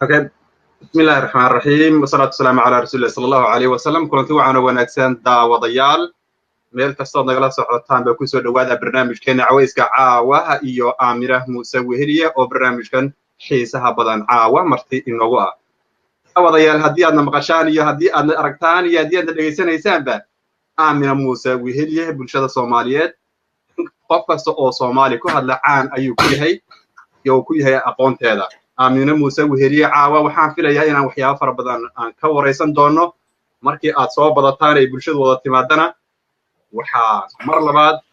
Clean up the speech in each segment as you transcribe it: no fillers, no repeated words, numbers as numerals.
Okay. Bismillahi raxmaan raxiim, wasalaatu wasalaamu calaa rasuulillahi sala allahu alayh wasalam. Kulanti waxaana wanaagsan daawadayaal, meel kastood nagala socotaan ba kusoo dhowaada barnaamijkeena Cawayska Caawaha iyo Aamina Muuse Weheliye oo barnaamijkan xiisaha badan caawa marti inoogu ah. Daawadayaal, haddii aadna maqashaan iyo haddii aadna aragtaan iyo haddii aadna dhegaysanaysaanba, Aamina Muuse Weheliye bulshada Soomaaliyeed, qof kasta oo Soomaali ku hadla caan ayuu ku yahay iyo ku yahay aqoonteeda. Aamina Muuse Weheliye caawa waxaan filayaa inaan waxyaabo fara badan aan ka waraysan doono. Markii aad soo badataan ay bulshadu wada timaadana, waxaa mar labaad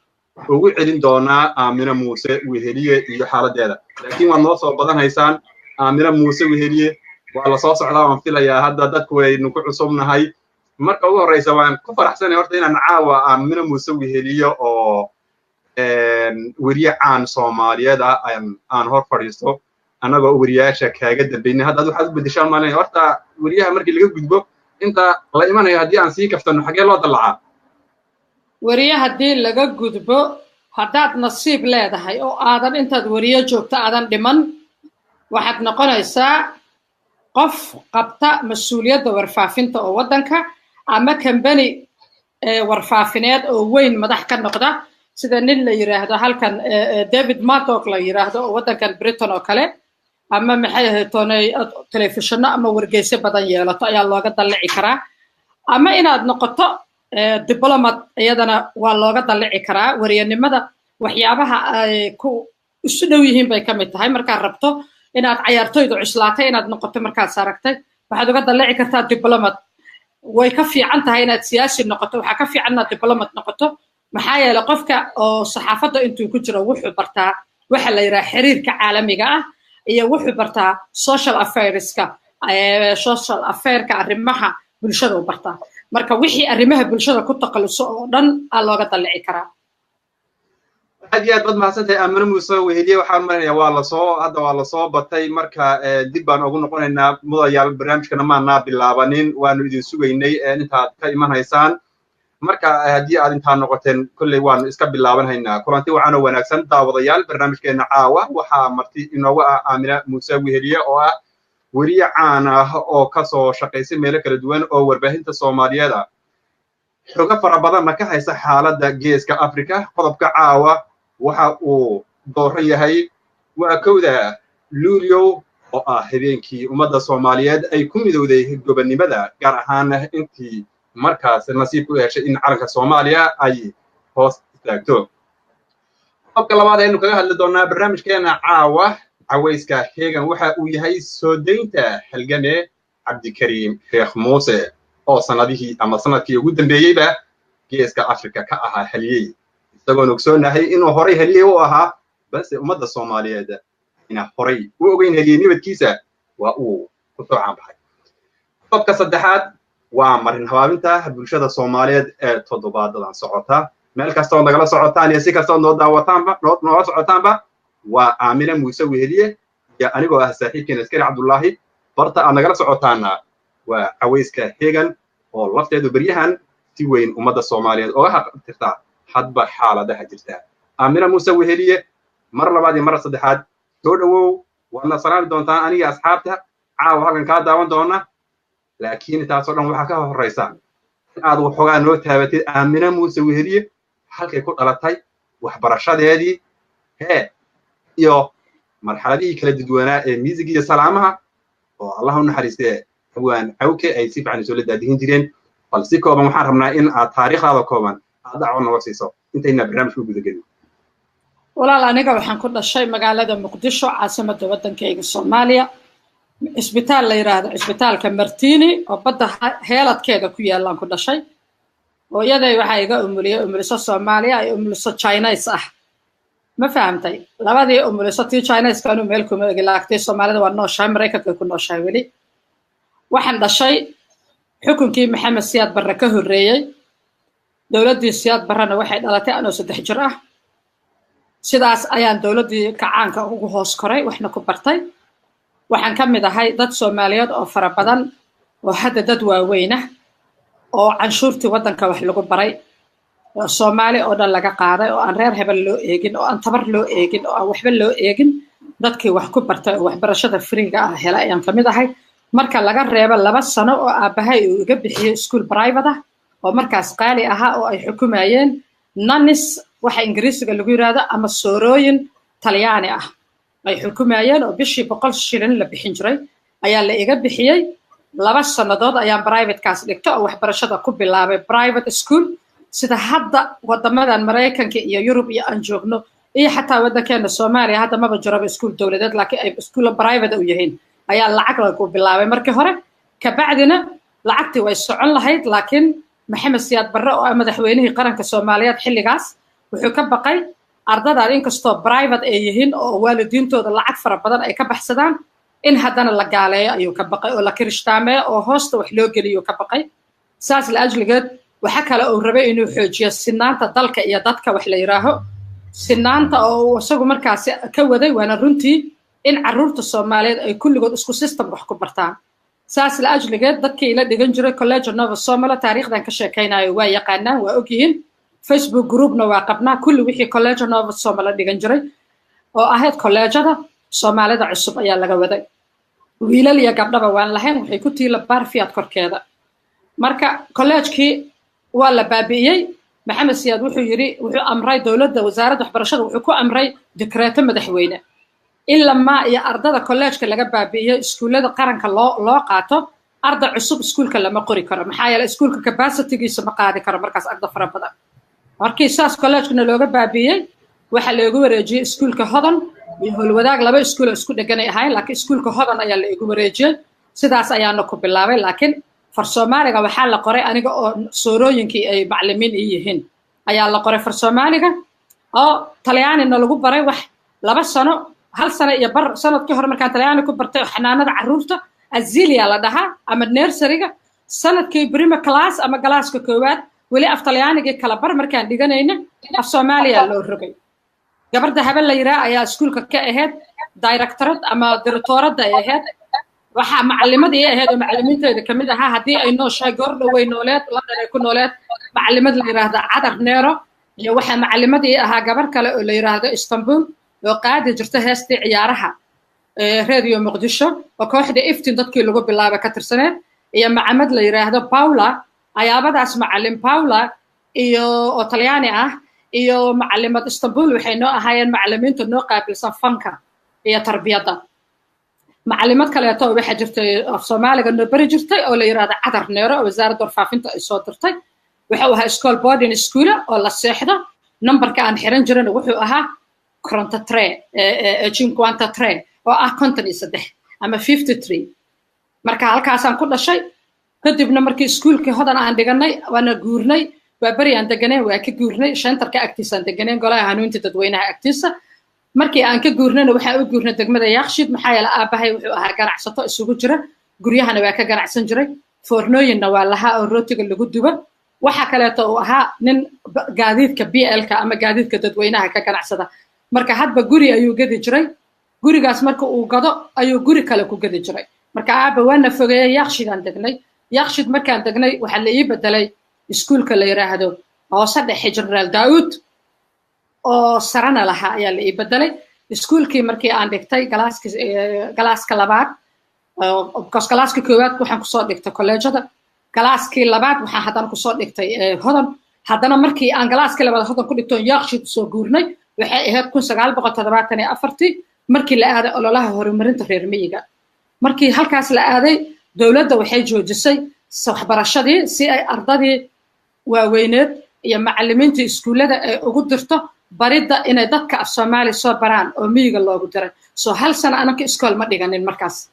ugu celin doonaa Aamina Muuse Weheliye iyo xaaladdeeda, laakiin waad noo soo badanhaysaan. Aamina Muuse Weheliye waa la soo socdaa, waan filayaa hadda dadku waynu ku cusubnahay. Marka ugu horreysa waan ku faraxsanay horta inaan caawa Aamina Muuse Weheliye oo weriye caan Soomaaliyeed ah aan hor fadhiisto, annagoo weriyaasha kaaga dambaynay. Hadda waxaad u beddeshaan maalin horta weriyaha markii laga gudbo inta la imanayo, haddii aan sii kaftano, xaggee loo dallacaa? Weriye haddii laga gudbo, haddaad nasiib leedahay oo aadan intaad weriye joogto aadan dhiman, waxaad noqonaysaa qof qabta mas-uuliyadda warfaafinta oo waddanka ama kambani warfaafineed oo weyn madax ka noqda, sida nin la yiraahdo halkan David Murdoch la yiraahdo oo waddankan Britain oo kale, ama maxay ahayd toonay telefishinno ama wargeysyo badan yeelato ayaa looga dallici karaa, ama inaad noqoto diplomat, iyadana waa looga dallici karaa. Weriyanimada waxyaabaha ay ku isu dhow yihiin bay ka mid tahay. Markaad rabto inaad cayaartoydu cuslaatay inaad noqoto, markaad aragtay, waxaad uga dallici kartaa diplomat. Way ka fiican tahay inaad siyaasi noqoto, waxaa ka fiican inaad diplomat noqoto, maxaa yeelay qofka oo saxaafadda intuu ku jiro wuxuu bartaa waxa la yidhaha xiriirka caalamiga ah iyo wuxuu bartaa social affairska, social affairka, arrimaha bulshada u bartaa. Marka wixii arrimaha bulshada ku takhaluso oo dhan aa looga dallici karaa. Aad iyo aad baad mahadsantahay, Aamino Muuse Weheliye. Waxaan marinayaa waa lasoo hadda waa lasoo batay, marka dib baan ugu noqonaynaa. Mudayaal, barnaamijkana maanaa bilaabanin, waanu idin sugaynay intaad ka imanhaysaan. Marka haddii aad intaa noqoteen, kolley waanu iska bilaabanhaynaa. Kulanti waxaana wanaagsan daawadayaal, barnaamijkeena caawa waxaa marti inoogu ah Aamina Muuse Weheliye oo ah weriye caan ah oo kasoo shaqaysay meelo kala duwan oo warbaahinta Soomaaliyeed ah, xogo fara badanna ka haysa xaaladda Geeska Africa. Qodobka caawa waxa uu dooran yahay waa 1da Luulyow oo ah habeenkii ummadda Soomaaliyeed ay ku midowday gobonnimada, gaar ahaan intii markaas nasiib ku heshay in calanka Soomaaliya ay hoos istaagto. Qodobka labaad aynu kaga hadli doonaa barnaamijkeena caawa Cawayska Heegan waxa uu yahay soo daynta halgame Cabdikariim Sheekh Muuse oo sanadihii ama sanadkii ugu dambeeyeyba Geeska Africa ka ahaa haliyey, isagoon ogsoonahay inuu horay haliyey u ahaa, balse ummadda Soomaaliyeed ina horay u ogeyn haliyey nibadkiisa waa uu ku soo caanbaxay. Qodobka saddexaad waa marin habaabinta bulshada Soomaaliyeed ee toddobaadadan socota. Meel kasta oo nagala socotaan iyo si kasta oo noo daawataanba, noola socotaanba, waa Aamina Muuse Weheliye iyo anigoo ah saaxiibkeena Askari Cabdullaahi. Barta aad nagala socotaana waa Cawayska Heegan oo lafteedu beryahan si weyn ummadda Soomaaliyeed oga haqabtirta hadba xaaladaha jirta. Aamina Muuse Weheliye, mar labaad iyo mar saddexaad soo dhowow. Waadna salaami doontaan aniga asxaabta caawa halkan kaa daawan doona, laakiin intaasoo dhan waxaa ka horraysa in aad waxoogaa noo taabatid Aamina Muuse Weheliye, halkay ku dhalatay, waxbarashadeedii hee iyo marxaladihii kala duwanaa ee miisig iyo salaamaha oo Allah u naxariistee Hawaan Cawke ay si fiican isoola daadihin jireen. Bal si kooban waxaan rabnaa in aad taariikhdaada kooban aad dhaco noga siiso intayna barnaamijka u gudagelin. Walaal, aniga waxaan ku dhashay magaalada Muqdisho, caasimadda waddankayga Soomaaliya, cisbitaal la yidhaahdo Cisbitaalka Martini oo badda heeladkeeda ku yaallaan ku dhashay. Hooyaday waxaa iga umuliyey umuliso Soomaaliya iyo umuliso Chinese ah, ma fahamtay? Labadii umuliso, tii Chineska anuu meel kuma egi, laagtay Soomaalida waa nooshahay, Maraykanka ku nooshahay weli. Waxaan dhashay xukunkii Maxamed Siyaad Barre ka horreeyey. Dowladdii Siyaad Barrena waxay dhalatay anoo 3 jir ah. Sidaas ayaan dowladdii kacaanka ugu hoos koray, waxna ku bartay. Waxaan ka mid ahay dad Soomaaliyeed oo fara badan oo hadda dad waaweyn ah oo canshuurtii waddanka wax lagu baray, Soomaali oo dhan laga qaaday, oo aan reer hebel loo eegin, oo aan tabar loo eegin, oo aan waxba loo eegin. Dadkii wax ku bartay oo waxbarashada free-ga ah hela ayaan kamid ahay, marka laga reebo 2 sano oo aabahay uu iga bixiyey iskuul private ah oo markaas qaali ahaa oo ay xukumayeen nuns, waxa Ingiriisiga lagu yiraahdo, ama soorooyin Talyaani ah ay xukumayeen, oo bishii 100 shilin la bixin jiray ayaa la iga bixiyey. 2 sannadood ayaan privatekaas dhigta oo waxbarashada ku bilaabay private school, sida hadda wadamadan Maraykanka iyo Yurub iyo aan joogno iyo xataa waddankeena Soomaaliya hadda maba jiraba iskuul dowladeed, laakiin ay iskuulla private u yihiin ayaa lacag lagu bilaabay markii hore. Kabacdina lacagtii way socon lahayd, laakiin Maxamed Siyaad Barre oo ah madaxweynihii qaranka Soomaaliyeed xilligaas wuxuu ka baqay ardadan inkastoo private ay yihiin oo waalidiintooda lacag fara badan ay ka baxsadaan in haddana la gaaleeyo ayuu ka baqay, oo la kirishtaameeyo oo hoosta wax loo geliyo ka baqay. Saas la ajligeed waxa kale uu rabay inuu xoojiyo sinaanta dalka iyo dadka, wax la yiraaho sinaanta oo uu isagu markaasi ka waday, waana runtii in carruurta Soomaaliyeed ay kulligood isku system wax ku bartaan. Saas la ajligeed dadkii ila dhigan jiray College Nova Somalo taariikhdan ka sheekaynayo waa yaqaanaan, waa ogyihiin. Facebook groupna waa qabnaa kulli wixii College Nova Somalo dhigan jiray oo ahayd kolleejada Soomaalida cusub ayaa laga waday. Wiilal iyo gabdhaba waan lahayn, waxay ku tiila Barfiad korkeeda. Marka kolleejkii waa la baabi'iyey. Maxamed Siyaad wuxuu yidhi, wuxuu amray dowladda, wasaaradda waxbarashada wuxuu ku amray dikreeto madaxweyne in lamaa iyo ardada kolleejka laga baabi'iyo iskuullada qaranka loo qaato. Arday cusub iskuulka lama qori karo, maxaa yeelay iskuulka capacitygiisa ma qaadi karo markaas arda fara badan. Markii saas kolleejkana looga baabi'iyey, waxaa loogu wareejiyey iskuulka Hodan iyo Howlwadaag. 2 iskuul oo isku dheganay ahayn, laakiin iskuulka Hodan ayaa la igu wareejiyey. Sidaas ayaana ku bilaabay. Laakiin far Soomaaliga waxaa la qoray aniga oo soorooyinkii ay macallimiin ii yihiin ayaa la qoray far Soomaaliga oo Talyaanina lagu baray wax 2 sano, 1 sano iyo bar. Sanadkii hore markaan Talyaani ku bartay xanaanada carruurta azilia la dhahaa ama nurseryga, sanadkii prima class ama galaaska koowaad weli af Talyaanigii kala bar markaan dhiganayna af Soomaaliya loo rogay. Gabadha haben la yiraa ayaa iskuulka ka ahayd directorad ama diritoorada ay ahayd. Waxaa macallimad ii ahayd oo macallimiinteeda kamid ahaa, haddii ay nooshahay goor dhowey nooleed, London ay ku nooleed, macallimad la yiraahdo Cadar Neero. Iyo waxaa macallimad ii ahaa gabar kale oo la yiraahdo Istanbul oo qaadi jirta heestii ciyaaraha Radio Muqdisho oo kooxda Iftin dadkii lagu bilaabay ka tirsaneed, iyo macamad la yiraahdo Paula. Ayaabadaas macallin Paula iyo oo Talyaani ah iyo macallimad Istanbul waxay noo ahaayeen macallimiinta noo qaabilsan fanka iyo tarbiyadda. Macallimad kaleeto oo waxaa jirtay af Soomaaliga noo bari jirtay oo la yiraahdo Cadar Neero oo wasaaradda warfaafinta ay soo dirtay. Wuxuu ahaa school boarding school oo la seexdo. Numberka aan xiran jirana wuxuu ahaa 43, 53 oo ah 53 ama 53. Marka halkaasaan ku dhashay. Kadibna markii iskuulkii Hodan aan dhiganay waana guurnay, waa beri aan deganeen, waa ka guurnay shentarka agtiisaan deganeen, golaha hanuunta dadweynaha agtiisa. Markii aan ka guurnayna waxaan u guurnay degmada Yaaqshiid, maxaa yeelay aabahay wuxuu ahaa ganacsato isugu jira, guryahana waa ka ganacsan jiray, foornooyinna waa lahaa oo rootiga lagu dubo. Waxa kaleeto uu ahaa nin gaadiidka BL-ka ama gaadiidka dadweynaha ka ganacsada. Marka hadba guri ayuu gadi jiray, gurigaas marka uu gado ayuu guri kale ku gadi jiray. Marka aaba waana fogeeyey, Yaaqshiidaan degnay. Yaaqshiid markaan degnay waxaa la ii bedelay iskuulka la yiraahdo hoose dhexe Generaal Daawud oo sarana lahaa ayaa la ii bedelay. Iskuulkii markii aan dhigtay galaaska labaad, because galaaska koowaad waxaan kusoo dhigtay kolleejada, galaaskii labaad waxaan haddana kusoo dhigtay Hodan. Haddana markii aan galaaskii labaad Hodan ku dhigtoon Yaaqshiid usoo guurnay waxay ahayd 1974 markii la aaday ololaha horumarinta reer miyiga. Markii halkaas la aaday dowladda waxay joojisay waxbarashadii si ay ardadii waaweyneed iyo macallimiintii iskuullada ay ugu dirto baridda inay dadka af Soomaali soo baraan oo miyiga loogu diray. Soo hal sano anaka iskool ma dhiganin. Markaas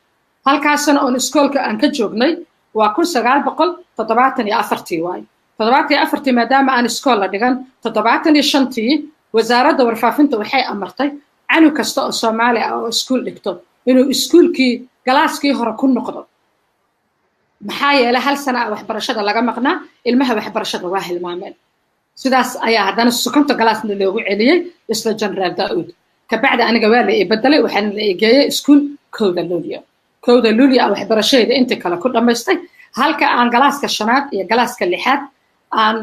halkaas sano oon iskoolka aan ka joognay waa 1974 waaye. 74 maadaama aan iskool la dhigan, 75tii wasaaradda warfaafinta waxay amartay canug kasta oo Soomaali ah oo iskuul dhigto inuu iskuulkii galaaskii hore ku noqdo, maxaa yeelay hal sana ah waxbarashada laga maqnaa, ilmaha waxbarashada waa hilmaameen. Sidaas ayaa haddana sukonta galaasna loogu celiyey isla Generaal Daa'uud. Kabacdi aniga waa la ii bedelay, waxaana la ii geeyey iskuul Kowda Luulyo. Kowda Luulyo aan waxbarashadayda intii kale ku dhammaystay, halka aan galaaska shanaad iyo galaaska lixaad aan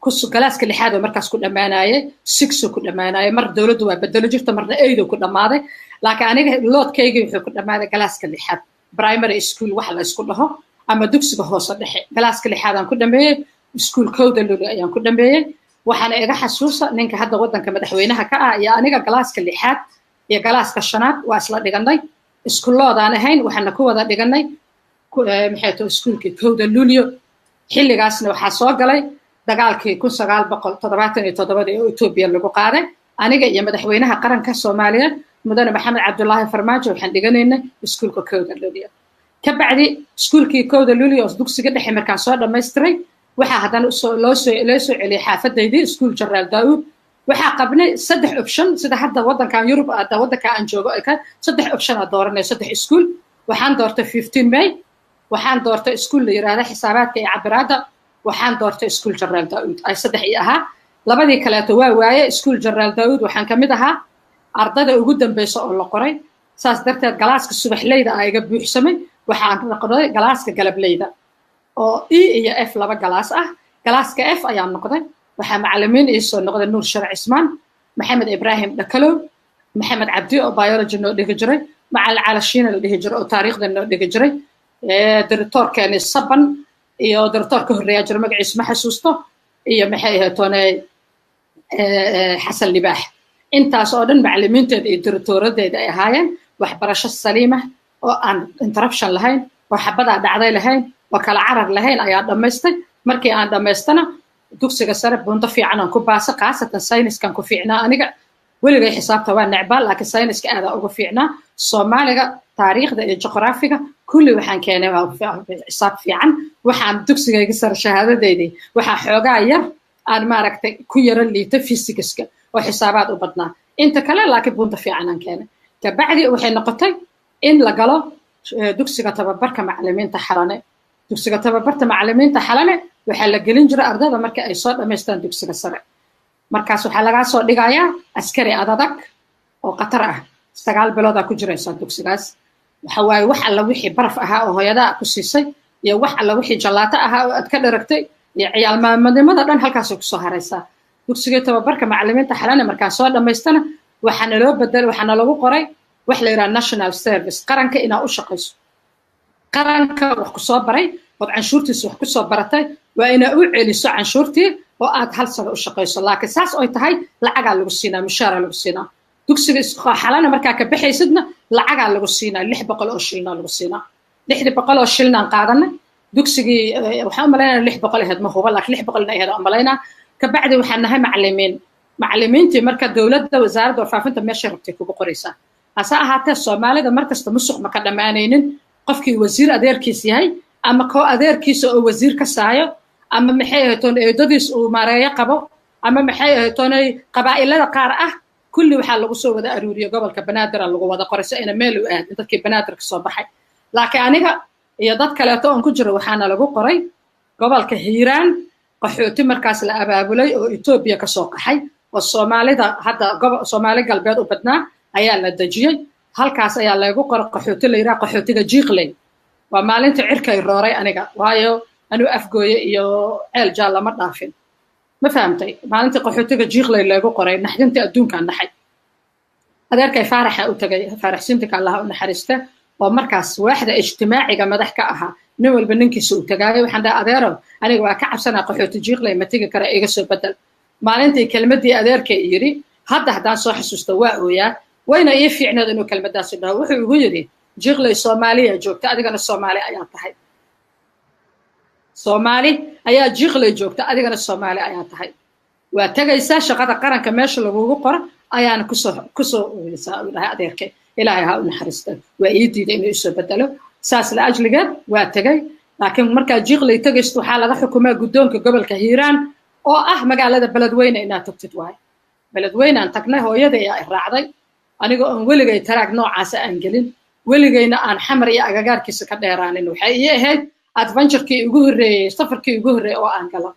Galaaska lixaad oo markaas ku dhammaanayay 6 ku dhammaanayay. Mar dowladdu waa bedelo jirta, marna 8 ku dhammaaday, laakiin aniga loodkaygii wuxuu ku dhammaaday galaaska lixaad, primary school wax la isku dhaho ama dugsiga hoose dhexe. Galaaska lixaad aan ku dhameeyey iskuul Kowda Luli ayaan ku dhameeyey. Waxaana iga xasuusa ninka hadda waddanka madaxweynaha ka ah iyo aniga galaaska lixaad iyo galaaska shanaad waa isla dhiganay, iskuuloodaan ahayn, waxaana ku wada dhiganay, maxay tahay, iskuulkii Kowda Luulyo. Xilligaasna waxaa soo galay dagaalkii 1977-dii oo Etoobiya lagu qaaday. Aniga iyo madaxweynaha qaranka Soomaaliyeed, mudane Maxamed Cabdulaahi Farmaajo, waxaan dhiganaynay iskuulka Kowda Luulyo. Ka bacdi iskuulkii Kowda Luulyo oo dugsiga dhexe markaan soo dhammaystiray, waxaa haddana loo soo celiyey xaafadaydii, iskuul Jeneraal Daa'uud. Waxaa qabnay saddex option, sida hadda waddankan Yurub, hadda waddanka aan joogo ay ka saddex option aa dooranay, saddex iskuul. Waxaan doortay 15 May, waxaan doortay iskuul la yiraahdo xisaabaadka iyo cabiraadda, waxaan doortay iskuul Jeneraal Daa'uud. Ay saddex ii ahaa, labadii kaleeto waa waaye. Iskuul Jeneraal Daa'uud waxaan ka mid ahaa ardayda ugu dambeysa oo la qoray, saas darteed galaaska subaxleyda aa iga buuxsamay. Waxaan noqday galaaska galableyda oo E iyo F, laba galaas ah. Galaaska F ayaan noqday. Waxaa macallimiin ii soo noqday Nuur Sharac Cismaan, Maxamed Ibraahim Dhakalow, Maxamed Cabdi oo biology noo dhigi jiray, Macalin Calashiina la dhihi jiray oo taariikhda noo dhigi jiray, diritoorkeeni Saban iyo diritoor ka horreeyaa jira, magaciisa ma xasuusto, iyo maxay ahayd toone, Xasan Libaax. Intaas oo dhan macallimiinteeda iyo diritooradeeda ay ahaayeen. Waxbarasho saliima oo aan interruption lahayn oo xabadaa dhacday lahayn oo kala carar lahayn ayaa dhammaystay. Markii aan dhammaystana dugsiga sare buundo fiican aan ku baasa, khaasatan sayniskan ku fiicnaa. Aniga weligay xisaabta waa necbaa, laakiin sayniska aadaa uga fiicnaa. Soomaaliga, taariikhda iyo juqraafiga kulli waxaan keenay xisaab fiican. Waxaan dugsigayga sare shahaadadeydii waxaa xoogaa yar aan maaragtay ku yaro liita physicska oo xisaabaad u badnaa inta kale, laakiin buunta fiican aan keenay. Kabacdi waxay noqotay in la galo dugsiga tababarka macallimiinta Xalane. Dugsiga tababarta macallimiinta Xalane waxaa la gelin jiray ardayda marka ay soo dhammaystaan dugsiga sare. Markaas waxaa lagaa soo dhigayaa askari adadag oo khatar ah. 9 biloodaa ku jiraysaa dugsigaas. Waxa waaye wax alla wixii baraf ahaa oo hooyadaa ku siisay iyo wax alla wixii jallaato ahaa oo aad ka dharagtay iyo ciyaal maamadnimada dhan halkaasay kusoo haraysaa. Dugsigii tababarka macallimiinta Xalane markaan soo dhammaystana waxaa naloo bedel, waxaa nalagu qoray wax la yidhaha national service, qaranka inaa u shaqayso. Qaranka wax ku soo baray ood canshuurtiisa wax ku soo baratay waa inaa u celiso canshuurtii oo aad hal sano u shaqayso. Laakiin saas oy tahay lacagaa lagu siinaa, mushaaraa lagu siinaa. Dugsiga Xalana markaa ka baxaysidna lacagaa lagu siinaa, 600 oo shilnaa lagu siinaa. 600 oo shilnaan qaadanay dugsigii. Waxaan u malaynaya 600 ahayd, ma huba, laakiin 600 inay ahayd aan malaynaa. Kabacdi waxaan nahay macallimiin. Macallimiintii marka dowladda, wasaaradda warfaafinta meeshay rabtay kugu qoraysaa. Hase ahaatee Soomaalida markasta musuq ma ka dhammaanaynin. Qofkii wasiir adeerkiis yahay ama koo adeerkiisa oo wasiir ka saayo ama maxay ahayd toon eedadiis uu maareeyo qabo ama maxay ahayd toonay qabaa'ilada qaar ah, kulli waxaa lagu soo wada aruuriyey gobolka Banaadir lagu wada qoray si ayna meel u aadin dadkii Banaadir ka soo baxay. Laakiin aniga iyo dad kaleeto oon ku jiro waxaana lagu qoray gobolka Hiiraan, qaxooti markaas la abaabulay oo Etoobiya kasoo qaxay oo Soomaalida hadda Soomaali Galbeed u badnaa ayaa la dejiyey. Halkaas ayaa lagu qoray qaxooti la yidhaha qaxootiga Jiiqley. Waa maalinta cirkay rooray aniga, waayo anuu Afgooye iyo Ceel Jaal lama dhaafin, ma fahamtay? Maalintii qaxootiga Jiiqley lagu qoray, naxdintii adduunkaan naxay. Adeerkay Faaraxa u tagay, Faarax Sintika Allaha u naxariista, oo markaas waaxda ijtimaaciga madax ka ahaa. Nin walba ninkiisa u tagaayo. Waxaan dhahay, "Adeerow, aniga waa ka cabsanaa qaxooti Jiiqley, ma tegi kara, iga soo bedel." Maalintii kelmaddii adeerkay yidhi hadda haddaan soo xasuusto waa ooyaa. Wayna ii fiicneed inuu kelmaddaasi dhaho. Wuxuu igu yidhi, "Jiiqley Soomaaliya joogta, adigana Soomaali ayaa tahay. Soomaali ayaa Jiiqley joogta, adigana Soomaali ayaa tahay. Waa tegaysaa shaqada qaranka meesha lagugu qoro ayaana kusoo kusoo oyeysaa," uu dhahay adeerkay. Ilaahay ha u naxariista. Waa ii diiday inuu isoo bedelo. Saas la ajligeed waa tegay. Laakiin markaa Jiiqley tegaysto waxaa laga xukumaa guddoonka gobolka Hiiraan oo ah magaalada Beledweyne inaad tagtid waaye. Beledweyneaan tagnay. Hooyada ayaa i raacday, aniga oon weligay taraag noocaasa aan gelin, weligayna aan Xamar iyo agagaarkiisa ka dheeraanin. Waxay ii ahayd adventurekii ugu horreeyey, safarkii ugu horreeyey oo aan galo.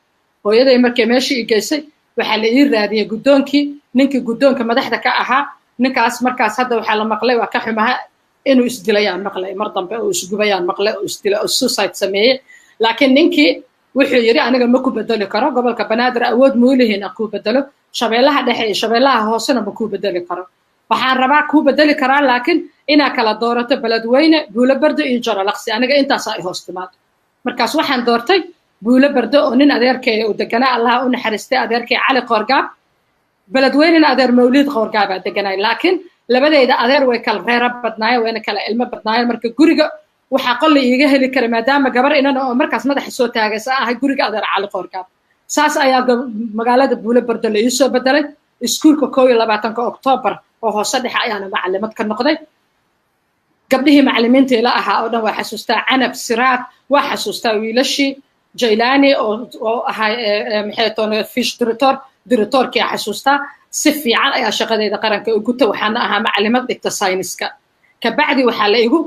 Hooyaday markay meeshii i geysay waxaa la ii raadiyey guddoonkii, ninkii guddoonka madaxda ka ahaa. Ninkaas markaas hadda waxaa la maqlay, waa ka xumaha, inuu isdilayaan maqlay mar dambe, oo isgubayaan maqlay, oo isdilay oo suicide sameeyey. Laakiin ninkii Wuxuu yidhi aniga ma ku bedeli karo gobolka Banaadir, awood muulihiin aan kuu bedelo. Shabeellaha Dhexe iyo Shabeellaha Hoosena ma kuu bedeli karo. Waxaan rabaa kuu bedeli karaa laakiin inaa kala doorato Beledweyne, Buulo Bardo iyo Jaralaqsi. Aniga intaasaa i hoos timaado. Markaas waxaan doortay Buulo Bardo oo nin adeerkay uu deganaa, Allaha u naxariistay, adeerkay Cali Qoorgaab. Beledweynena adeer Mawliid Qoorgaabaa deganay, laakiin labadeyda adeer way kala reero badnaayeen, wayna kala ilmo badnaayeen. Marka guriga waxaa qolli iiga heli kara, maadaama gabar inan oo markaas madaxa soo taagaysa ahay, guriga adeer Cali Qoorgaab. Saas ayaa magaalada Buulo Bardo la iisoo bedelay. Iskuulka 21-ka Oktoobar oo hoose dhexe ayaana macalimad ka noqday. Gabdhihii macalimiinta ila ahaa oo dhan waa xasuustaa, Canab Siraad waa xasuustaa, wiilashii Jailani oo ahaa maxay toone fish director, directorkii xasuustaa. Si fiican ayaa shaqadeyda qaranka u guta. Waxaana ahaa macalimad dhigta sayniska. Kabacdi waxaa laigu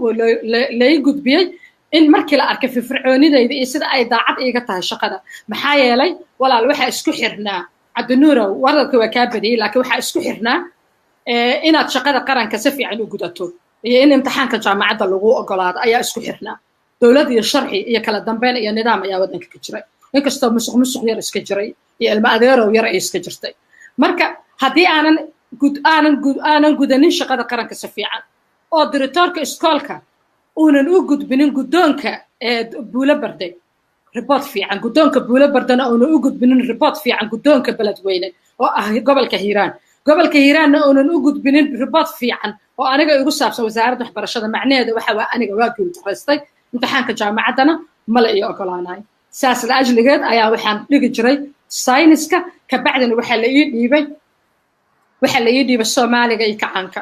lai gudbiyey in markii la arkay firfircoonidayda iyo sida ay daacad iiga tahay shaqada. Maxaa yeelay walaal, waxaa isku xirnaa, Cabdinuurow, wararka waa kaa badiyey, laakiin waxaa isku xirnaa inaad shaqada qaranka si fiican u gudato iyo in imtixaanka jaamacadda lagu ogolaado ayaa isku xirnaa. Dowlad iyo sharci iyo kala dambeyn iyo nidaam ayaa waddanka ka jiray, inkastoo musuq musuq yar iska jiray iyo ilmo adeerow yar ay iska jirtay. Marka haddii aanan gud aanan gud aanan gudanin shaqada qaranka si fiican oo diritoorka iskoolka uunan u gudbinin guddoonka Buulo Barde report fiican, guddoonka Buulo Bardena uunan u gudbinin report fiican guddoonka Beledweyne oo ah gobolka Hiiraan, gobolka Hiiraanna uunan u gudbinin report fiican oo aniga igu saabsan wasaaradda waxbarashada, macnaheeda waxa waa aniga waa guuldaraystay, imtixaanka jaamacaddana mala iyo ogolaanayo. Saas la ajligeed ayaa waxaan dhigi jiray sayniska. Kabacdina waxaa la ii dhiibay Soomaaliga iyo kacaanka.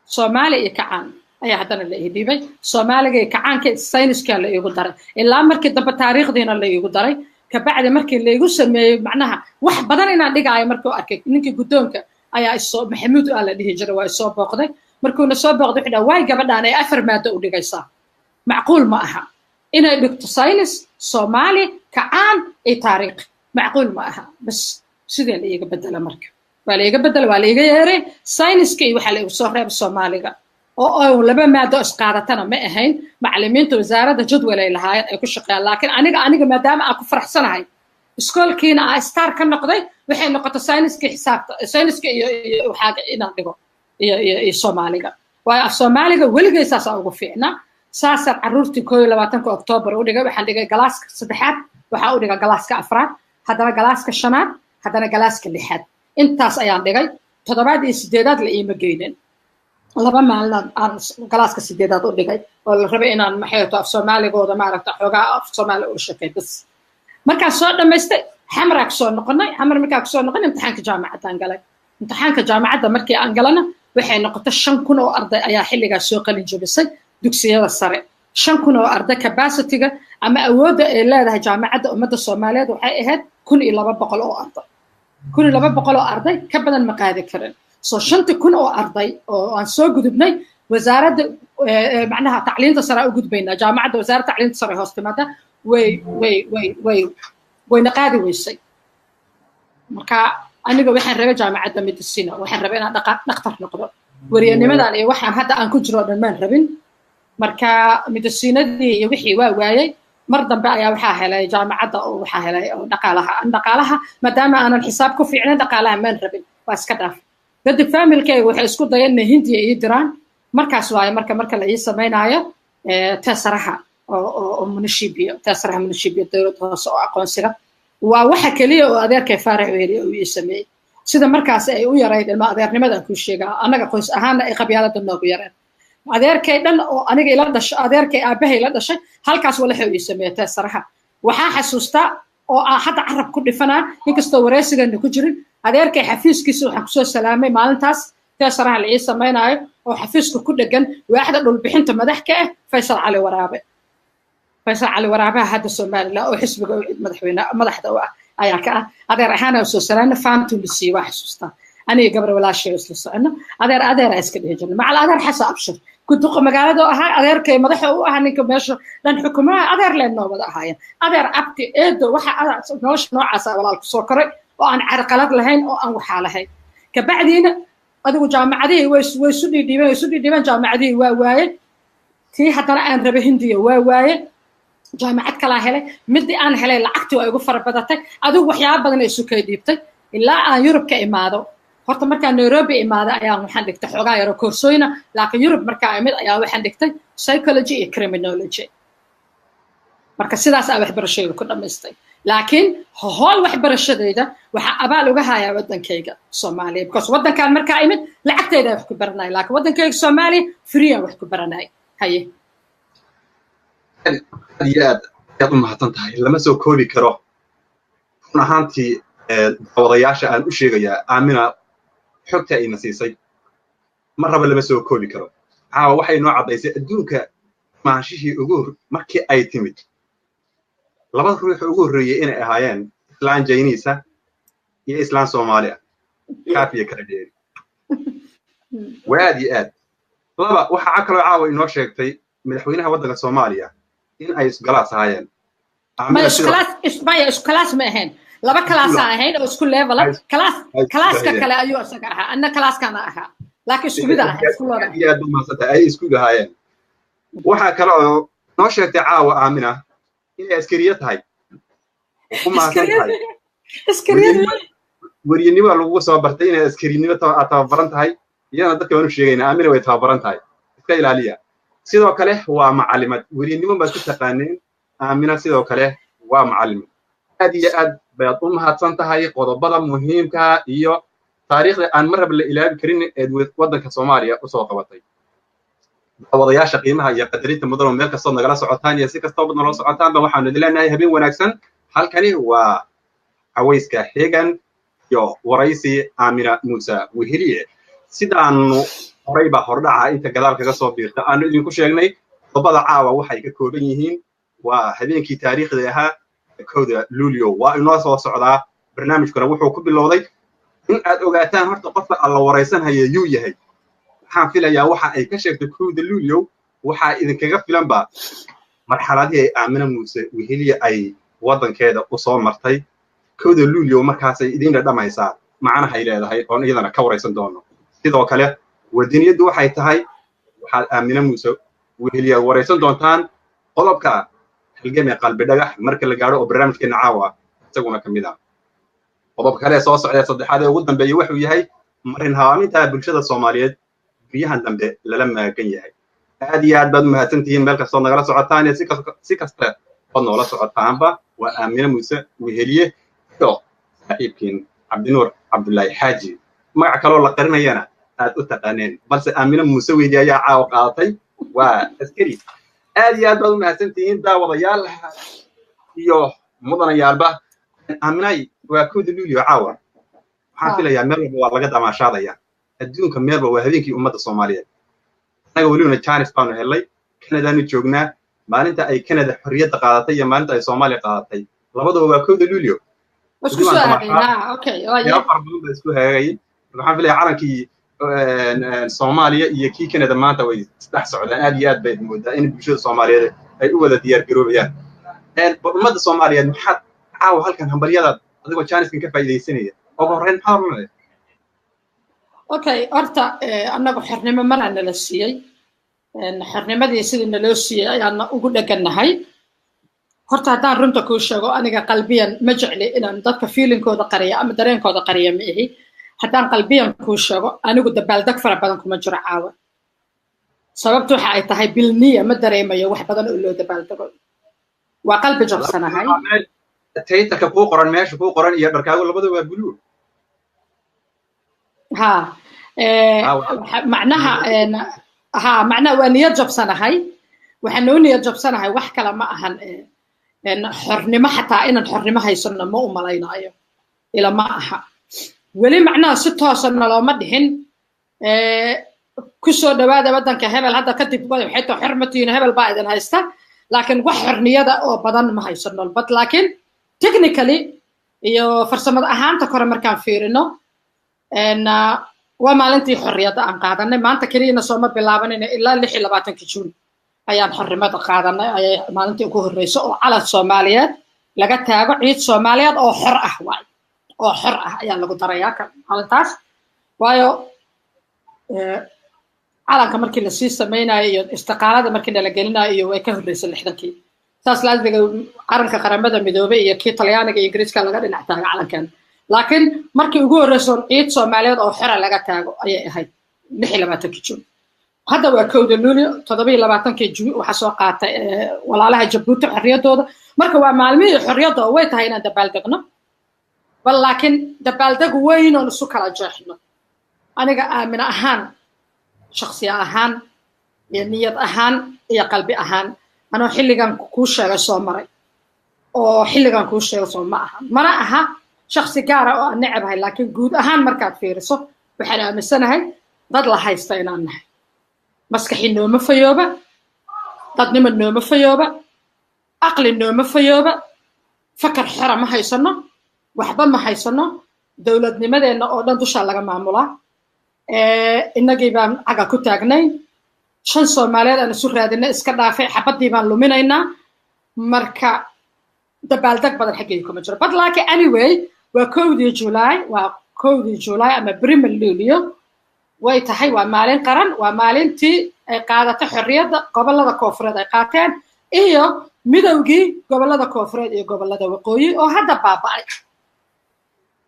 Soomaali iyo kacaan ayaa haddana la ii dhiibay. Soomaaliga iyo kacaanka sayniskaa la iigu daray, ilaa markii dambe taariikhdiina la iigu daray. Kabacdi markii laigu sameeyey macnaha wax badan inaan dhigaayo, markuu arkay ninkii guddoonka ayaa isoo, Maxamuud aa la dhihi jiray, waa isoo booqday. Markuuna soo booqday wuxuu dhaha, waay gabadhaan ay afar maado u dhigaysaa? Macquul ma aha inay dhigto saynis, Soomaali, kacaan iyo taariikh, macquul ma aha. Bas sidee la iiga bedela? Marka waa la iiga bedela, waa la iiga yeeray sayniska iyo waxaa la igu soo reebay Soomaaliga oo laba maado isqaadatana ma ahayn. Macalimiinta wasaaradda jadwal ay lahaayeen ay ku shaqeeyaan, laakiin aniga maadaama aan ku faraxsanahay iskoolkiina aa star ka noqday, waxay noqotay sayniska, xisaabta, sayniska iyo waxaaga inaan dhigo iyo Soomaaliga, waayo af Soomaaliga weligay saasaa ugu fiicnaa. Saasaan carruurtii 21-ka Oktoobar u dhigay. Waxaan dhigay galaaska saddexaad, waxaa u dhigay galaaska afraad, haddana galaaska shanaad, haddana galaaska lixaad. Intaas ayaan dhigay. Toddobaad iyo sideedaad la iima geynin. 2 maalin aan galaaska sideedaad u dhigay oo la rabay inaan maxay to af Soomaaligooda maaragta xoogaa af Soomaali ula shaqeey. Bas markaan soo dhammaystay Xamaraa kusoo noqonay. Xamar markaa kusoo noqonay imtixaanka jaamacaddaan galay. Imtixaanka jaamacadda markii aan galana waxay noqotay 5000 oo arday ayaa xilligaas soo qalin jabisay dugsiyada sare. 5000 oo arday, capacityga ama awoodda ay leedahay Jaamacadda Ummadda Soomaaliyeed waxay ahayd 1200 oo arday. 1200 oo arday ka badan ma qaadi karin. So 5000 oo arday oo aan soo gudubnay, wasaaradda macnaha tacliinta sare u gudbaynaa, jaamacadda wasaaradda tacliinta sare hoos timaada, way way way way wayna qaadi weysay. Marka aniga waxaan rabay jaamacadda medicina, waxaan rabay inaan dhakhtar noqdo. Wariyanimadan iyo waxaan hadda aan ku jiro o dhan maan rabin. Marka medicinadii iyo wixii waa waayey. Mar dambe ayaa waxaa helay jaamacadda oo waxaa helay oo dhaqaalaha. Dhaqaalaha maadaama aanan xisaab ku fiicnayn, dhaqaalaha maan rabin, waa iska dhaaf. Kadib familkayga waxay isku dayeen inay Hindiya ii diraan. Markaas waaye marka la ii samaynaayo teesaraha oo munishibiyo, teesaraha munishibiyo, dowladda hoose oo aqoonsiga. Waa waxa keliya oo adeerkay Faarax Weheliye uu ii sameeyey. Sida markaas ay u yarayd ilma adeernimadan kuu sheegaa, annaga qoys ahaana ay qabyaalada noogu yareen. Adeerkay dhan oo aniga ila dhashay, adeerkay aabahay ila dhashay, halkaas walaxa ii sameeyey teesaraha. Waxaan xasuustaa oo aan hadda carab ku dhifanaa, inkastoo wareysigana ku jirin, adeerkay xafiiskiisa waxaan kusoo salaamay maalintaas teesaraha la ii samaynaayo oo xafiiska ku dhegan waaxda dhulbixinta madax ka ah Faysal Cali Waraabe. Faysal Cali Waraabaha hadda Somaliland oo xisbiga u madaxweyne madaxda u ah ayaa ka ah. Adeer ahaan aan soo salaamna, faantuu la siiyey, waa xasuustaa. Aniga gabar walaashay isla socono, adeer adeeraa iska dhihi jirna. Macal adeer Xasan Abshir kuduqa magaalada oo ahaa adeerkay madaxa u ahaa, ninka meesha dhan xukumaha, adeer leen noo wada ahaayeen, adeer, abti, eedo. Waxa nolosha noocaasa walaal kusoo koray oo aan carqalad lahayn oo aan waxaa lahayn. Kabacdiina adigu jaamacadihii way isu dhiidhiibeen, way isu dhiidhiibeen. Jaamacadihii waa waaye. Tii haddana aan rabay Hindiya waa waaye. Jaamacad kalaa helay, midii aan helay lacagtii waa igu fara badatay. Adigu waxyaaba badan ay isu kay dhiibtay ilaa aan Yurub ka imaado. Horta markaan Nairobi imaado ayaan waxaan dhigtay xoogaa yaro koorsooyina, laakiin Yurub markaa imid ayaa waxaan dhigtay psychology iyo criminology. Marka sidaas aa waxbarashadayda ku dhammaystay, laakiin hool waxbarashadayda waxaa abaal uga hayaa waddankayga Soomaaliya, because waddankaan markaa imid lacagtayda wax ku baranaya, laakiin waddankayga Soomaaliya free aan wax ku baranaya. Haye. Aad iyo aad ayaad u mahadsan tahay, lama soo koobi karo. Run ahaantii, daawadayaasha aan u sheegayaa, Aamina xogta ayna siisay ma raba lama soo koobi karo. Caawa waxay noo caddaysay adduunka maanshihii ugu markii ay timid laba ruux ugu horreeyey inay ahaayeen islaan Jayniisa iyo islaan Soomaali ah, kaafiya kala dheeri waa aad iyo aad. Laba, waxaa kaloo caawa inoo sheegtay madaxweynaha waddanka Soomaaliya in ay isku class ahaayeen. Maya, isku class ma ahayn, laba class-aa ahayn oo isku level. Class class-ka kale ayuu isaga ahaa, anna class-kaana ahaa, laakiin isku mid ahayn, isku lood. Aad iyo aad u mahadsantahay, ay isku ahaayeen. Waxaa kale oo noo sheegtay caawa Aamina inay askariye tahay. Ku mahadsan tahay. Weriyanimo lagugu soo bartay inay askarinimo aad tababaran tahay, iyadana dadka waan u sheegaynaa, Aamina way tababaran tahay, iska ilaaliya. Sidoo kale waa macalimad. Weriyanimo baad ku taqaaneen Aamina, sidoo kale waa macalimad. Aad iyo aad baad u mahadsan tahay. Qodobada muhiimka iyo taariikhda aan marraba la ilaabi karin eed waddanka Soomaaliya usoo qabatay. Daawadayaasha qiimaha iyo qadarinta mudan oo meel kastood nagala socotaan iyo si kastoo nala socotaanba, waxaanu idin leenahay habeen wanaagsan. Halkani waa cawayska Hegan iyo waraysi Aamina Muuse Weheliye. Sidaanu horeyba hordhaca inta gadaal kaga soo biirta aanu idinku sheegnay, qodobada caawa waxay ka kooban yihiin waa habeenkii taariikhda ahaa 1-da Luulyo waa inoo soo socdaa. Barnaamijkuna wuxuu ku bilowday in aad ogaataan horta qofka alla waraysanhaya yuu yahay. Waxaan filayaa waxa ay ka sheegtay 1-da Luulyo waxaa idinkaga filanba marxaladihii ay Aamina Muuse Weheliye ay waddankeeda u soo martay. 1-da Luulyo markaasay idin dhadhamaysaa macnahay leedahay, oon iyadana ka waraysan doono. Sidoo kale wadaniyaddu waxay tahay waxaad Aamina Muuse Weheliye aad waraysan doontaan qodobka halgamee Qalbi Dhagax marka la gaadho, oo barnaamijkeena caawa isaguna ka mid ah. Qodobka kale soo socda saddexaad ee ugu dambeeya wuxuu yahay marin habaaminta bulshada Soomaaliyeed biyahan dambe lala maagan yahay. Aad iyo aad baad u mahadsantihiin meel kastood nagala socotaan iyo si kasta ood noola socotaanba. Waa Aamine Muuse Weheliye iyo saaxiibkiin Cabdinuur Cabdullaahi Xaaji, magac kaloo la qarinayana aad u taqaaneen, balse Aamine Muuse Weheliye ayaa caawa qaadatay, waa askari. Aad iyo aad baad u mahadsantihiin, daawadayaal iyo mudanayaalba. Aaminay, waa 1-da Luulyo caawa. Waxaan filayaa meel walba waa laga damaashaadaya adduunka, meelba waa habeenkii ummadda Soomaaliyeed. Annaga welibana janis baanu helnay, Canadaanu joognaa. Maalinta ay Canada xorriyadda qaadatay iyo maalinta ay Soomaaliya qaadatay labaduba waa 1-da Luulyo. Fara badan baa isku hagaagayay. Waxaan filaya calankii Soomaaliya iyo kii Canada maanta way isdhex socdaan. Aad iyo aad bayd moodaa in bulshada Soomaaliyeed ay u wada diyaar garoobayaan. Ummadda Soomaaliyeed maxaad caawa halkan hambalyadaad adigoo janiskan ka faa'iidaysanaya ugu horreyn maxaad oranaya? Okay, horta annagu xornimo maraa nala siiyey. Xornimadii sidii naloo siiyey ayaana ugu dhegannahay. Horta haddaan runta kuu sheego, aniga qalbiyan ma jecli inaan dadka feeling-kooda qariya ama dareenkooda qariya ma ihi. Haddaan qalbiyan kuu sheego, anigu dabaaldeg fara badan kuma jiro caawa. Sababtu waxa ay tahay bilniya ma dareemayo wax badan oo loo dabaaldego, waa qalbi jabsanahay. Title-ka kuu qoran, meesha kuu qoran iyo dharkaagu labada waa buluug. Ha, macnaha ha, macnaha waa niyad jabsanahay. Waxaan noo niyad jabsanahay wax kale ma ahan, xornimo xataa inaan xornimo haysano ma u malaynayo, ila ma aha weli. Macnaha si toosa nalooma dhixin kusoo dhawaada waddanka hebel, hadda kadib waxay tahay xormatiina hebel baa idin haysta, laakiin wax xorniyada oo badan ma haysano. But laakiin technically iyo farsamada ahaanta kore markaan fiirino, waa maalintii xorriyadda aan qaadanay. Maanta keliyana sooma bilaabanina, ilaa 26-ka Juun ayaan xornimada qaadanay, ayay maalintii ugu horreysa oo calan Soomaaliyeed laga taago ciid Soomaaliyeed oo xor ah waay, oo xor ah ayaa lagu darayaa maalintaas. Waayo calanka markii lasii samaynayo iyo istiqaalada markii nala gelinayo iyo way ka horreysay 60-kii. Saas laadriga calanka Qaramada Midoobay iyo kii Talyaaniga iyo Ingiriiska laga dhinac taago calankan, laakiin markii ugu horreysa ciid Soomaaliyeed oo xora laga taago ayay ahayd 26-kii Juun. Hadda waa 1-da Luulyo, 27-kii Juun waxaa soo qaatay walaalaha Jabuuti xorriyaddooda. Marka waa maalmihii xorriyadda oo way tahay inaan dabaaldegno, bal laakiin dabaaldeg weyn oon isu kala jeexno, aniga aamina ahaan, shakhsiya ahaan iyo niyad ahaan iyo qalbi ahaan, anoo xilligan kuu sheegay soo maray oo xilligan kuu sheegay soo ma aha, mana aha shakhsi gaara oo aan necabahay, laakiin guud ahaan markaad fiiriso waxaan aaminsanahay dad la haysta inaan nahay. Maskaxi nooma fayooba, dadnimo nooma fayooba, aqli nooma fayooba, fakar xora ma haysano, waxba ma haysano. Dowladnimadeenna oo dhan dushaa laga maamulaa. Innagii baan caga ku taagnay. Shan Soomaaliyeed aan isu raadinay iska dhaafay, xabaddii baan luminaynaa. Marka dabaaldeg badan xaggayga kuma jiro, but laakiin anyway waa 1-dii July, waa 1-dii July ama primo luglio way tahay. Waa maalin qaran, waa maalintii ay qaadatay xorriyadda gobollada koonfureed ay qaateen iyo midowgii gobollada koonfureed iyo gobollada waqooyi oo hadda baaba'ay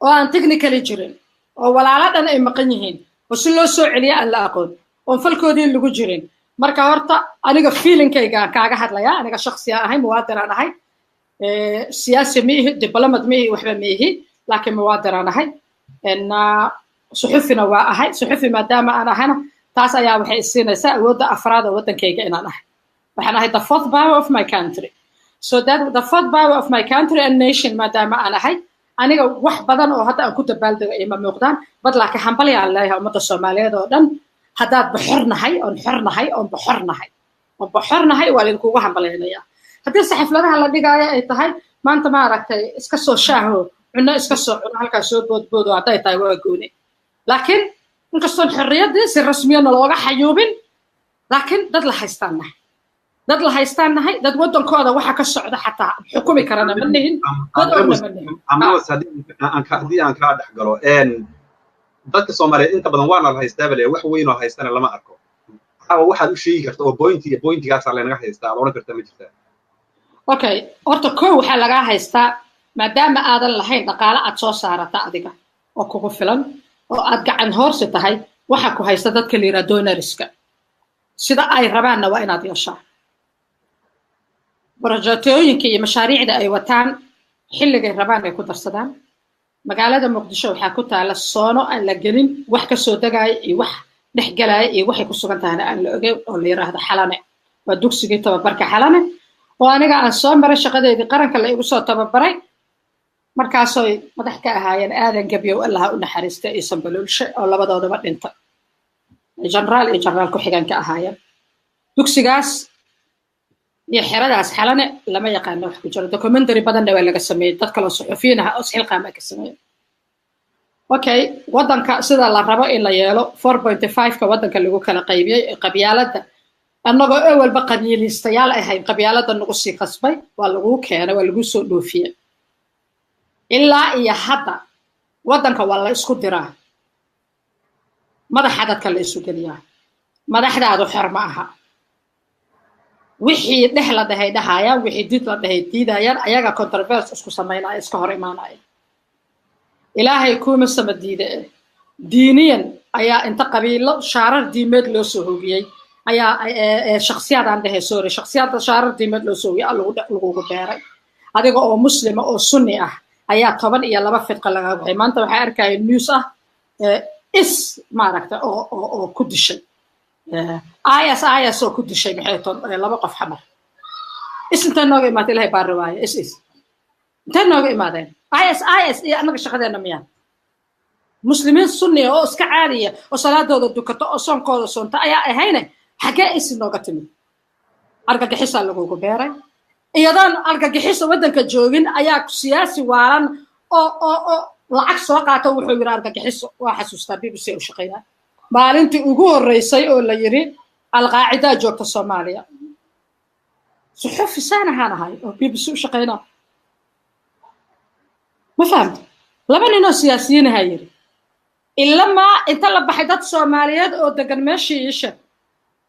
oo aan technically jirin, oo walaalo dhan ay maqan yihiin oo si loo soo celiya aan la aqoon, oon falkoodii lagu jirin. Marka horta aniga feelingkayga aan kaaga hadlayaa, aniga shakhsi aan ahay, muwaadin aan ahay, siyaasi ma ihi, diplomat ma ihi, waxba ma ihi, laakiin muwaadin aan ahay, suxufina waa ahay. Suxufi maadaama aan ahayna, taas ayaa waxay isiinaysaa awoodda afraad oo waddankayga inaan ahay. Waxaan ahay the fourth power of my country. So that the fourth power of my country and nation maadaama aan ahay, aniga wax badan oo hadda aan ku dabaaldego ima muuqdaan, but laakiin hambalyaan leeyahay ummadda Soomaaliyeed oo dhan. Haddaad boxornahay oon xornahay oon boxornahay oon boxornahay, waa laydinkugu hambalyaynayaa. Haddii xafladaha la dhigaayo ay tahay maanta, ma aragtay, iska soo shaaho cunno, iska soo cuno, halkaas soo boodboodo hadday tahay, waa gooni. Laakiin inkastoon xorriyaddii si rasmiyana looga xayuubin, laakiin dad la haystaan nahay, dad la haystaan nahay. Dad waddankooda waxa ka socda xataa xukumi karana ma nihin, dad ogna ma nihin. Haddii aan kaa dhex galo, dadka Soomaaliyeed inta badan waana la haystaa bale, wax weyn oo haystana lama arko. Caawa waxaad u sheegi karta oo pointiga pointigaasaa laynaga haystaa aad odhan karta ma jirtaa? Okay, horta kow waxaa lagaa haystaa maadaama aadan lahayn dhaqaale aad soo saarata adiga oo kugu filan oo aad gacan hoorsi tahay, waxa ku haysta dadka la yidhaha donorska. Sida ay rabaanna waa inaad yeeshaa. Projectooyinka iyo mashaariicda ay wataan xilligay rabaan ay ku darsadaan. Magaalada Muqdisho waxaa ku taala soono aan la gelin, wax ka soo degaaya iyo wax dhex gelaya iyo waxay ku sugan tahayna aan la ogeyn, oo la yiraahdo Xalane. Waa dugsigii tababarka Xalane oo aniga aan soo maray, shaqadeedii qaranka la igu soo tababaray, markaasoy madax ka ahaayeen Aadan Gebyow, Allaha u naxariista, iyo Sambaloolshe oo labadoodaba dhinta, jenaraal iyo jenaraal ku-xigeen ka ahaayeen. Dugsigaas iyo xeradaas Xalane lama yaqaano wax ku jiro. Documentary badanna waa laga sameeyey, dad kaloo suxufiyiin ah oo isxilqaama ka sameeyey. Okay, waddanka sida la rabo in la yeelo, 4.5-ka waddanka lagu kala qaybiyey ee qabyaaladda, annagoo ewelba qabiiliistayaal ahayn, qabyaaladda nagu sii qasbay, waa laguu keenay, waa lagu soo dhoofiyey. Ilaa iyo hadda waddanka waa la isku diraa, madaxa dadka la isu geliyaa, madaxdaadu xor ma aha. Wixii dhex la dhahay dhahayaan, wixii did la dhahay diidayaan, ayaga controversy isku samaynaya, iska hor imaanaya. Ilaahay kuuma sama diide eh, diiniyan ayaa inta qabiilo shaarar diimeed loo soo hogiyey ayaa shakhsiyaad aan dhahay, sorry, shakhsiyaadda shaarar diimeed loo soo hogiyey lagugu beeray. Adiga oo Muslima oo Sunni ah ayaa 12 fidqa lagaa waxay. Maanta waxaa arkaya news ah is maaragta oo ku dishay ISIS oo ku dishay, maxay ton, laba qof Xamar. Is intee nooga imaatay? Ilahay baa riwaaya. Is intee nooga imaadeen ISIS iyo annaga shaqadeena miyaan? Muslimiin Sunniya oo iska caadiya oo salaadooda dukato oo soonkooda soonta ayaa ahayne, xaggee is nooga timid? Argagixisaa lagugu beeray. Iyadoon argagixisa waddanka joogin ayaa siyaasi waalan oo lacag soo qaata wuxuu yidhi argagixiso. Waa xasuustaa BBC u shaqeynaa maalintii ugu horreysay oo la yidhi Alqaacidaa joogta Soomaaliya. Suxufi saan ahaan ahay oo BBC u shaqeynaa, ma fahamta? Laba nin oo siyaasiyiin ahaa yidhi ilamaa inta la baxay dad Soomaaliyeed oo degan meeshii isha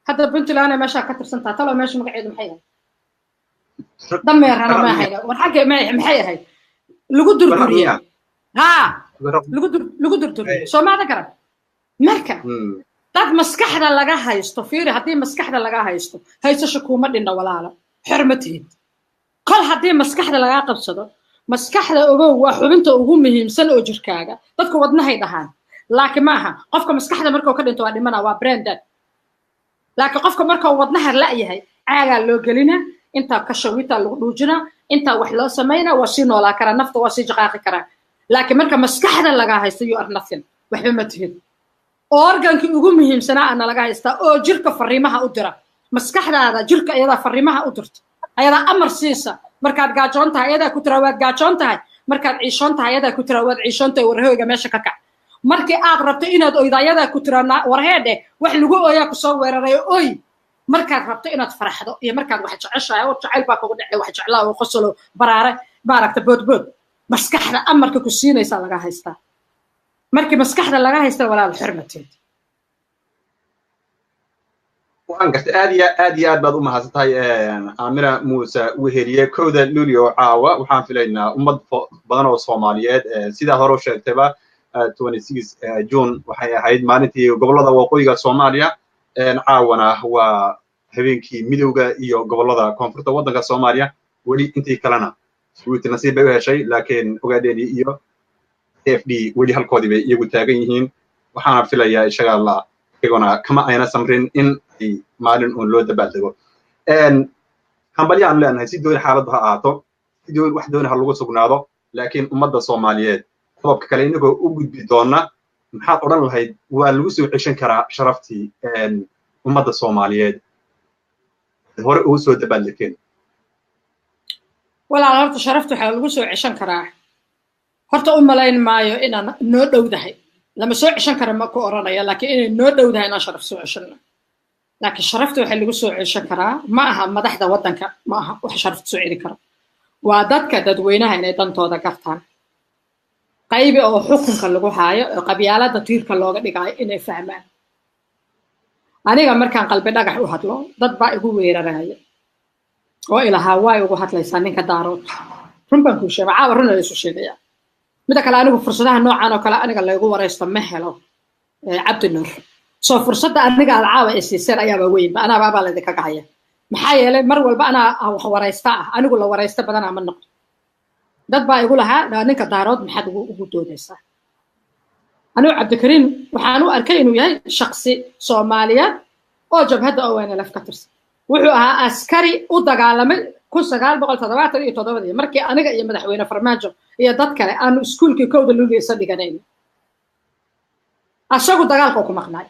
hadda Puntland ay meeshaa ka tirsantaa talo, meesha magaceedu maxay ahayd? Dameerana ma ahayn, war xaggee maxay ahayd lagu durduriyey? Haa, lagu durduriyey, soo maada garan. Marka dad maskaxda laga haysto, fiiri, haddii maskaxda laga haysto, haysasho kuuma dhinna walaalo, xor ma tihid. Kol haddii maskaxda lagaa qabsado, maskaxda ogow waa xubinta ugu muhiimsan oo jirkaaga. Dadku wadnahay dhahaan, laakiin maaha. Qofka maskaxda markuu ka dhinto waa dhimana, waa brain dead. Laakiin qofka markuu wadnaha la'yahay, caagaa loo gelinaa, intaa kashawitaa lagu dhuujinaa, intaa wax loo samaynaa, waa sii noolaa karaa, nafta waa sii jaqaaqi karaa. Laakiin marka maskaxda lagaa haysto, you are nothing, waxba ma tihid. Organkii ugu muhiimsanaa ana laga haystaa oo jirka fariimaha u dira. Maskaxdaada jirka iyadaa fariimaha u dirta, ayadaa amar siisa. Markaad gaajoon tahay, ayadaa ku tiraa waad gaajoon tahay. Markaad ciishoon tahay, ayadaa ku tiraa waad ciishoon tahay, warhooyga meesha ka kac. Markii aad rabto inaad oydo, ayadaa ku tiraa warheedhe, wax lagu ooyaa kusoo weeraray, oy. Markaad rabto inaad faraxdo iyo markaad wax jeceshahay oo jacayl baa kugu dhacay, wax jeclaa oo qosolo baraare maaragta boodbood, maskaxda amarka ku siinaysaa laga haystaa. Markii maskaxda laga haysta, walaal, xurmateed. Waan gartay. Aad iyo aad iyo aad baad u mahadsantahay, Aamina Muuse Weheliye. 1-da Luulyo caawa waxaan filaynaa ummad badan oo Soomaaliyeed, sidaa hore u sheegtayba, 26 June waxay ahayd maalintii gobollada waqooyiga Soomaaliya, caawana waa habeenkii midowga iyo gobollada koonfurta waddanka Soomaaliya. Weli intii kalena Jabuuti nasiib bay u heshay, laakiin Ogaadeni iyo NFD weli halkoodii bay iyagu taagan yihiin. Waxaana filayaa insha Allah iyaguna kama ayna samrin in ay maalin uun loo dabaaldego. Hambalyaanu leenahay, si dooni xaaladdu ha ahaato, si dooni wax dooni ha lagu sugnaado, laakiin ummadda Soomaaliyeed qodobka kale inagoo u gudbi doona, maxaad odhan lahayd waa lagu soo ceshan karaa sharaftii ummadda Soomaaliyeed hore ugu soo dabaaldegteen? Walaal, horta sharafta waxaa lagu soo ceshan karaa, horta u malayn maayo inaan noo dhowdahay. Lama soo ceshan kara ma ku oranaya, laakiin inay noo dhowdahay inaan sharaf soo ceshanno. Laakiin sharafta waxaa lagu soo ceshan karaa ma aha madaxda waddanka, ma aha wax sharafta soo celi kara. Waa dadka dadweynaha inay dantooda gartaan, qaybi oo xukunka lagu haayo oo qabyaalada tiirka looga dhigaayo inay fahmaan. Aniga markaan Qalbi Dhagax u hadlo, dad baa igu weeraraya oo ilahaa waay ugu hadlaysaa ninka Daarood. Run baan kuu sheega caawa, runa la isu sheegaya. Mida kale, anigu fursadaha noocan oo kale aniga laygu waraysto ma helo, Cabdi Nuur. Soo fursadda aniga aad caawa i siiseen ayaaba weynba, anaaba abaa laydinkaga haya. Maxaa yeelay mar walba anaa wax waraysta ah, anigu la waraysta badanaa ma noqdo. Dad baa igu lahaa ninka Daarood maxaad ugu doodaysaa? Anigu Cabdikariim waxaan u arkay inuu yahay shaksi Soomaaliyeed oo jabhadda ONLF ka tirsan. Wuxuu ahaa askari u dagaalamay 1977-dii, markii aniga iyo madaxweyne Farmaajo iyo dad kale aanu iskuulkii 1-da Luulyo isa dhiganayn, asagu dagaalka ku maqnaay.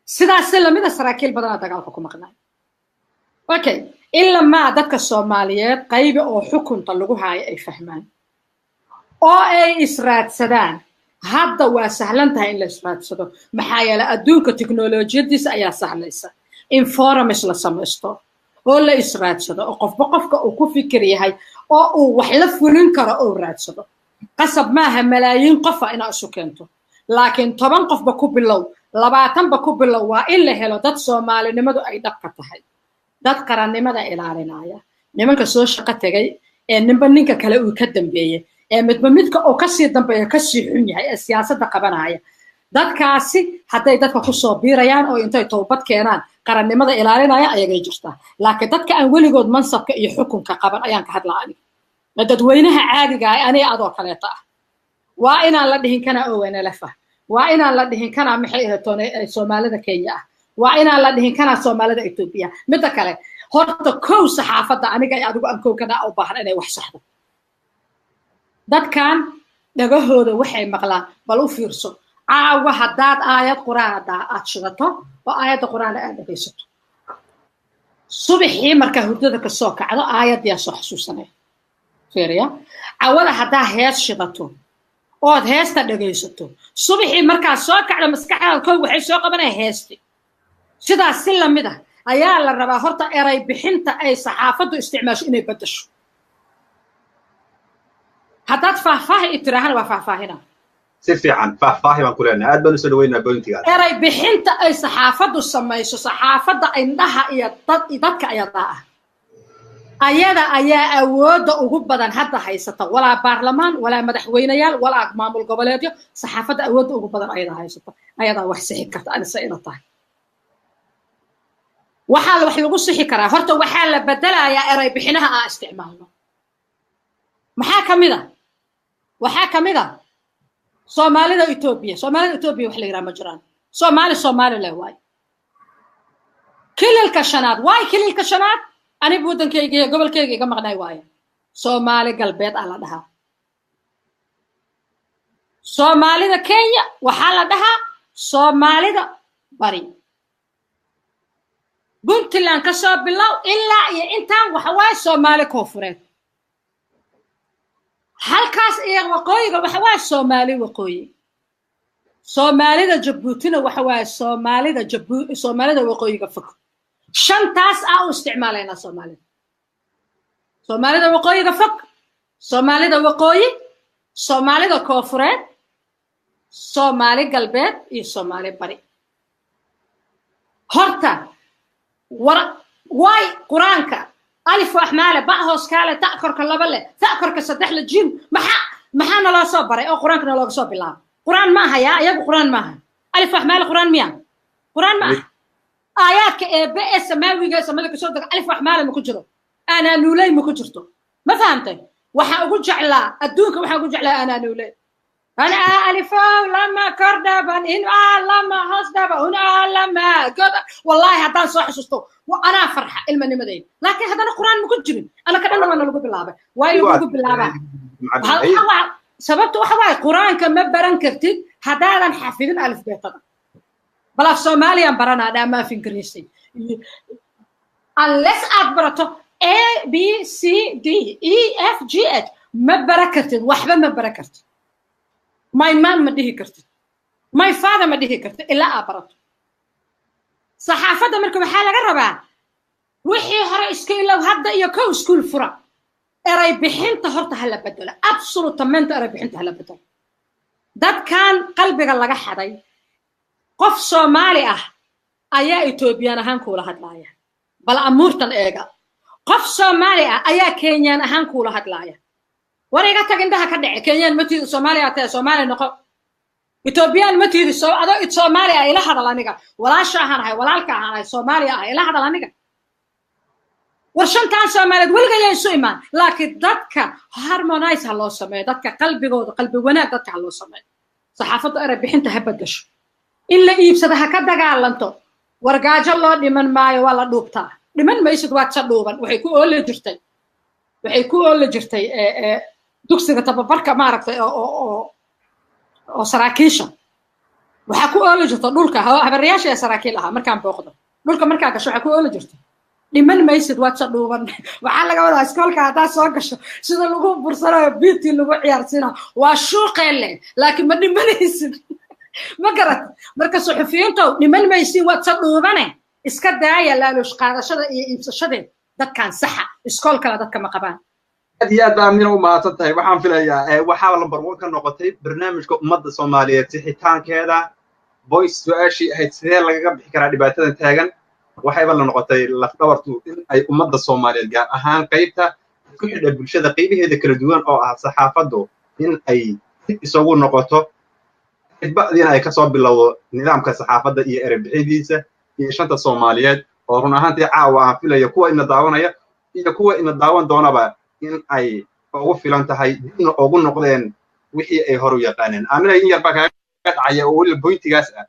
Sidaas lamida saraakiil badanaa dagaalka ku maqnaay. Okay, ilamaa dadka Soomaaliyeed qaybi oo xukunta lagu haayo ay fahmaan oo ay israadsadaan. Hadda waa sahlan tahay in la israadsado, maxaa yeelay adduunka teknolojiyadiisa ayaa sahlaysa in forums la samaysto oo la israadsado, oo qofba qofka uu ku fikir yahay oo uu wax la fulin karo oo raadsado. Qasab maaha malaayiin qofa inaa isu keento, laakiin 10 qofba ku bilow, 20-ba ku bilow. Waa in la helo dad Soomaalinimadu ay dhabka tahay, dad qarannimada ilaalinaya. Nimanka soo shaqo tegay ee ninba ninka kale uu ka dambeeyey, ee midba midka uu kasii dambeeyo kasii xun yahay ee siyaasadda qabanaya, dadkaasi hadday dadka kusoo biirayaan oo intay towbad keenaan qarannimada ilaalinaya, ayagay jirtaa. Laakiin dadka aan weligood mansabka iyo xukunka qaban ayaan ka hadlaa aniga, dadweynaha caadiga ah, aniga adoo kaleeta ah, waa inaan la dhihin kana ONLF ah, waa inaan la dhihin kana maxay ahatoone Soomaalida Kenya ah, waa inaan la dhihin kana Soomaalida Etoobiya. Midda kale, horta kow saxaafadda aniga iyo adigu aan kow kana u baahan inay wax saxdo. Dadkan dhagahooda waxay maqlaan, bal u fiirso caawa, haddaad aayad Qur'aan haddaa aad shidato oo aayadda Qur'aan aad dhegaysato, subaxii markaa hurdada kasoo kacdo aayaddiyaa soo xasuusanaya. Fiiriya, cawada haddaa hees shidato ood heesta dhegaysato, subaxii markaa soo kacdo maskaxdaada kow waxay soo qabanaya heesti. Sidaas si lamid ah ayaa la rabaa horta eray bixinta ay saxaafaddu isticmaasho inay beddesho. Haddaad faahfaahi i tiraahana, waa faahfaahina. Si fiican faahfaahi baan ku leenahay, aad baan usoo dhaweynaa pointigaas. Eray bixinta ay saxaafaddu samayso, saxaafadda indhaha iyo dad dadka ayadaa ah. Ayada ayaa awoodda ugu badan hadda haysata, walaa baarlamaan, walaa madaxweyneyaal, walaa maamul goboleedyo. Saxaafadda awoodda ugu badan ayadaa haysata, ayadaa wax sixi karta. Anise ila tahay waxaa wax lagu sixi karaa, horta waxaa la bedelayaa eray bixinaha aan isticmaalno. Maxaa ka mid a? Waxaa ka mid a Soomaalida Etoobiya. Soomaalida Etoobiya wax la yidhaha ma jiraan. Soomaali Soomaali leh waay. Kililka shanaad waay, kililka shanaad aniga waddankayga iyo gobolkayga iga maqnay waaye, Soomaali Galbeed aa la dhahaa. Soomaalida Kenya waxaa la dhahaa Soomaalida Bari. Puntland ka soo bilow ilaa iyo intaan waxa waaye Soomaali Koonfureed. Halkaas iyo waqooyiga waxa waaye Soomaali Waqooyi. Soomaalida Jabuutina waxa waaye Soomaalida Jabu, Soomaalida Waqooyiga Fog. Shantaas aa u isticmaalaynaa: Soomaalida, Soomaalida Waqooyiga Fog, Soomaalida Waqooyi, Soomaalida Koonfureed, Soomaali Galbeed iyo Soomaali Bari. Horta war waay, Qur-aanka alif axmaale, ba hoos kaale, ta korka laba leh, ta korka saddex le, jim. Maxaa naloo soo baray oo Qur-aanka nalooga soo bilaabo? Qur-aan ma aha yaa iyagu, Qur-aan maaha. Alif axmaale Qur-aan miya? Qur-aan ma aha. Aayaadka eebe ee samaawiga ee samada kasoo dega alif axmaale ma ku jiro, anaanuuley ma ku jirto. Ma fahamtay? Waxaa ugu jeclaa adduunka, waxaa ugu jeclaa anaanuuley. Ana alifow lama kordhaban in lama hoos dhaba un lama god. Wallahi haddaan soo xasuusto anaa farxa ilmanimadayda, laakiin haddana Qur-aan ma ku jirin. Ana ka dhanna waa nalagu bilaabay. Waayo lagu bilaabaa, sababta waxa waaye Qur-aanka ma baran kartid haddaadan xafidin alifbeetada. Bal af Soomaaliyaan baranaa dha ama af Ingiriisi, unless aad barato A B C D E F G H, ma bara kartid waxba, ma bara kartid. My man ma dhihi kartid, my father ma dhihi kartid ilaa aad barato. Saxaafadda marka waxaa laga rabaa wixii hore iska ilow, hadda iyo kow iskuul fura. Eray bixinta horta hala bedelo, absolutamente eray bixinta hala bedelo. Dadkan qalbiga laga xaday, qof Soomaali ah ayaa Etoobiyaan ahaan kuula hadlaaya. Bal amuurtan eega, qof Soomaali ah ayaa Kenyaan ahaan kuula hadlaaya. War iga tag, indhaha ka dhece. Kenyaan ma tiidi, Soomaaliya tahay, Soomaali noqo. Etoobiyaan ma tiidi, adoo Soomaali ah ila hadal. Aniga walaasha ahaan ahay, walaalka ahaan ahay, Soomaaliya ah, ila hadal aniga. War shantaan Soomaaliyeed weligayaa isu imaan, laakiin dadka harmonize ha loo sameeyo, dadka qalbigooda qalbi wanaag dadka ha loo sameeyo. Saxaafadda erey bixinta ha bedasho, in la iibsada ha ka dagaalanto. Wargaajo loo dhiman maayo, waa la dhuubtaa. Dhiman maysid, waad sa dhuuban. Waxay ku ooli jirtay dugsiga tababarka, maaragtay, oo saraakiisha waxaa ku ooli jirta dhulka. Habaryaashi ee saraakiil ahaa markaan booqdo, dhulka markaa gasho waxaa ku ooli jirta "dhiman maysid, waad sa dhuuban". Waxaa laga wadaa iskoolka haddaad soo gasho sida lagu bursanayo, biti lagu ciyaarsiinayo, waa shuuqeele, laakiin ma dhimanaysid, ma garat? Marka suxufiyiintow, dhiman maysin, waad sa dhuubane. Iska daaya laaluush qaadashada iyo iibsashadeed. Dadkan saxa iskoolkala dadka ma qabaan. Aad iyo aad baa Amina u mahadsan tahay. Waxaan filayaa waxaa number one ka noqotay barnaamijka ummadda Soomaaliyeed sixitaankeeda voice. Su-aashii ahayd sidee lagaga bixi karaa dhibaatadan taagan, waxayba la noqotay lafdhabartu in ay ummadda Soomaaliyeed, gaar ahaan qaybta ku xidha bulshada qaybaheeda kala duwan oo ah saxaafaddu, in ay isugu noqoto, ba'diina ay kasoo bilowdo nidaamka saxaafadda iyo erebixidiisa iyo shanta Soomaaliyeed, oo run ahaantii caawa aan filayo kuwa ina daawanaya iyo kuwa ina daawan doonaba in ay ugu filan tahay, dibna ugu noqdeen wixii ay hor u yaqaaneen. Amina, in yar baa kaaga dhacaya oo weliba pointigaas ah.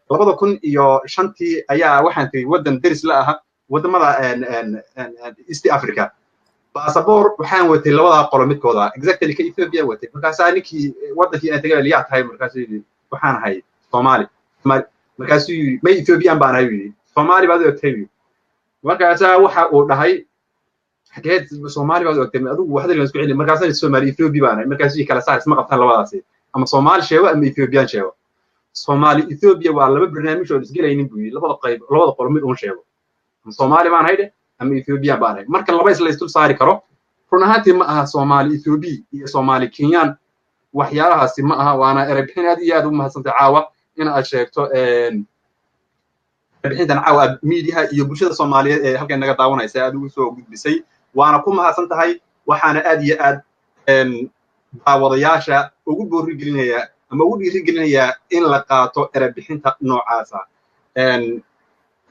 2005-tii ayaa waxaan tegey waddan deris la aha waddamada East Africa. Baasaboor waxaan watay labadaa qolo midkooda, exactly ka Ethiopia watay. Markaasaa ninkii waddankii aan tegay, "Yaa tahay?" Markaasuu yidhi, "Waxaan ahay Soomaali." Markaasuu yidhi, "May, Ethiopian baan ahay," yidhi. "Soomaali baad u egtay," yidhi. Markaasaa waxa uu dhahay, "Xageed Soomaali baad u egtay adigu?" Waxdaligan isku celi. Markaasaa, "Soomaali Ethiopia baan ahay." Markaasuu yidhi, "Kala saar, isma qabtaan labadaasi, ama Soomaali sheego ama Ethiopian sheego. Soomaali Ethiopia waa laba barnaamij oo isgelaynin," buu yidhi. "Labada qayb, labada qolo mid uun sheego, ama Soomaali baan ahay dheh ama Ethiopian baan ahay." Marka laba isla isdul saari karo run ahaantii ma aha Soomaali Ethiopia iyo Soomaali Kenyan, waxyaalahaasi ma aha, waana erey bixin. Aad iyo aad u mahadsantay caawa in aad sheegto bixintan caawa aad miidiyaha iyo bulshada Soomaaliyeed ee halkan naga daawanaysa aad ugu soo gudbisay. Waana ku mahadsan tahay. Waxaana aad iyo aad daawadayaasha ugu boorigelinayaa ama ugu dhiirigelinayaa in la qaato erebixinta noocaasa.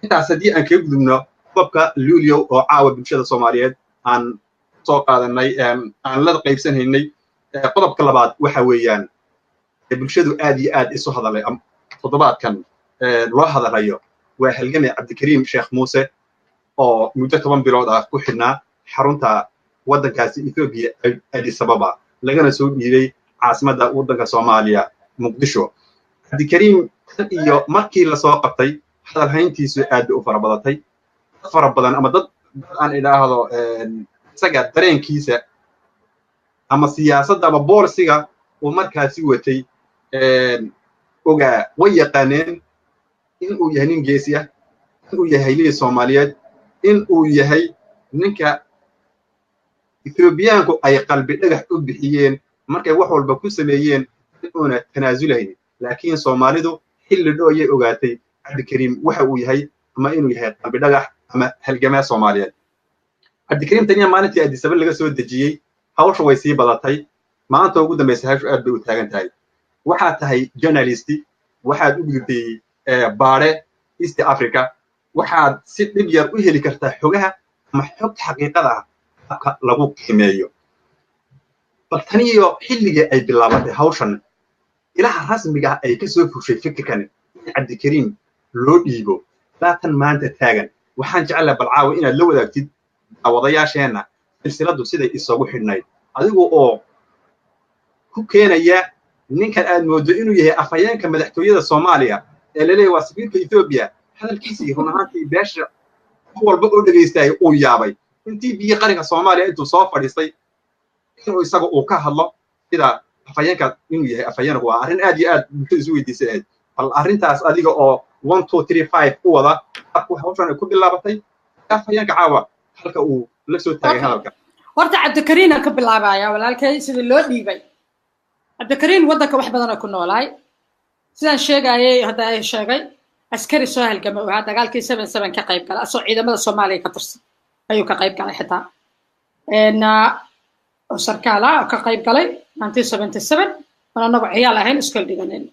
Intaas haddii aan kaga gudubno qodobka Luuliow oo caawa bulshada Soomaaliyeed aan soo qaadanay, aan la qaybsanhaynay, qodobka labaad waxa weeyaan bulshadu aad iyo aad isu hadalay toddobaadkan loo hadalayo waa halgamay Cabdikariim Sheekh Muuse oo muddo 10 bilood ah ku xidhnaa xarunta waddankaasi Ethiopia, Addis Ababa, lagana soo dhiibay caasimadda waddanka Soomaaliya, Muqdisho. Cabdikariim tan iyo markii lasoo qabtay hadal hayntiisu aad bay u fara badatay. Dad fara badan ama dad aan idhaahdo isaga dareenkiisa ama siyaasadda ama boolisiga uu markaasi watay ogaa way yaqaaneen in uu yahay nin geesi ah, in uu yahay haylihii Soomaaliyeed, in uu yahay ninka Ethoobiyaanku ay qalbi dhagax u bixiyeen markay wax walba ku sameeyeen in uuna tanaasulayn. Laakiin Soomaalidu xilli dhow ayay ogaatay Cabdikariim waxa uu yahay, ama inuu yahay qalbi dhagax ama halgamaa Soomaaliyeed. Cabdikariim taniya maalintii Addis Ababa laga soo dejiyey hawsha way sii badatay. Maanta ugu dambaysa hawshu aad bay u taagan tahay. Waxaad tahay journalist, waxaad u gudubtay baare East Africa, waxaad si dhib yar u heli kartaa xogaha ama xogta xaqiiqada ah habka lagu qiimeeyo. Bal tan iyo xilligii ay bilaabatay hawshan, ilaha rasmiga ah ay ka soo fushay fikirkan in Cabdikariim loo dhiibo laatan maanta taagan, waxaan jeclahay bal caawa inaad la wadaagtid daawadayaasheenna silsiladdu siday isugu xidhnayd, adigu oo ku keenaya ninkan aad moodo inuu yahay afhayeenka madaxtooyada Soomaaliya ee laleeyahay waa safiirka Ethiopia. Hadalkiisii run ahaantii beesha qof walba oo dhegaystay uu yaabay intii biyo qaranka Soomaaliya intuu soo fadhiistay inuu isaga uu ka hadlo sida afhayeenka inuu yahay afhayeenku waa arrin aad iyo aad bulshada isu weydiisan lahayd. Bal arrintaas adiga oo 1 2 3 5 u wada habku hawshan ay ku bilaabatay, afhayeenka caawa halka uu la soo taagay hadalka. Horta Cabdikariin aan ka bilaabaya walaalkay sidii loo dhiibay. Cabdikariin waddanka wax badan oo ku noolaay, sidaan sheegayay hadda ay sheegay, askari soo halgamay oo ahaa, dagaalkii 77 ka qayb galay, asoo ciidamada Soomaaliya ka tirsan ayuu ka qayb galay, xitaa oo sarkaal ah oo ka qayb galay 1977 oon annagu ciyaal ahayn iskool dhiganayn.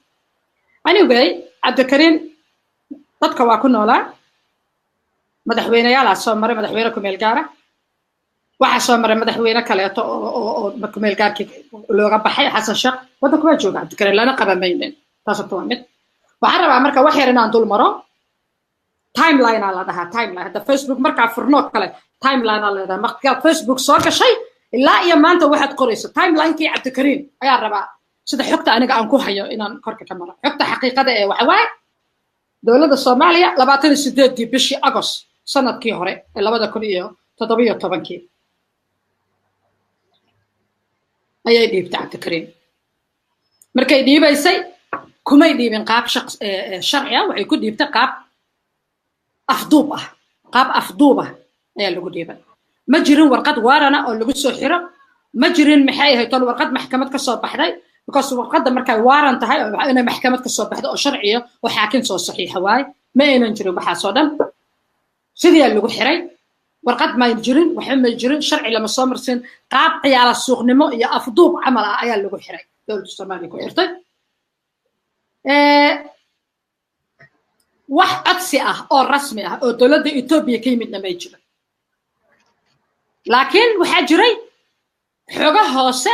Anyway, Cabdikariin dadka waa ku noolaa. Madaxweyneyaalaa soo maray, madaxweyne ku meel gaara waxaa soo maray, madaxweyne kaleeto oo kumeel gaarkii looga baxay, Xasan Sheekh. Waddanka waa jooga Cabdikariin, lana qabamaynin. Taas horta waa mid. Waxaan rabaa marka wax yar inaan dul maro. Timeline aa la dhahaa, timeline. Hadda Facebook markaa furnoo kale timeline aa leedahay. Markaad Facebook soo gashay ilaa iyo maanta waxaad qorayso, timelinekii Cabdikariin ayaa rabaa sida xogta aniga aan ku hayo inaan korka ka maro. Xogta xaqiiqada ee waxa waaye dowladda Soomaaliya 28-dii bishii Agost sanadkii hore ee 2017-kii ayay dhiibtay Cabdikariin. Markay dhiibaysay kumay dhiibin qaab sharci ah, waxay ku dhiibtay qaab afduub ah. Qaab afduub ah ayaa lagu dhiibay. Ma jirin warqad waarana oo lagu soo xiro, ma jirin maxay ahayd tol warqad maxkamad ka soo baxday, because warqadda markay waaran tahay inay maxkamad ka soo baxdo oo sharciya oo xaakim soo saxiixa waaye. Ma aynan jirin waxaasoo dhan. Sidii lagu xiray, warqad may jirin, waxba may jirin, sharci lama soo marsin. Qaab ciyaala suuqnimo iyo afduub camal ah ayaa lagu xiray, dowladda Soomaaliya ku xirtay. Wax codsi ah oo rasmi ah oo dowladda Etoobiya ka yimidna may jirin, laakiin waxaa jiray xogo hoose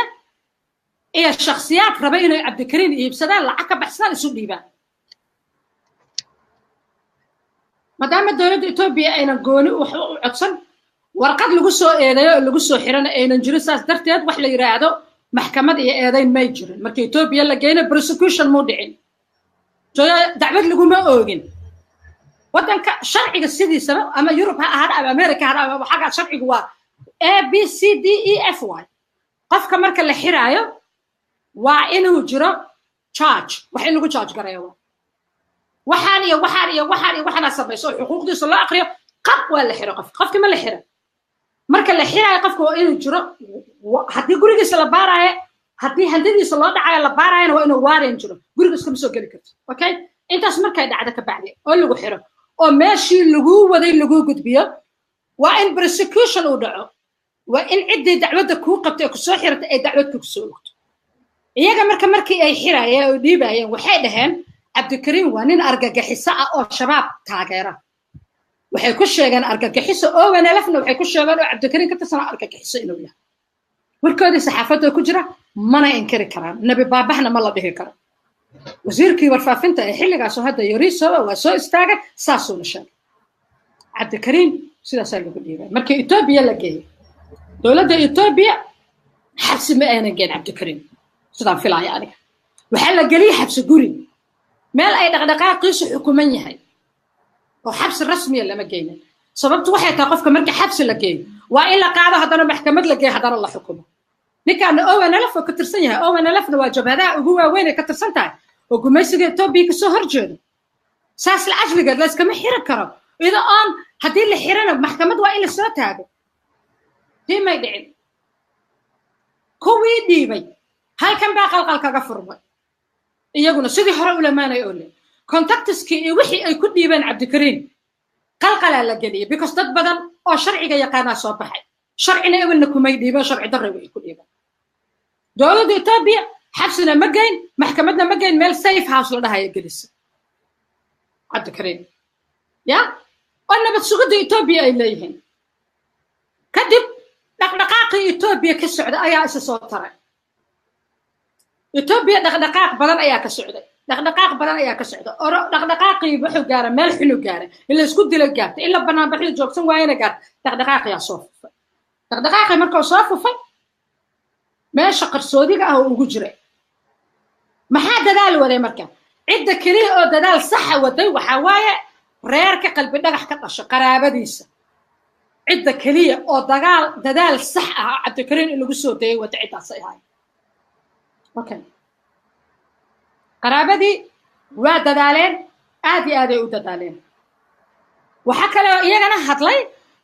iyo shakhsiyaad raba inay Cabdikariin iibsadaan, lacag ka baxsadaan, isu dhiibaan. Maadaama dowladda Etoobiya aynan gooni wax u codsan, warqad lagu soo eedeeyo oo lagu soo xirana aynan jirin, saas darteed wax la yidhaahdo maxkamad iyo eedayn may jirin. Marka Etoobiya la geyna prosecution muu dhicin, dacwad laguma oogin. Waddanka sharciga sidiisaba, ama Yurub ha ahaada ama America ha ahaada ama xagga, sharcigu waa A B C D E F Y. Qofka marka la xiraayo waa inuu jiro charge, wax in lagu charge gareeyo, waxaan iyo waxaan iyo waxaan iyo waxaana samayso oo xuquuqdiisa loo aqriyo. Qab waa la xiro qofka. Qofki ma la xiro. Marka la xiraayo qofka waa inuu jiro, haddii gurigiisa la baaraayo, haddii hantidiisa loo dhacayo la baaraayana, waa inuu waaran jiro. Guriga iskama soo geli karto. Okay, intaas markay dhacdo ka bacdi oo lagu xiro oo meeshii laguu waday laguu gudbiyo, waa in prosecution uu dhaco. Waa in ciddii dacwadda kuu qabtay ee kusoo xiratay ay dacwad kugu soo ogto. Iyaga marka markii ay xirayeen oo dhiibayeen waxay dhaheen Cabdikariim waa nin argagixiso ah oo Shabaab taageera. Waxay ku sheegeen argagixiso, ONLF-na waxay ku sheegeen oo Cabdikariim ka tirsanaa argagixiso inuu yahay. Warkoodii saxaafadda ku jira mana inkiri karaan, nebi baabahna ma la dhihi karo. Wasiirkii warfaafinta ee xilligaasoo hadda Yariisoba waa soo istaagay, saasuuna sheegay. Cabdikariim sidaasaa lagu dhiibay. Markii Etoobiya la geeyey, dowladda Etoobiya xabsi ma aynan geen Cabdikariim, sidaan filaya aniga. Waxaa la geliyey xabsi guri, meel ay dhaqdhaqaaqiisu xukuman yahay, oo xabsi rasmiya lama geynin. Sababtu waxay tahay qofka marka xabsi la geeyo waa in la qaado, haddana maxkamad la geeyo, haddana la xukumo. Ninkaana ONLF oo ka tirsan yahay, ONLF-na waa jabhadaha ugu waaweyn ay ka tirsan tahay oo gumaysiga Etoobiya kasoo horjeedo. Saas la ajligeed layskama xiri karo iyadoo oon haddii la xirana maxkamad waa in la soo taago. Tii may dhicin. Kuwii dhiibay halkan baa qalqal kaga furmay, iyaguna sidii hore u lamaanay oo le contactiskii iyo wixii ay ku dhiibeen Cabdikariim qalqalaa la geliyay, because dad badan oo sharciga yaqaanaa soo baxay. Sharcina ewelna kumay dhiibeen, sharci darray waxay ku dhiibeen. Dowladda Etoobiya xabsina ma geyn, maxkamadna ma geyn, meel safe house la dhahaya gelisa Cabdikariim ya oo nabad sugidda Etoobiya ay leeyihiin. Kadib dhaqdhaqaaqii Etoobiya ka socda ayaa isa soo taray. Etoobiya dhaqdhaqaaq badan ayaa ka socday, dhaqdhaqaaq badan ayaa ka socda. Oro dhaqdhaqaaqii wuxuu gaaray meel xunu gaaray, in la isku dilo gaartay, in la banaanbaxyo joogsan waayana gaartay. Dhaqdhaqaaqiyaa soo fufay. Dhaqdhaqaaqii markuu soo fufay meesha qarsoodiga ah oo ugu jiray, maxaa dadaal waday marka? Cidda keliya oo dadaal saxa waday waxaa waaye reerka Qalbi Dhagax ka dhashay, qaraabadiisa. Cidda keliya oo dagaal dadaal sax ah oo Cabdikariim in lagu soo dayay wada ciddaasay ahayd. Okay, qaraabadii waa dadaaleen, aad iyo aad ay u dadaaleen. Waxaa kale oo iyagana hadlay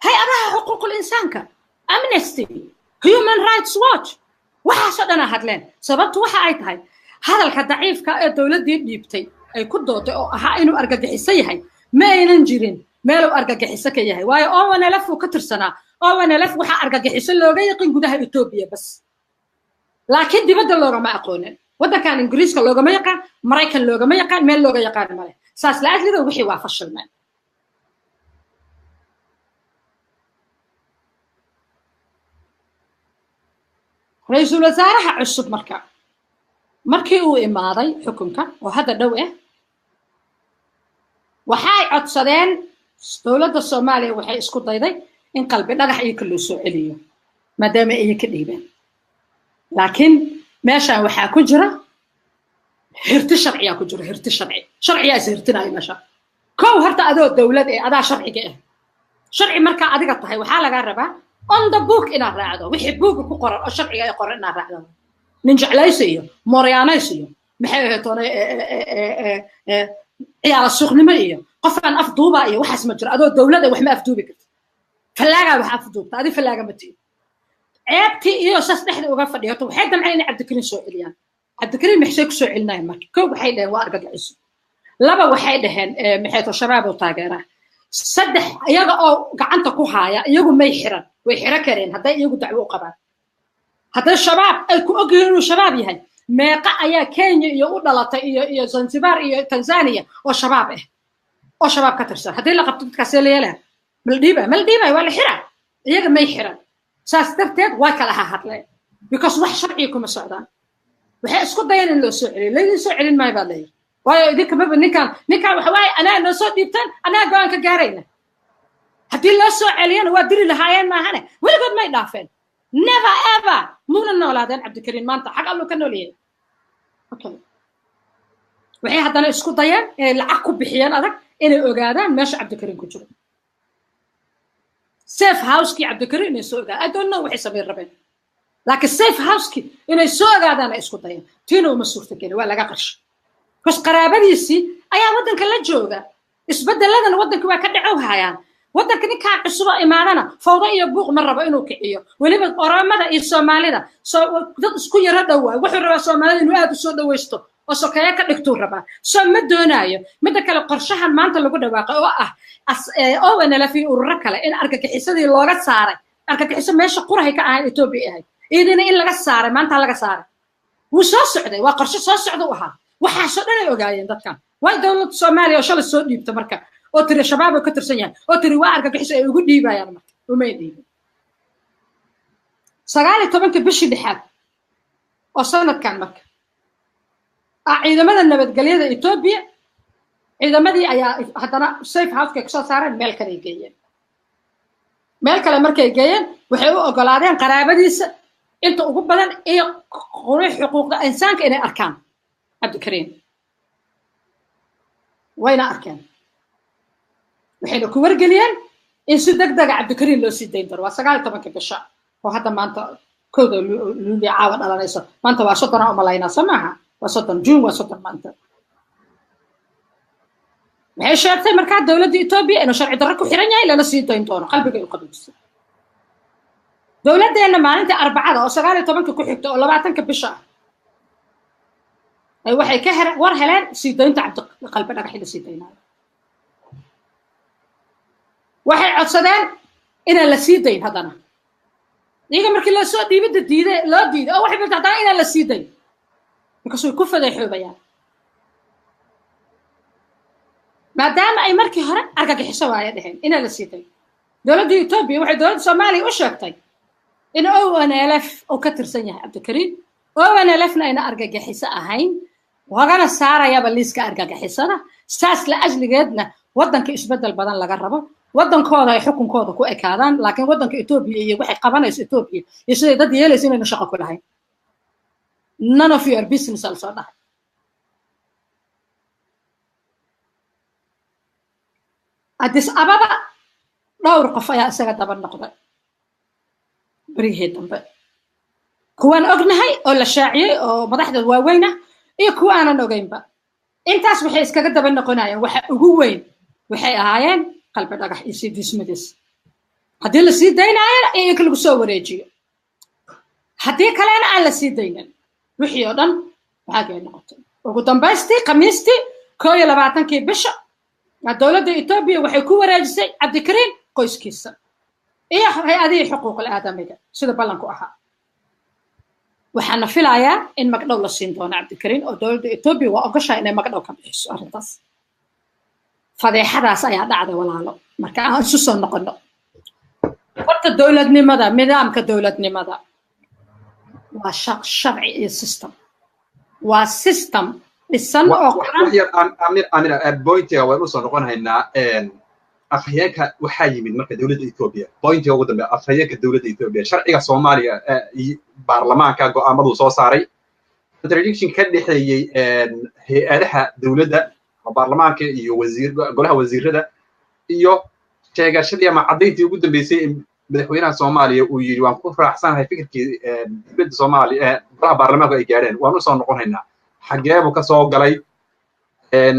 hay-adaha xuquuqul insaanka, Amnesty, Human Rights Watch, waxaasoo dhanaa hadleen. Sababtu waxa ay tahay hadalka daciifka ee dowladdii dhiibtay ay ku dooday oo ahaa inuu argagixiso yahay ma aynan jirin meeluu argagixiso ka yahay, waayo ONLF uu ka tirsanaa. ONLF waxaa argagixiso looga yaqin gudaha Etoobiya bas, laakiin dibadda loogama aqoonin. Waddankan Ingiriiska loogama yaqaan, Maraykan loogama yaqaan, meel looga yaqaan male. Saas la ajliga wixii waa fashilmeen. Ra-iisul wasaaraha cusub marka markii uu imaaday xukunka oo hadda dhow ah, waxay codsadeen dowladda Soomaaliya. Waxay isku dayday in Qalbi Dhagax iyaka loo soo celiyo maadaama iya ka dhiibeen, laakiin meeshan waxaa ku jira hirti sharciyaa ku jira, hirti sharci, sharciyaa is hirtinaya meesha. Kow, horta adoo dowlad eh adaa sharciga ah. Sharci markaa adiga tahay waxaa lagaa rabaa on the book inaad raacdo, wixii buugga ku qoran oo sharciga ay qoran inaad raacdo. Nin jeclaysi iyo mooryaanays iyo maxay ahayd toona ciyaala suuqnimo iyo qofaan afduuba iyo waxaas ma jiro. Adoo dowlad ah wax ma afduubi karto. Fallaagaa wax afduubta, adi fallaaga ma tihin. Ceebtii iyo saas dhexda uga fadhiyato waxay damceen inay Cabdikariim soo celiyaan. Cabdikariim maxay ku soo celinayaan marka? Kow, waxay dhaheen waa argagixiso. Laba, waxay dhaheen maxay to Shabaab oo taageeraa. Saddex, iyaga oo gacanta ku haaya, iyagu may xiran, way xiro kareen hadday iyagu dacwo u qabaan. Hadday Shabaab ay ku ogyihiin inuu Shabaab yahay, meeqa ayaa Kenya iyo u dhalatay iyo Zanzibar iyo Tanzania oo Shabaab ah oo Shabaab ka tirsan? Haddii la qabto dadkaasee la yeelaa? Ma la dhiibaa? Ma la dhiibaayo, waa la xiraa. Iyaga may xiran, saas darteed waa kala hadleen because wax sharciga kuma socdaan. Waxay isku dayeen in loo soo celiyo. Laydin soo celin maayo baa layidhi, waayo idinka maba ninkan waxa waaye anaa noo soo dhiibtaan, anaa go-aan ka gaarayna. Haddii loo soo celiyana waa diri lahaayeen maahane weligood may dhaafeen. Never ever muuna noolaadeen Cabdikariim maanta, xag Alluu ka nool yahay. Okay, waxay haddana isku dayeen inay lacag ku bixiyeen adag inay ogaadaan meesha Cabdikariim ku jiro, safe house-kii Cabdikariim inay soo ogaadaan. I don't know waxay samayn rabeen, laakiin safe house-kii inay soo ogaadaan ay isku dayeen. Tiina uma suurtagelin, waa laga qarshay because qaraabadiisii ayaa waddanka la jooga. Isbeddeladan waddanka waa ka dhacow hayaan. Waddanka ninkaan cusub oo imaadana fawdo iyo buuq ma rabo inuu kiciyo. Weliba Oromada iyo Soomaalida soo dad isku yaro dhowaa. Wuxuu rabaa Soomaalida inuu aad u soo dhawaysto oo sokeeye ka dhigtuu rabaa, soo ma doonaayo. Midda kale, qorshahan maanta lagu dhawaaqay oo ah ONLF iyo ururo kale in argagixisadii looga saaray Argagixiso meesha qurahay ka ahayd Etoobiya ahayd, iyadina in laga saaray maanta laga saaray. Wuu soo socday, waa qorshe soo socda u ahaa. Waxaasoo dhan ay ogaayeen dadkan. Way dowladda Soomaaliya oo shalay soo dhiibta marka oo tiri Shabaab oo ka tirsan yahay oo tiri waa argagixiso ay ugu dhiibayaan, marka umay dhiibin. 19-ka bishii lixaad oo sanadkan marka ciidamada nabadgelyada Etoobiya, ciidamadii ayaa haddana safe house-ka kasoo saareen, meel kale ay geeyeen. Meel kale markay geeyeen, waxay u ogolaadeen qaraabadiisa inta ugu badan iyo qori xuquuqda insaanka inay arkaan Cabdikariim. Wayna arkeen, waxayna ku wargeliyeen in si deg dega Cabdikariim loo sii dayn daro. Waa 19-ka bisha oo hadda maanta 1-da Luuli caawa dhalanayso. Maanta waa 30 umalaynaa, soo maaha? Waa 30 Juun, waa 30 maanta. Waxay sheegtay markaa dowladda Etoobiya inuu sharci darro ku xiran yahay, lana sii dayn doono. Qalbiga u qaboojisay. Dowladdeenna maalinta Arbacada oo 19-ka ku xigta oo 20-ka bisha ah ay waxay ka war heleen sii daynta Cabdiqalbi Dhagaxi la sii daynaayo. Waxay codsadeen inaan la sii dayn haddana. Iyaga markii lasoo dhiibidda diiday, loo diiday oo waxay bilta haddana inaan la sii dayn, markaas way ku fadeexoobayaan, maadaama ay markii hore argagixiso waaye dheheen inaan la sii dayn. Dowladda Etoobiya waxay dowladda Soomaaliya u sheegtay in ONLF uu ka tirsan yahay Cabdikariim, ONLF-na ayna argagixiso ahayn, lagana saarayaba liiska argagixisada. Saas la ajligeedna waddanka isbeddel badan laga rabo, waddankooda ay xukunkooda ku ekaadaan, laakiin waddanka Etoobiya iyo waxay qabanayso Etoobiya iyo siday dad yeelayso inaynu shaqo ku lahayn. None of your business al soo dhahay. Addis Ababa dhowr qof ayaa isaga daba noqday berigii dambe, kuwaan ognahay oo la shaaciyey oo madaxda waaweyn ah iyo kuwa aanan ogeynba. Intaas waxay iskaga daba noqonayeen, waxa ugu weyn waxay ahaayeen Qalbi Dhagax iyo sii diismadiis. Haddii la sii daynaayana in inka lagu soo wareejiyo, haddii kalena aan la sii daynin. Wixii oo dhan waxaagay noqotay. Ugu dambaystii Khamiistii 21-kii bisha dowladda Etoobiya waxay ku wareejisay Cabdikariim qoyskiisa iyo hay-adihii xuquuqul aadamiga sida ballanku ahaa. Waxaana filayaa in magdhow la siin doono Cabdikariim, oo dowladda Etoobiya waa ogoshahay inay magdhow ka bixiso arrintaas. Fadeexadaas ayaa dhacday, walaalo. Marka aan isu soo noqono horta dowladnimada, nidaamka dowladnimada waa sharci iyo system, waa system dhisan oo qoran. Amina, pointiga waan usoo noqon haynaa. Afhayeenka waxaa yimid marka dowladda Etoobiya, pointiga ugu dambeeya, afhayeenka dowladda Etoobiya, sharciga Soomaaliya baarlamaanka go'aamaduu soo saaray, contradiction ka dhexeeyey hay-adaha dowladda oo baarlamaanka iyo wasiir golaha wasiirada iyo sheegashadii ama caddayntii ugu dambeysay ee madaxweynaha Soomaaliya uu yidhi waan ku raacsanahay fikirkii dowladda Soomaaliya, golaha baarlamaanku ay gaadheen. Waan usoo noqon haynaa. Xagee buu ka soo galay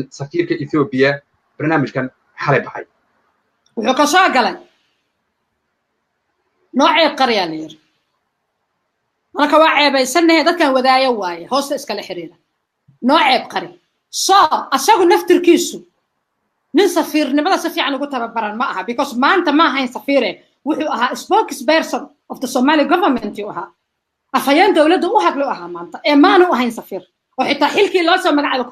safiirka Etoobiya barnaamijkan xalay baxay? Wuxuu ka soo galay noo ceeb qaryaa la yiri. Marka waa ceebaysanahay, dadkan wadaayo waaye hoosta iskala xiriira, noo ceeb qari. So asagu naftirkiisu nin safiirnimada si fiican ugu tababaran ma aha, because maanta ma ahayn safiire, wuxuu ahaa spokesperson of the Somali government uu ahaa, afhayeen dowladda u hadlu ahaa maanta ee maanu ahayn safiir. Oo xitaa xilkii loo soo magacaabo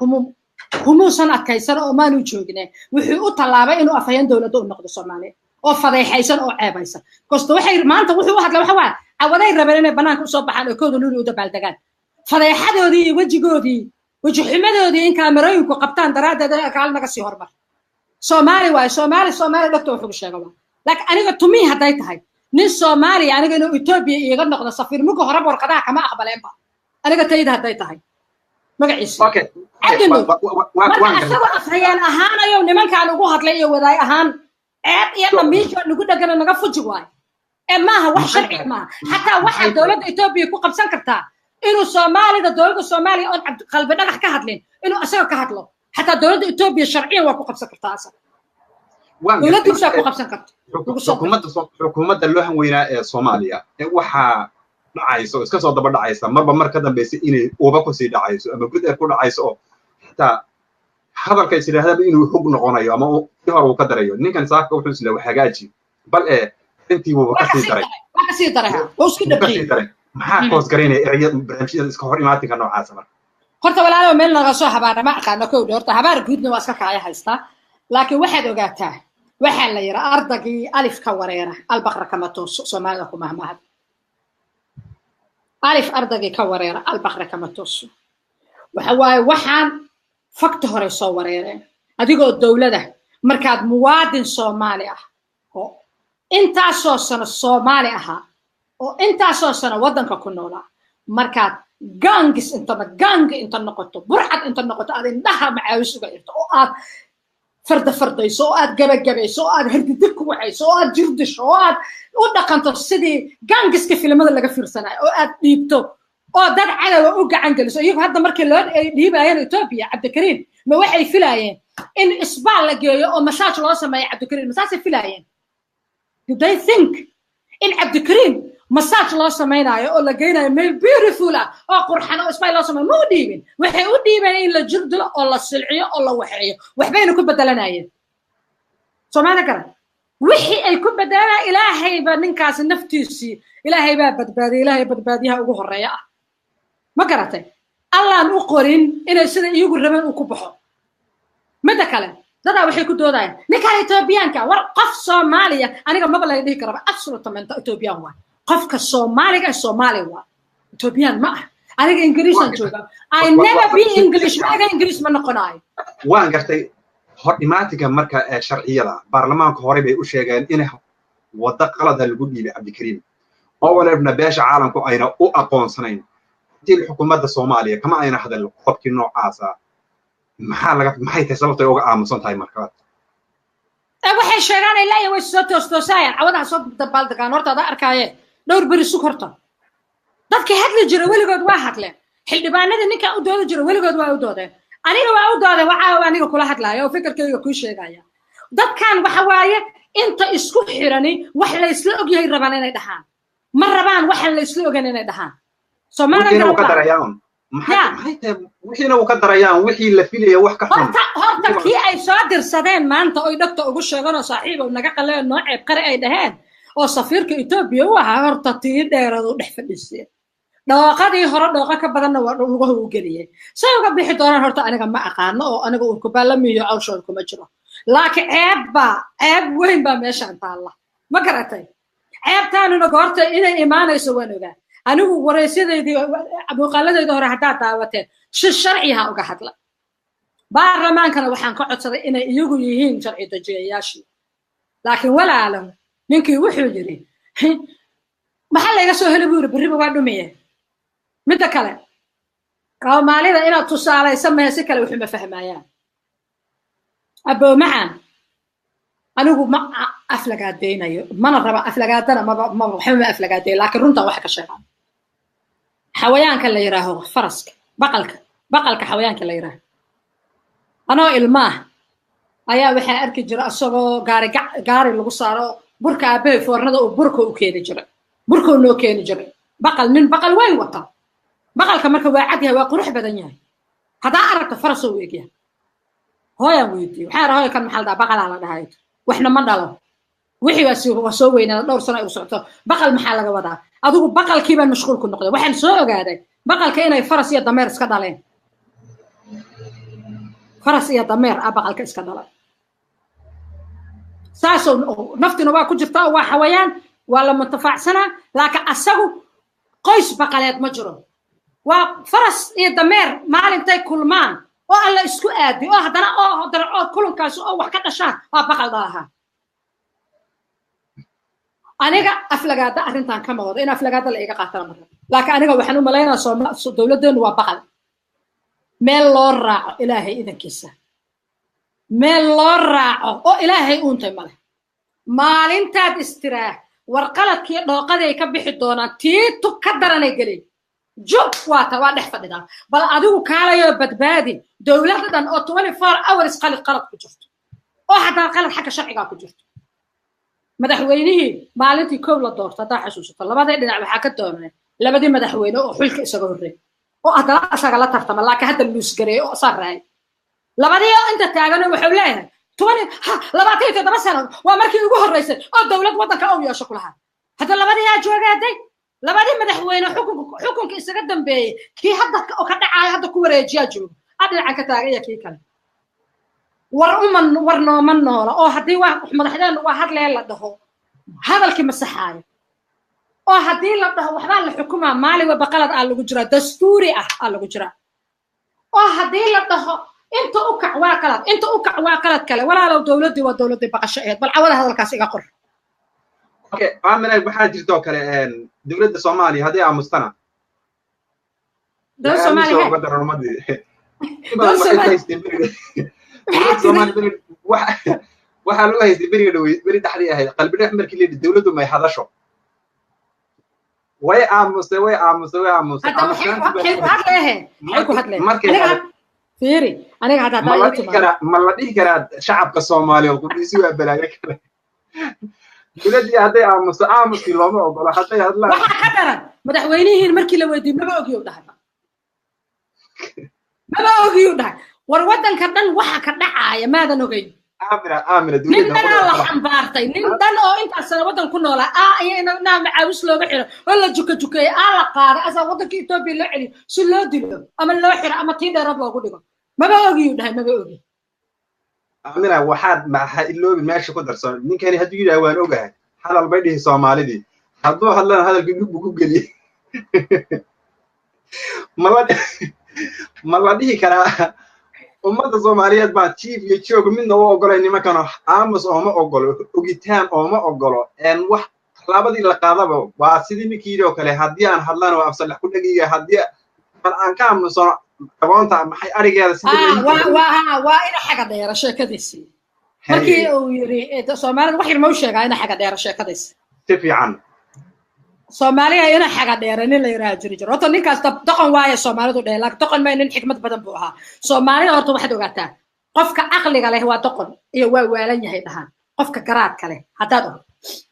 kumuusan adkaysan oo maanu joogne. Wuxuu u tallaabay inuu afhayeen dowladda u noqdo Soomaaliya oo fadeexaysan oo ceebaysan kosto. Waxay maanta wuxuu u hadlay waxa waaye cawaday rabeen inay banaanka usoo baxaan oo 1-da Luuli u dabaaldegaan, fadeexadoodii iyo wejigoodii, wejiximadoodii in kaamerooyinku qabtaan daraaddeed in kaal naga sii hormar. Soomaali waaye, Soomaali Soomaali dhogta wuxuu sheega waa. Laakiin aniga tumii hadday tahay nin Soomaaliya aniga inuu Etoobiya iiga noqdo safiir, muga horeba warqadaha kama aqbaleenba aniga tayda hadday tahay magaciisa. Marka asagoo afhayeen ahaanayo nimankaan ugu hadlay iyo wadaay ahaan ceeb iyo dhamiisho nagu dhegana naga fuji waayo ee maaha wax sharci maaha. Xataa waxaa dowladda Etoobiya ku qabsan kartaa inuu Soomaalida, dowladda Soomaaliya oon Qalbi Dhagax ka hadlin inuu asaga ka hadlo, xataa dowladda Etoobiya sharciyan waa ku qabsan kartaa, asaga dowladdiisaa ku qabsan karta. Xukuumadda loo hanweynaa ee Soomaaliya waxaa dhacaysa oo iska soo daba dhacaysa marba mar ka dambaysa inay uba kusii dhacayso ama gud eer ku dhacayso, oo xitaa hadalka is yidhaahdaba inuu xog noqonayo ama si hore uu ka darayo. Ninkan saafka wuxuu isla hagaaji bal ee intii buuba kasii daray. Waa kasii daray, ha, waa iska dhabqiyey. Maxaa koos garaynaya eraya barnaamijyada iska hor imaatinka noocaasa marka? Horta walaalow, meel naga soo habaara ma aqaano. Kowdha, horta habaar guudna waa iska kaaya haystaa, laakiin waxaad ogaataa, waxaa la yidhaa ardagii alif ka wareera albaqra kama tooso. Soomaalida ku mahmahad, alif ardagii ka wareera albaqra kama tooso. Waxa waaye, waxaan fakta hore soo wareereen adigoo dowlada markaad muwaadin Soomaali ah oo intaasoo sano Soomaali ahaa oo intaasoo sano waddanka ku noolaa, markaad gangis intaba gang inta noqoto, burcad inta noqoto, aad indhaha macaawis uga xirto oo aad farda fardayso oo aad gabagabayso oo aad herdidig ku wacayso oo aad jirdisho oo aad u dhaqanto sidii gangiska filimada laga fiirsanayo oo aad dhiibto oo dad cadowa u gacan geliso. Iyagu hadda markii loo ay dhiibaayeen Etoobiya Cabdikariim, ma waxay filaayeen in spa la geeyo oo massage loo sameeyo Cabdikariim? Ma saasay filaayeen? Did they think in Cabdikariim massage loo samaynayo oo la geynayo meel beautiful ah oo qurxan oo spa loo sameeyo? Ma u dhiibin. Waxay u dhiibeen in la jirdilo oo la silciyo oo la waxeeyo. Waxbayna ku bedelanayeen, soomaalida garan wixii ay ku bedelanayeen. Ilaahay baa ninkaasi naftiisii, Ilaahay baa badbaadiyay. Ilaahay badbaadiyaha ugu horeeya ah, ma garatay? Allaan u qorin inay sida iyagu rabeen uu ku baxo. Midda kale, dadaa waxay ku doodayaan ninkaan Etoobiyaanka. War qof Soomaaliya aniga maba laga dhihi karaba, absolutamente Etoobiyaan waa qofka Soomaaliga ee Soomaali waa, Etoobiyaan ma ah. Aniga Ingiriisaan jooga, I never be English. Aniga Ingiriis ma noqonayo. Waan gartay. Hor imaatinka marka ee sharciyada baarlamaanka horey bay u sheegeen in waddo qalada lagu dhiibay Cabdikariim oo walibna beesha caalamku ayna u aqoonsanayn til xukuumadda Soomaaliya. Kama ayna hadal qodobkii noocaasa. Maxaa laga, maxay tahay sababtay uga aamusan tahay marka? Waxay sheegaan ay leeyihin way soo toostoosayaan, cawadaha soo dabaaldegaan. Horta adaa arkaaye, dhowr beri sug. Horta dadkii hadli jira weligood waa hadleen. Xildhibaanadii ninkaa u doodi jira weligood waa u doodeen. Aniga waa u doodeen. Waxaa aniga kula hadlaaya oo fikirkayga kuu sheegaya, dadkan waxa waaye inta isku xirani wax la isla ogyahay rabaan inay dhahaan, ma rabaan waxaan la isla ogayn inay dhahaan. Wixiina uu ka darayaan, maxay tahay wixiina uu ka darayaan wixii la filaya wax ka xun? Horta kii ay soo dirsadeen maanta oy dhagta ugu sheegan oo saaxiibow naga qaleen, noo ceeb qari ay dhaheen, oo safiirka Etoobiya u ahaa, horta tii dheeradu dhex fadhiiseen dhooqadii hore, dhooqo ka badanna waa lugaha u geliyey. Say uga bixi doonaan horta aniga ma aqaano, oo aniga urkubaalamiyo cawshooda kuma jiro, laakiin ceeb baa, ceeb weyn baa meeshaan taalla, ma garatay? Ceebtaanuna goorta inay imaanayso waan ogaa. Anigu waraysyadaydii, muuqaaladayda hore haddaad daawateen, si sharciha uga hadla. Baarlamaankana waxaan ka codsaday inay iyagu yihiin sharci dejiyayaashii. Laakiin walaalow, ninkii wuxuu yidhi, maxaa layga soo heli buu yidhi, berriba waa dhumiye. Midda kale, Soomaalida inaad tusaalaysa mehe, si kale wuxuma fahmayaan. Aboomacan anigu ma aflagaadaynayo, mana raba aflagaadana, maba maba waxba ma aflagaadayo, laakiin runtan wax ka sheegaa. Xawayaanka la yidhaaho faraska, baqalka, baqalka xawayaanka la yidhaaho, anoo ilmaah ayaa waxaa arki jira isagoo gaari gaari lagu saaro burka. Aabbahay foornada uu burka u keeni jiray, burkuu noo keeni jiray. Baqal, nin baqal weyn wata. Baqalka marka waa cad yahay, waa qurux badan yahay. Haddaa aragto farasoo u egyahay. Hooyaan weydiiyey, waxaan hooyo, kan maxaa la dhahaa? Baqalaa la dhahay, waxna ma dhalo. Wixii waa soo weynaada, dhowr sano ay u socoto. Baqal maxaa laga wadaa? Adigu baqalkii baan mashquul ku noqday. Waxaan soo ogaaday baqalka inay faras iyo dameer iska dhaleen. Faras iyo dameer ah baqalka iska dhalay. Saasoo naftina waa ku jirtaa, waa xawayaan, waa la muntafaacsanaa, laakiin asagu qoys baqaleed ma jiro. Waa faras iyo dameer maalintay kulmaan oo alla isku aadi oo haddana oo haddana oo kulankaasi oo wax ka dhashaan waa baqal dhalahaa. Aniga aflagaada arrintan kama wado, in aflagaada la iga qaatana ma rabo, laakiin aniga waxaan u malaynayaa Sooma dowladdeenu waa baqal. Meel loo raaco, Ilaahay idankiisa, meel loo raaco oo Ilaahay uuntay male. Maalintaad istiraah war qaladkii dhooqaday ka bixi doonaan, tiitu ka daranay gelin jub waata waa dhex fadhidaa. Bal adigu kaalayoo badbaadi dowladda dhan oo 24 hours qalad qalad ku jirto, oo haddana qalad xagga sharcigaa ku jirto. Madaxweynihii maalintii kow la doorto, haddaa xasuusato, labadii dhinac waxaa ka doonay labadii madaxweyne oo xulka isaga horreey oo haddana isaga la tartama, laakiin hadda luusgareey oo isaa raayay. Labadii oo inta taagano wuxuu leeyahay 27 sano waa markii ugu horreysay oo dowlad waddanka uu yeesho kulahaa. Hadda labadii yaa joogaaday, labadii madaxweyne xukunka isaga dambeeyey, kii hadda oo ka dhacaayo hadda ku wareejiyaa jooga, a dhinacan ka taagan iyo kii kale. War uma war nooma noola oo haddii waa madaxdeennu waa hadlee la dhaho, hadalkii ma saxaayo, oo haddii la dhaho waxbaa la xukumaa, maalin walba qalad aa lagu jiraa, dastuuri ah aa lagu jiraa, oo haddii la dhaho inta u kac waa qalad, inta u kac waa qalad kale. Walaalow, dowladdii waa dowladdii baqasho ahayd. Bal cawada hadalkaas iga qor. Okay, Amina, waxaa jirta oo kale dowladda Soomaaliya hadday aamustana Dowladda Soomaaliya uga daran ummadii. Dowladda Soomaaliya waxaa lagu haystay beriga dhawey, beri dhexdii ahayd, qalbi dhex markii la yidhi dowladdu may hadasho, way aamustay, way aamustay, way aamustay. Hadda waxay ku hadleehe, maxay ku hadleen? Fiiri, aniga hadda ma la dhihi karaa, ma la dhihi karaa shacabka Soomaaliyeed qudhiisi waa balaayo kale? Dowladdii hadday aamusto, aamuskii looma ogolo, hadday hadlaan Waxaa ka daran madaxweynihiin markii la weydiiyey, maba ogiyu dhahay, maba ogiyu dhahay. War waddanka dhan waxa ka dhacaaya maadan ogeyn? Aamina, Aamina. Nin dhanaa la xambaartay, nin dhan oo intaas sana waddan ku noolaa aa iyo inaa macaawis looga xiro oo la juka jukeeyo aa la qaaday, asaa waddanka Etoobiya loo celiyo si loo dilo ama loo xiro ama tii dheerad loogu dhigo. Maba ogiyu dhahay, maba ogi. Amina, waxaad ha iloobin meesha ku darsan, ninkani hadduu yidhaha waan ogahay, hadal bay dhihi Soomaalidii, hadduu hadlana hadalkii dhug buu ku geliyey. Ma la dhihi karaa ummadda Soomaaliyeed baa jiif iyo joog midna u ogolay nimankano? Aamus ooma ogolo, ogitaan ooma ogolo, wax tallaabadii la qaadaba waa sidii ninkii yidhi oo kale: haddii aan hadlana waa afsalax ku dhagiya, haddii aan ka aamusano agoonta maxay arigeeda. Waa ina xaga dheera sheekadiisii markii uu yidhi Soomaalida wax yar ma u sheegaa ina xaga dheera sheekadiisi? Si fiican. Soomaaliya ina xaga dheera nin la yidhaha jiri jiro. Horta ninkaas doqon waaye Soomaalidu dheh, laakiin doqon may, nin xikmad badan buu ahaa. Soomaalida horta waxaad ogaataa, qofka caqliga leh waa doqon iyo waa waalan yahay dhahaan, qofka garaadka leh haddaad og.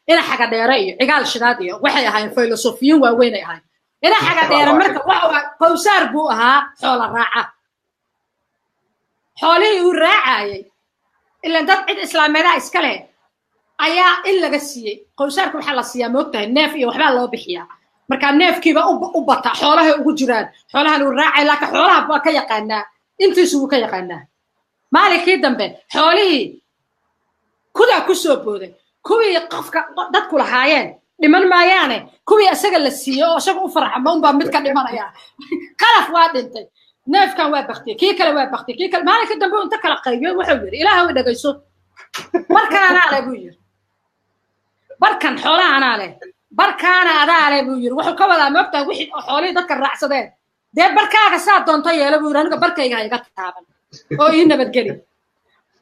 Ina xaga dheere iyo Cigaal Shidaad iyo waxay ahaayeen filosofiyiin waaweyn ay ahaayeen. Ina xaga dheere marka waxa qowsaar buu ahaa, xoola raaca. Xoolihii uu raacayay ilan dad cid islaameedaha iska leh ayaa in laga siiyey. Qowsaarka waxaa la siiyaa, moogtahay, neef iyo waxbaa loo bixiyaa. Marka neefkiiba u bata, xoolahay ugu jiraan, xoolahan uu raacay, laakiin xoolaha waa ka yaqaanaa, intiisu wuu ka yaqaanaa. Maalinkii dambe xoolihii kudaa ku soo booday, kuwii qofka dadku lahaayeen dhiman maayaane, kuwii isaga la siiyey oo isaga u farxama unbaa mid ka dhimanaya. Qalaf waa dhintay, neefkan waa baktiyey, kii kale waa baktiyey, kii kale. Maalinkii dambe inta kala qaybiyo wuxuu yidhi: "Ilaahu dhegayso, barkaanaa leh," buu yidhi, "barkan xoolahanaa leh, barkaana adaa leh," buu yidhi. Wuxuu ka wadaa, moogtahay, wixii xoolihii dadka raacsadeen. "Dee barkaaga saa doonto yeelo," buu yidhi, "aniga barkayga ha iga taaban oo ii nabadgeli."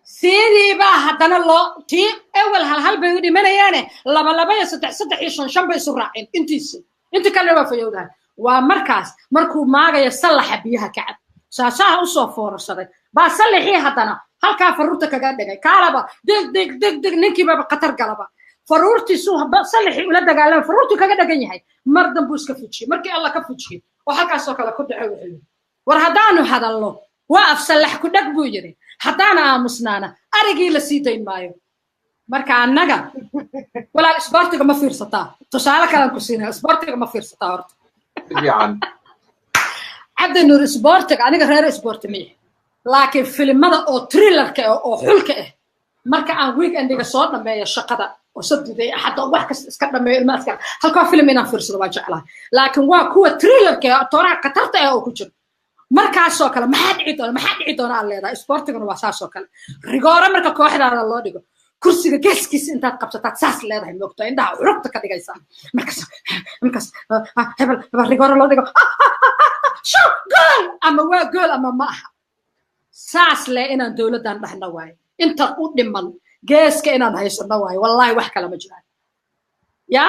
Sidii baa haddana loo tii ewel hal hal bay u dhimanayaane, laba laba iyo saddex saddex iyo shan shan bay isu raaceen intiisi, intii kalena waa fayowdahay. Waa markaas markuu maagayo sallaxa biyaha kacab saasaha usoo foorarsaday baa sallaxii haddana halkaa faruurta kaga dhigay, kaalaba dig dig dig dig, ninkiibaba khatar galaba. Faruurtiisuu sallaxii ula dagaalama, faruurtuu kaga dhagan yahay. Mar dambuu iska fujiyey. Markii Alla ka fujiyey oo halkaasoo kale ku dhaco, wuxuu yidhi: "War haddaanu hadalno waa afsallax ku dhag," buu yidhi, "haddaana aamusnaana arigii la sii dayn maayo." Marka annaga, walaal, isboortiga ma fiirsataa? Tusaale kalan ku siinaya, isboortiga ma fiirsataa horta? Fiican. Cabdi Nuur, isboortiga aniga reer isboorti miya, laakiin filimada oo thrillerka ah oo xulka ah, marka aan weekendiga soo dhameeyo shaqada oo Sabtida iyo Axadda wax kasta iska dhameeyo, ilmaha iska halkaa film inaan fiirsado waa jeclahay, laakiin waa kuwa thrillerka ah, tooraha khatarta ah oo ku jiro. Markaasoo kale maxaa dhici doona, maxaa dhici doona aad leedahay. Isboortiguna waa saasoo kale. Rigoore marka kooxdaada loo dhigo, kursiga geeskiisa intaad qabsataad saas leedahay, moogtaa, indhaha xurugta ka dhigaysaa. Markaas hebel hebel rigoore loo dhigo, sho gool ama waa gool ama ma aha. Saas leh inaan dowladdan dhahna waayo, inta u dhiman geeska inaan haysano waayo. Wallahi wax kale ma jiraan ya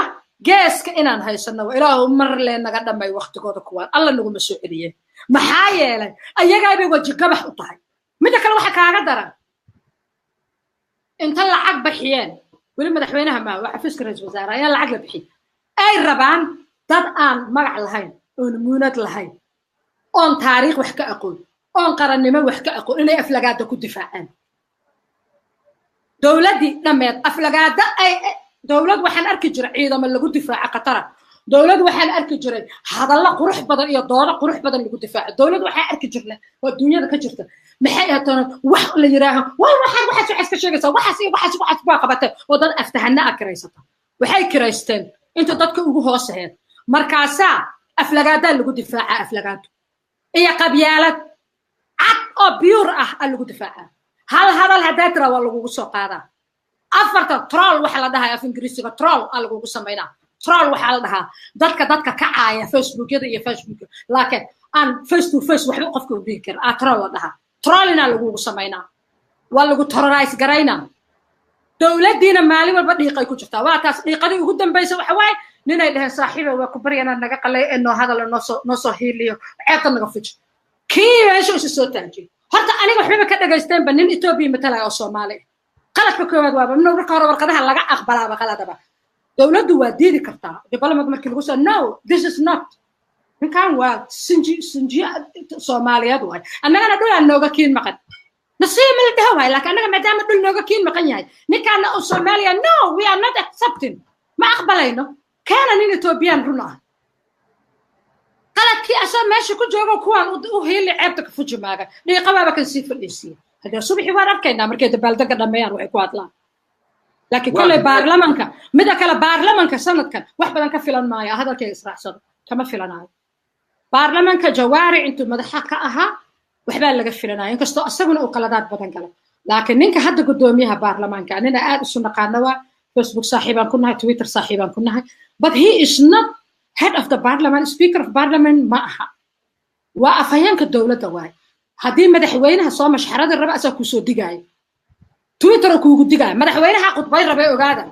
geeska inaan haysano waa. Ilaahu mar lee naga dhamay waqtigooda kuwaan, Alla naguma soo celiye. Maxaa yeelay ayagaabay waji gabax u tahay. Midda kale waxa kaaga daran, inta lacag bixiyeen, weli madaxweynaha maaha, waa xafiiska ra-iisul wasaare ayaa lacag la bixiyey, ay rabaan dad aan magac lahayn oon muunad lahayn oon taariikh wax ka aqoon oon qarannimo wax ka aqoon inay aflagaada ku difaacaan dowladdii dhammeed, aflagaada ay Dowlad waxaan arki jiray ciidamo lagu difaaca qatara. Dowlad waxaan arki jiray hadallo qurux badan iyo doodo qurux badan lagu difaaco. Dowlad waxaan arki jirnay oo dunyada ka jirta, maxay ahatoona, wax la yiraaho way waxaan waxaas waxaas ka sheegaysaa, waxaas iyo waxaas waxaas baa qabatay, oo dad aftahana a kiraysata. Waxay kiraysteen inta dadka ugu hoos aheyd, markaasaa aflagaadaa lagu difaacaa, aflagaado iyo qabyaalad cad oo pure ah aa lagu difaacaa. Hal hadal haddaa tira waa lagugu soo qaadaa. Afarta troll waxa la dhahaa, af Ingiriisiga troll aa lagugu samaynaa. Troll waxaa la dhahaa dadka ka caaya Facebookyada iyo Facebooka, laakiin aan face to face waxba qofka u dhihi karin aa troll la dhahaa. Trollina lagugu samaynaa, waa lagu terrorize garaynaa. Dowladdiina maalin walba dhiiqay ku jirtaa. Waa taas dhiiqadii ugu dambaysa. Waxa waaye ninay dhaheen, "Saaxiiba, waa ku barya inaad naga qalay ee noo hadalo, noosoo noo soo hiiliyo, ceebta naga fuji." Kii meesha isu soo taajiyey, horta aniga waxbaba ka dhagaysteenba nin Etoobiya matalaya oo Soomaali ah. Qaladka koowaad waaba min marka hore warqadaha laga aqbalaaba qaladaba. Dowladdu waa diidi kartaa diplomat markii lagu soo, "No, this is not." Ninkan waa sinji, sinjiyo Soomaaliyeed waay, annagana dhulaan nooga kiin maqan, nasiib ma la dhaho waay. Laakiin annaga maadaama dhul nooga kiin maqan yahay, ninkaana oo Soomaaliya, no, we are not accepting, ma aqbalayno. Keena nin Ethoobiyan run ah. Qaladkii asoo meesha ku joogo kuwaan u hiili, ceebta ka fuji maaga, dhiiqabaaba kan sii fadhiisiiya. Haddee subaxii waan arkaynaa markay dabaaldega dhameeyaan waxay ku hadlaan. Laakiin kolley baarlamanka, mida kale, baarlamanka sanadkan wax badan ka filan maayo. Hadalkayga israacsado, kama filanayo baarlamanka. Jawaari intuu madaxa ka ahaa waxbaa laga filanaya, inkastoo isaguna uu qaladaad badan galay. Laakiin ninka hadda guddoomiyaha baarlamaanka nina aad isu naqaana waa, Facebook saaxiibaan ku nahay, Twitter saaxiibaan ku nahay, but he is not head of the parliament. Speaker of parliament ma aha, waa afhayeenka dowladda waay. Haddii madaxweynaha soo mashxarada raba, asaa kusoo digaayo, Twitter kuugu digaayo. Madaxweynaha khudbay rabay, ogaada,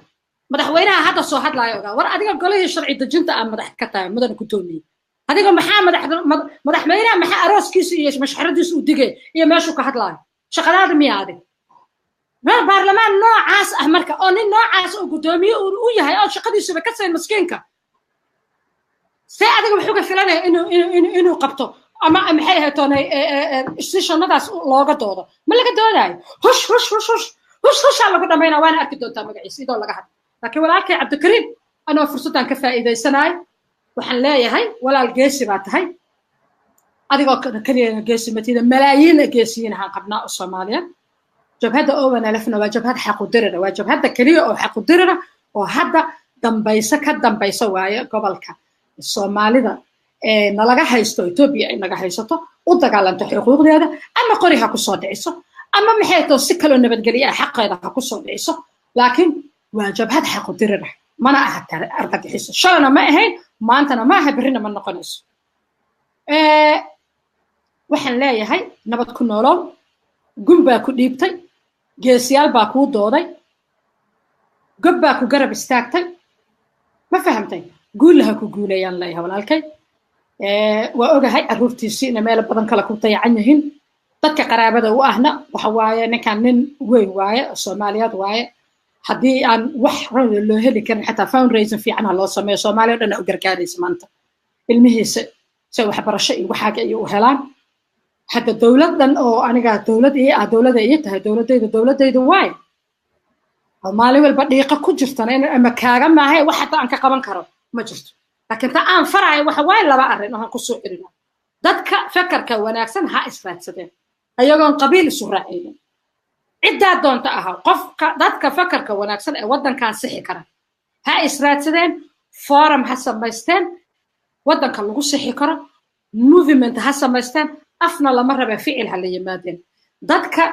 madaxweynaha hadda soo hadlaayo, ogaada. War adiga golihii sharci dejinta aa madax ka tahay, mudana guddoomiye, adiga maxaa madaxweynaha maxaa arooskiisa iyo mashxaradiisa u digay iyo meeshuu ka hadlaayo? Shaqadaada miya adig? Baarlamaan noocaas ah marka oo nin noocaas oo guddoomiye u yahay oo shaqadiisuba ka sayn maskiinka, see adiga wuxuu ka filanaya inuu qabto ama maxay ahayd toonay sessionadaas looga doodo? Ma laga doodaayo. Hush hush hush hush hush hushaa lagu dhamaynaa. Waana arki doontaa magaciisa idoo laga hadlo. Laakiin walaalkay Cabdikariim, anoo fursaddan ka faa'iidaysanayo, waxaan leeyahay, walaal, geesi baa tahay. Adigoo keliyana geesi matida, malaayiin geesiyiin ahaan qabnaa oo Soomaaliyeed. Jabhadda ONLF-na waa jabhad xaqudirira, waa jabhadda keliya oo xaqudirira oo hadda dambayso ka dambayso waaye gobolka Soomaalida ee nalaga haysto, Etoobiya ay naga haysato, u dagaalanto xuquuqdeeda, ama qori ha kusoo dhiciso ama maxay too si kaloo nabadgelye ah xaqeeda ha kusoo dhiciso. Laakiin waa jabhad xaqudirir ah, mana aha argagixiso. Shalana ma ahayn, maantana ma aha, berrina ma noqonayso. Waxaan leeyahay, nabad ku noolow. Gun baa ku dhiibtay, geesiyaal baa kuu dooday, gob baa ku garab istaagtay, ma fahamtay? Guullaha ku guulayaan leeyahay walaalkay. Waa ogahay carruurtiisii inay meelo badan kale ku dayacan yihiin. Dadka qaraabada u ahna waxa waaye, ninkan nin weyn waaye oo Soomaaliyeed waaye. Haddii aan wax loo heli karin, xataa fundraising fiican ha loo sameeyo. Soomaaliya o dhan u gargaaraysa maanta ilmihiisa si waxbarasho iyo waxaaga iyo u helaan. Hadda dowlad dhan oo aniga dowlad ii ah, dowlada ii tahay, dowladayda, dowladayda waaye oo maalin walba dhiiqa ku jirtana in ama kaaga maahay, wax hataa aan ka qaban karo ma jirto. Laakiin ta aan faraayo waxa waaye laba arrin oo aan kusoo celina: dadka fekerka wanaagsan ha israadsadeen ayagoon qabiil isu raacaynin, ciddaa doonta ahaa. Qofka dadka fekerka wanaagsan ee waddankan sixi kara ha israadsadeen, forum ha samaysteen waddanka lagu sixi karo, movement ha samaysteen. Afna lama rabe, ficil ha la yimaadeen. Dadka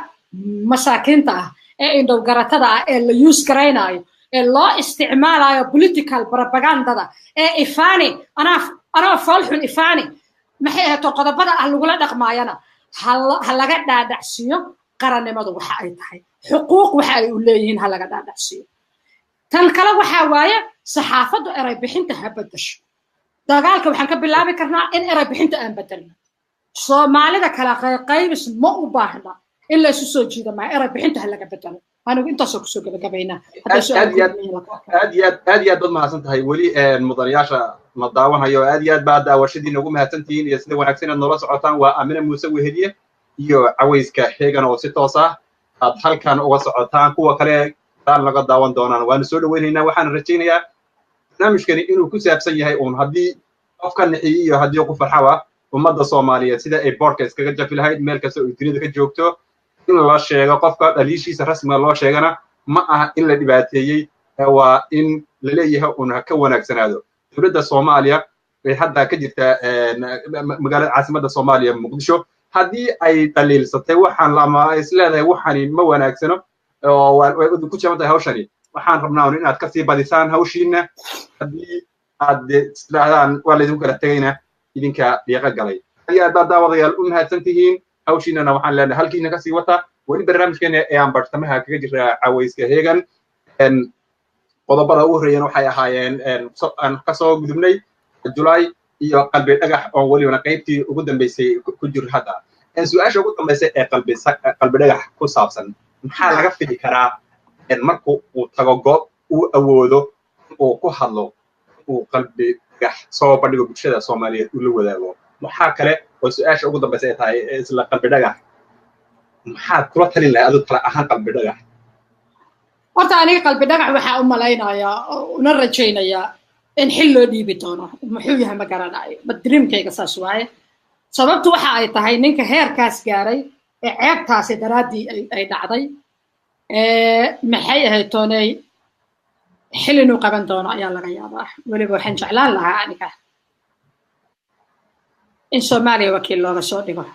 masaakiinta ah ee indhow garatada ah ee la use garaynaayo ee loo isticmaalayo political propagandada ee ifaani anaa anoo foolxun ifaani maxay ahayto qodobada ah lagula dhaqmaayana, ha laga dhaadhacsiiyo qarannimadu waxa ay tahay, xuquuq waxa ay u leeyihiin ha laga dhaadhacsiiyo. Tan kale waxaa waaye, saxaafaddu eray bixinta ha bedasho. Dagaalka waxaan ka bilaabi karnaa in eray bixinta aan bedelno. Soomaalida kala qayqaybis ma u baahna, in la isu soo jiida maa, eray bixinta ha laga bedelo. Anigu intaasoo kusoo gabagabaynaa. Aad iyo aad iyo aad, aad iyo aad baad mahadsan tahay. Weli mudanayaasha na daawanayo, aad iyo aad baa daawashadiina ugu mahadsan tihiin iyo sida wanaagsan inaad noola socotaan. Waa Amine Muuse Weheliye iyo cawayska Xeegan oo si toos ah aad halkan uga socotaan. Kuwa kale Gadaal naga daawan doonaan waanu soo dhaweynaynaa. Waxaan rajaynayaa barnaamijkani inuu ku saabsan yahay uun haddii qofka nixiyi iyo haddii ku farxaba ummadda Soomaaliyeed sida ay boorka iskaga jafi lahayd meel kasta oo dunida ka joogto. In la sheego qofka dhaliishiisa rasmiga loo sheegana ma aha in la dhibaateeyey, waa in la leeyahay uun ha ka wanaagsanaado. Dowladda Soomaaliya ee hadda ka jirta magaalada caasimadda Soomaaliya, Muqdisho, haddii ay dhaliilsatay waxaan ama is leedahay waxani ma wanaagsano oo way ku jaban tahay hawshani, waxaan rabnaa un inaad kasii badisaan hawshiina. Haddii aad istidhaahdaan waa laydinku kala tegayna, idinka dhiiqo galay. Aad aad baad daawadayaal u mahadsan tihiin. Hawshiinana waxaan leenahay halkiina kasii wata. Weli barnaamijkeena ee aan bartamaha kaga jira cawayska Heegan, qodobada ugu horreeyana waxay ahaayeen aan kasoo gudubnay Julaay iyo Qalbi Dhagax, oo welibana qaybtii ugu dambeysay ku jiro hadda. Su-aasha ugu dambeysay ee Qalbi Dhagax ku saabsan: maxaa laga fili karaa marku uu tago goob uu awoodo uu ku hadlo, uu Qalbi Dhagax soo bandhigo, bulshada Soomaaliyeed uu la wadaago? Waxaa kale oo su-aasha ugu dambaysa ay tahay isla Qalbi Dhagax: maxaad kula talin lahay adigu tala ahaan Qalbi Dhagax? Horta aniga Qalbi Dhagax waxaa u malaynayaa una rajaynayaa in xil loo dhiibi doono. Muxuu yahay ma garanayo, but dreamkayga saas waaye. Sababtu waxa ay tahay, ninka heerkaas gaaray ee ceebtaasi daraaddii ay dhacday, maxay ahayd tooney, xil inuu qaban doono ayaa laga yaabaa. Weliba waxaan jeclaan lahaa aniga in Soomaaliya wakiil looga soo dhigo.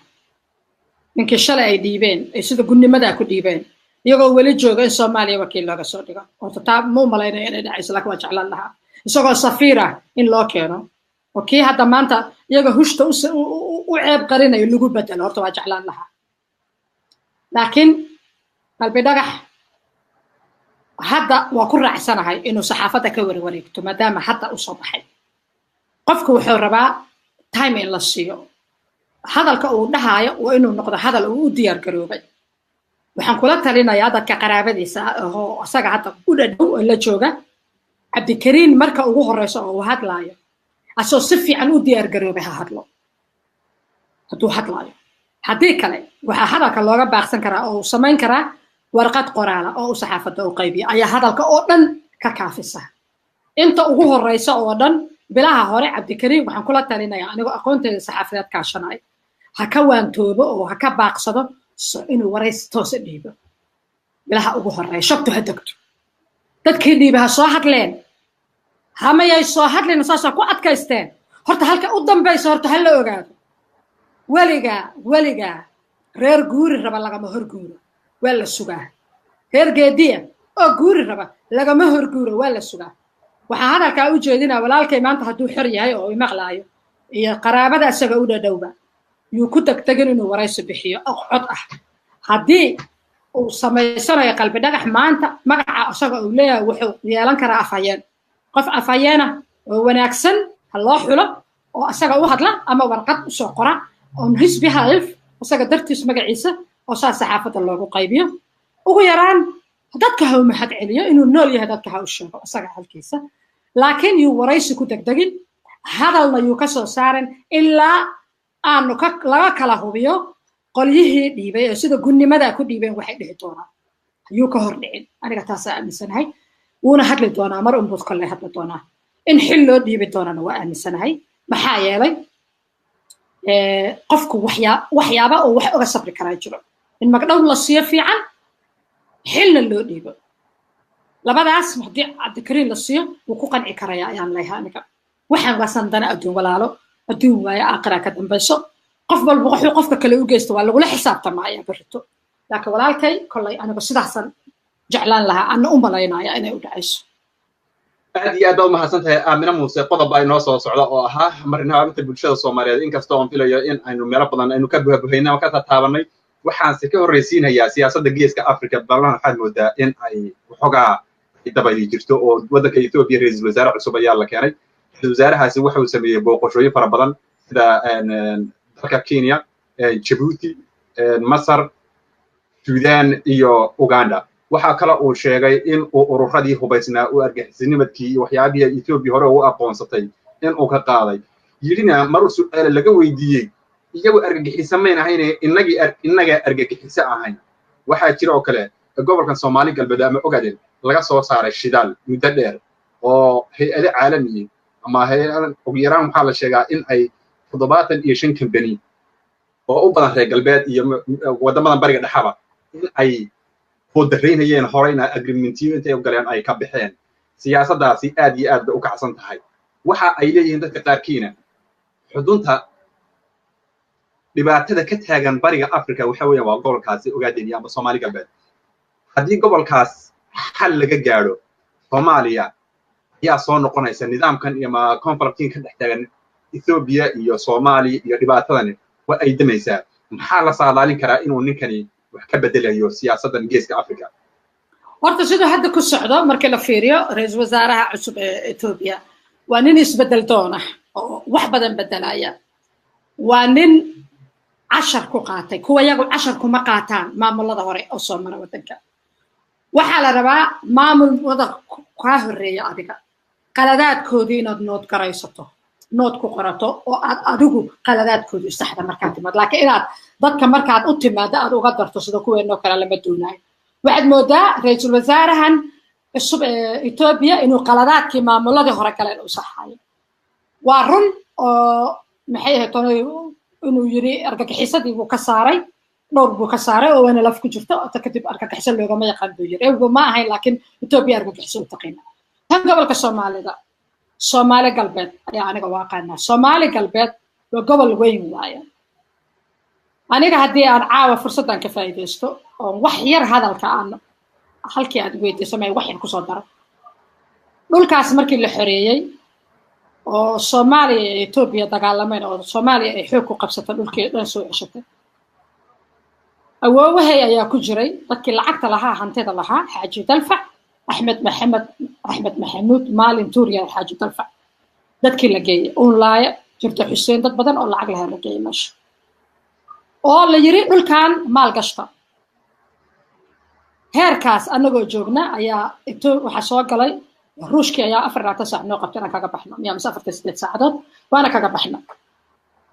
Ninkii shalay ay dhiibeen, ay sida gunnimadaa ku dhiibeen, iyagoo weli jooga, in Soomaaliya wakiil looga soo dhigo. Horta taa ma u malaynaya inay dhacayso, laakiin waa jeclaan lahaa isagoo safiir ah in loo keeno, oo kii hadda maanta iyaga hushta u ceeb qarinayo lagu bedelo. Horta waa jeclaan lahaa. Laakiin Qalbi Dhagax hadda waa ku raacsanahay inuu saxaafadda ka warwareegto, maadaama hadda u soo baxay. Qofku wuxuu rabaa time in la siiyo. Hadalka uu dhahaayo waa inuu noqdo hadal uu u diyaar garoobay. Waxaan kula talinayaa dadka qaraabadiisa oo asaga hadda u dhadhow oo la jooga, Cabdikariin, marka ugu horeyso oo uu hadlaayo, asoo si fiican u diyaar garoobay ha hadlo hadduu hadlaayo. Haddii kale waxaa hadalka looga baaqsan karaa oo uu samayn karaa warqad qoraala oo uu saxaafadda u qaybiyo, ayaa hadalka oo dhan ka kaafisa inta ugu horeysa oo dhan. Bilaha hore Cabdikariin waxaan kula talinayaa, anigoo aqoonteeda saxaafadeed kaashanaya, ha ka waantoobo oo ha ka baaqsado inuu waraysi toosa dhiibo bilaha ugu horeeya. Shabtu ha degto, dadkii dhiiba ha soo hadleen, hamayay soo hadleen, saasaa ku adkaysteen. Horta halka u dambaysa horta ha la ogaado. Weligaa weligaa reer guuri raba lagama hor guuro, waa la sugaa. Reer geediya oo guuri raba lagama hor guuro, waa la sugaa. Waxaa hadalkaa u jeedinaa walaalkay maanta hadduu xor yahay oo imaqlaayo iyo qaraabada isaga u dhadhowba, yuu ku degdegin inuu waraysi bixiyo cod ah. Haddii uu samaysanayo Qalbi Dhagax maanta magaca isaga uu leeyahay, wuxuu yeelan karaa afhayeen. Qof afhayeena oo wanaagsan ha loo xulo oo isaga u hadla ama warqad usoo qora on his behalf, isaga dartiis magaciisa, oo saa saxaafadda loogu qaybiyo. Ugu yaraan dadka ha u mahad celiyo inuu nool yahay, dadka ha u sheego isaga halkiisa. Laakiin yuu waraysi ku degdegin, hadalna yuu ka soo saarin ilaa aanu ka laga kala hubiyo qolyihii dhiibay ee sida gunnimadaa ku dhiibeen waxay dhihi doonaan. Yuu ka hor dhicin, aniga taasaa aaminsanahay. Wuuna hadli doonaa mar unbud kolley hadli doonaa. In xil loo dhiibi doonana waa aaminsanahay, maxaa yeelay qofku waxyaaba uu wax oga sabri karaa jiro. In magdhow la siiyo fiican, xilna loo dhiibo, labadaas haddii Cabdikariin la siiyo wuu ku qanci karaya ayaan leeyahay aniga. Waxaan waa sandana adduun, walaalo, adduun waaye, aakhira ka dambayso. Qof walba wuxuu qofka kale u geysto waa lagula xisaabtamaya berrito. Laakiin walaalkay kollay anigu sidaasan jeclaan lahaa, ana u malaynaya inay u dhacayso. Aad iyo aad baad umahadsan tahay, Aamina Muuse. Qodob baa inoo soo socda oo ahaa marinaabinta bulshada Soomaaliyeed, inkastoo aan filayo in aynu meelo badan aynu ka buhabuhaynay ama ka tataabanay. Waxaanse ka horraysiinayaa siyaasadda Geeska Africa. Ballan waxaad moodaa in ay waxoogaa dabayli jirto, oo waddanka Ethiopia ra-iisul wasaare cusub ayaa la keenay. Ra-iisul wasaarahaasi wuxuu sameeyey booqashooyin fara badan sida dalka Kenya, Djibouti, Masar, Sudan iyo Uganda. Waxaa kale uu sheegay in uu ururadii hubaysnaa uu argixisnimadkii iyo waxyaabihii Ethiopia hore ugu aqoonsatay in uu ka qaaday, yidhina mar su-aale laga weydiiyey iyagu argagixiso mayn ahayne, innagii innagaa argagixiso ahayn. Waxaa jira oo kale Gobolkan Soomaali Galbeed ama Ogaden laga soo saaray shidaal muddo dheer oo hay-ado caalamiyi ama hay-adan, ugu yaraan waxaa la sheegaa in ay 75 kambani oo u badan reer galbeed iyo waddamadan Bariga Dhexaba in ay hoodaraynayeen, horeyna agreementiyo intay u galeen ay ka baxeen. Siyaasaddaasi aad iyo aad bay u kacsan tahay. Waxa ay leeyihiin dadka qaarkiina, xudunta dhibaatada ka taagan Bariga Africa waxa weeyaan waa gobolkaasi Ogaadeniya ama Soomaali Galbeed. Haddii gobolkaas xal laga gaadho, Soomaaliya ayaa soo noqonaysa. Nidaamkan iyo ma conflictin ka dhex taagan Ethiopia iyo Soomaaliya iyo dhibaatadani waa ay damaysaa. Maxaa la saadaalin karaa inuu ninkani wax ka bedelayo siyaasaddan Geeska Africa? Horta siduu hadda ku socdo markii la fiiriyo, ra-iisul wasaaraha cusub ee Ethiopia waa nin isbedel doona oo wax badan bedelaya. Waa nin cashar ku qaatay kuwa yagu cashar kuma qaataan maamulada hore oo soo mara waddanka. Waxaa la rabaa maamul wada kaa horreeya adiga qaladaadkoodii inaad nood garaysato, nood ku qorato, oo aad adigu qaladaadkoodii saxda markaad timaad. Laakiin inaad dadka markaad u timaado aad uga darto sida kuweenoo kale lama doonayo. Waxaad moodaa ra-iisul wasaarahan cusub ee Ethiopia inuu qaladaadkii maamuladii hore galeen uu saxayo. Waa run oo maxay ahayd inuu yiri argagixisadii buu ka saaray, dhowr buu ka saaray oo waana laf ku jirto ota kadib argagixiso loogama yaqaan buu yiri. Ewgo ma ahayn, laakiin Ethiopia argagixiso u taqiina. Tan gobolka Soomaalida, Soomaali Galbeed ayaa aniga u aqaanaa. Soomaali Galbeed waa gobol weyn waaye. Aniga haddii aan caawa fursaddan ka faa'iidaysto oon wax yar hadalka aan halkii aad weydiisamay wax yar kusoo daro, dhulkaas markii la xoreeyey oo Soomaaliya iyo Etoobiya dagaalameen oo Soomaaliya ay xoog ku qabsatay, dhulkii dhan soo ceshatay, awoowahay ayaa ku jiray dadkii lacagta lahaa, hantida lahaa, Xaaji Dalfac Axmed Maxamed, Axmed Maxamuud Maalin Tuuriya, Xaaji Dalfac, dadkii la geeyey Uunlaaya jirto, Xuseen, dad badan oo lacag lahaa la geeyey meesha oo la yiri dhulkan maal gashta. Heerkaas annagoo joogna ayaa waxaa soo galay Ruushkii ayaa 24 saac noo qabtay inaan kaga baxno miyaa mise 48 saacadood, waana kaga baxna.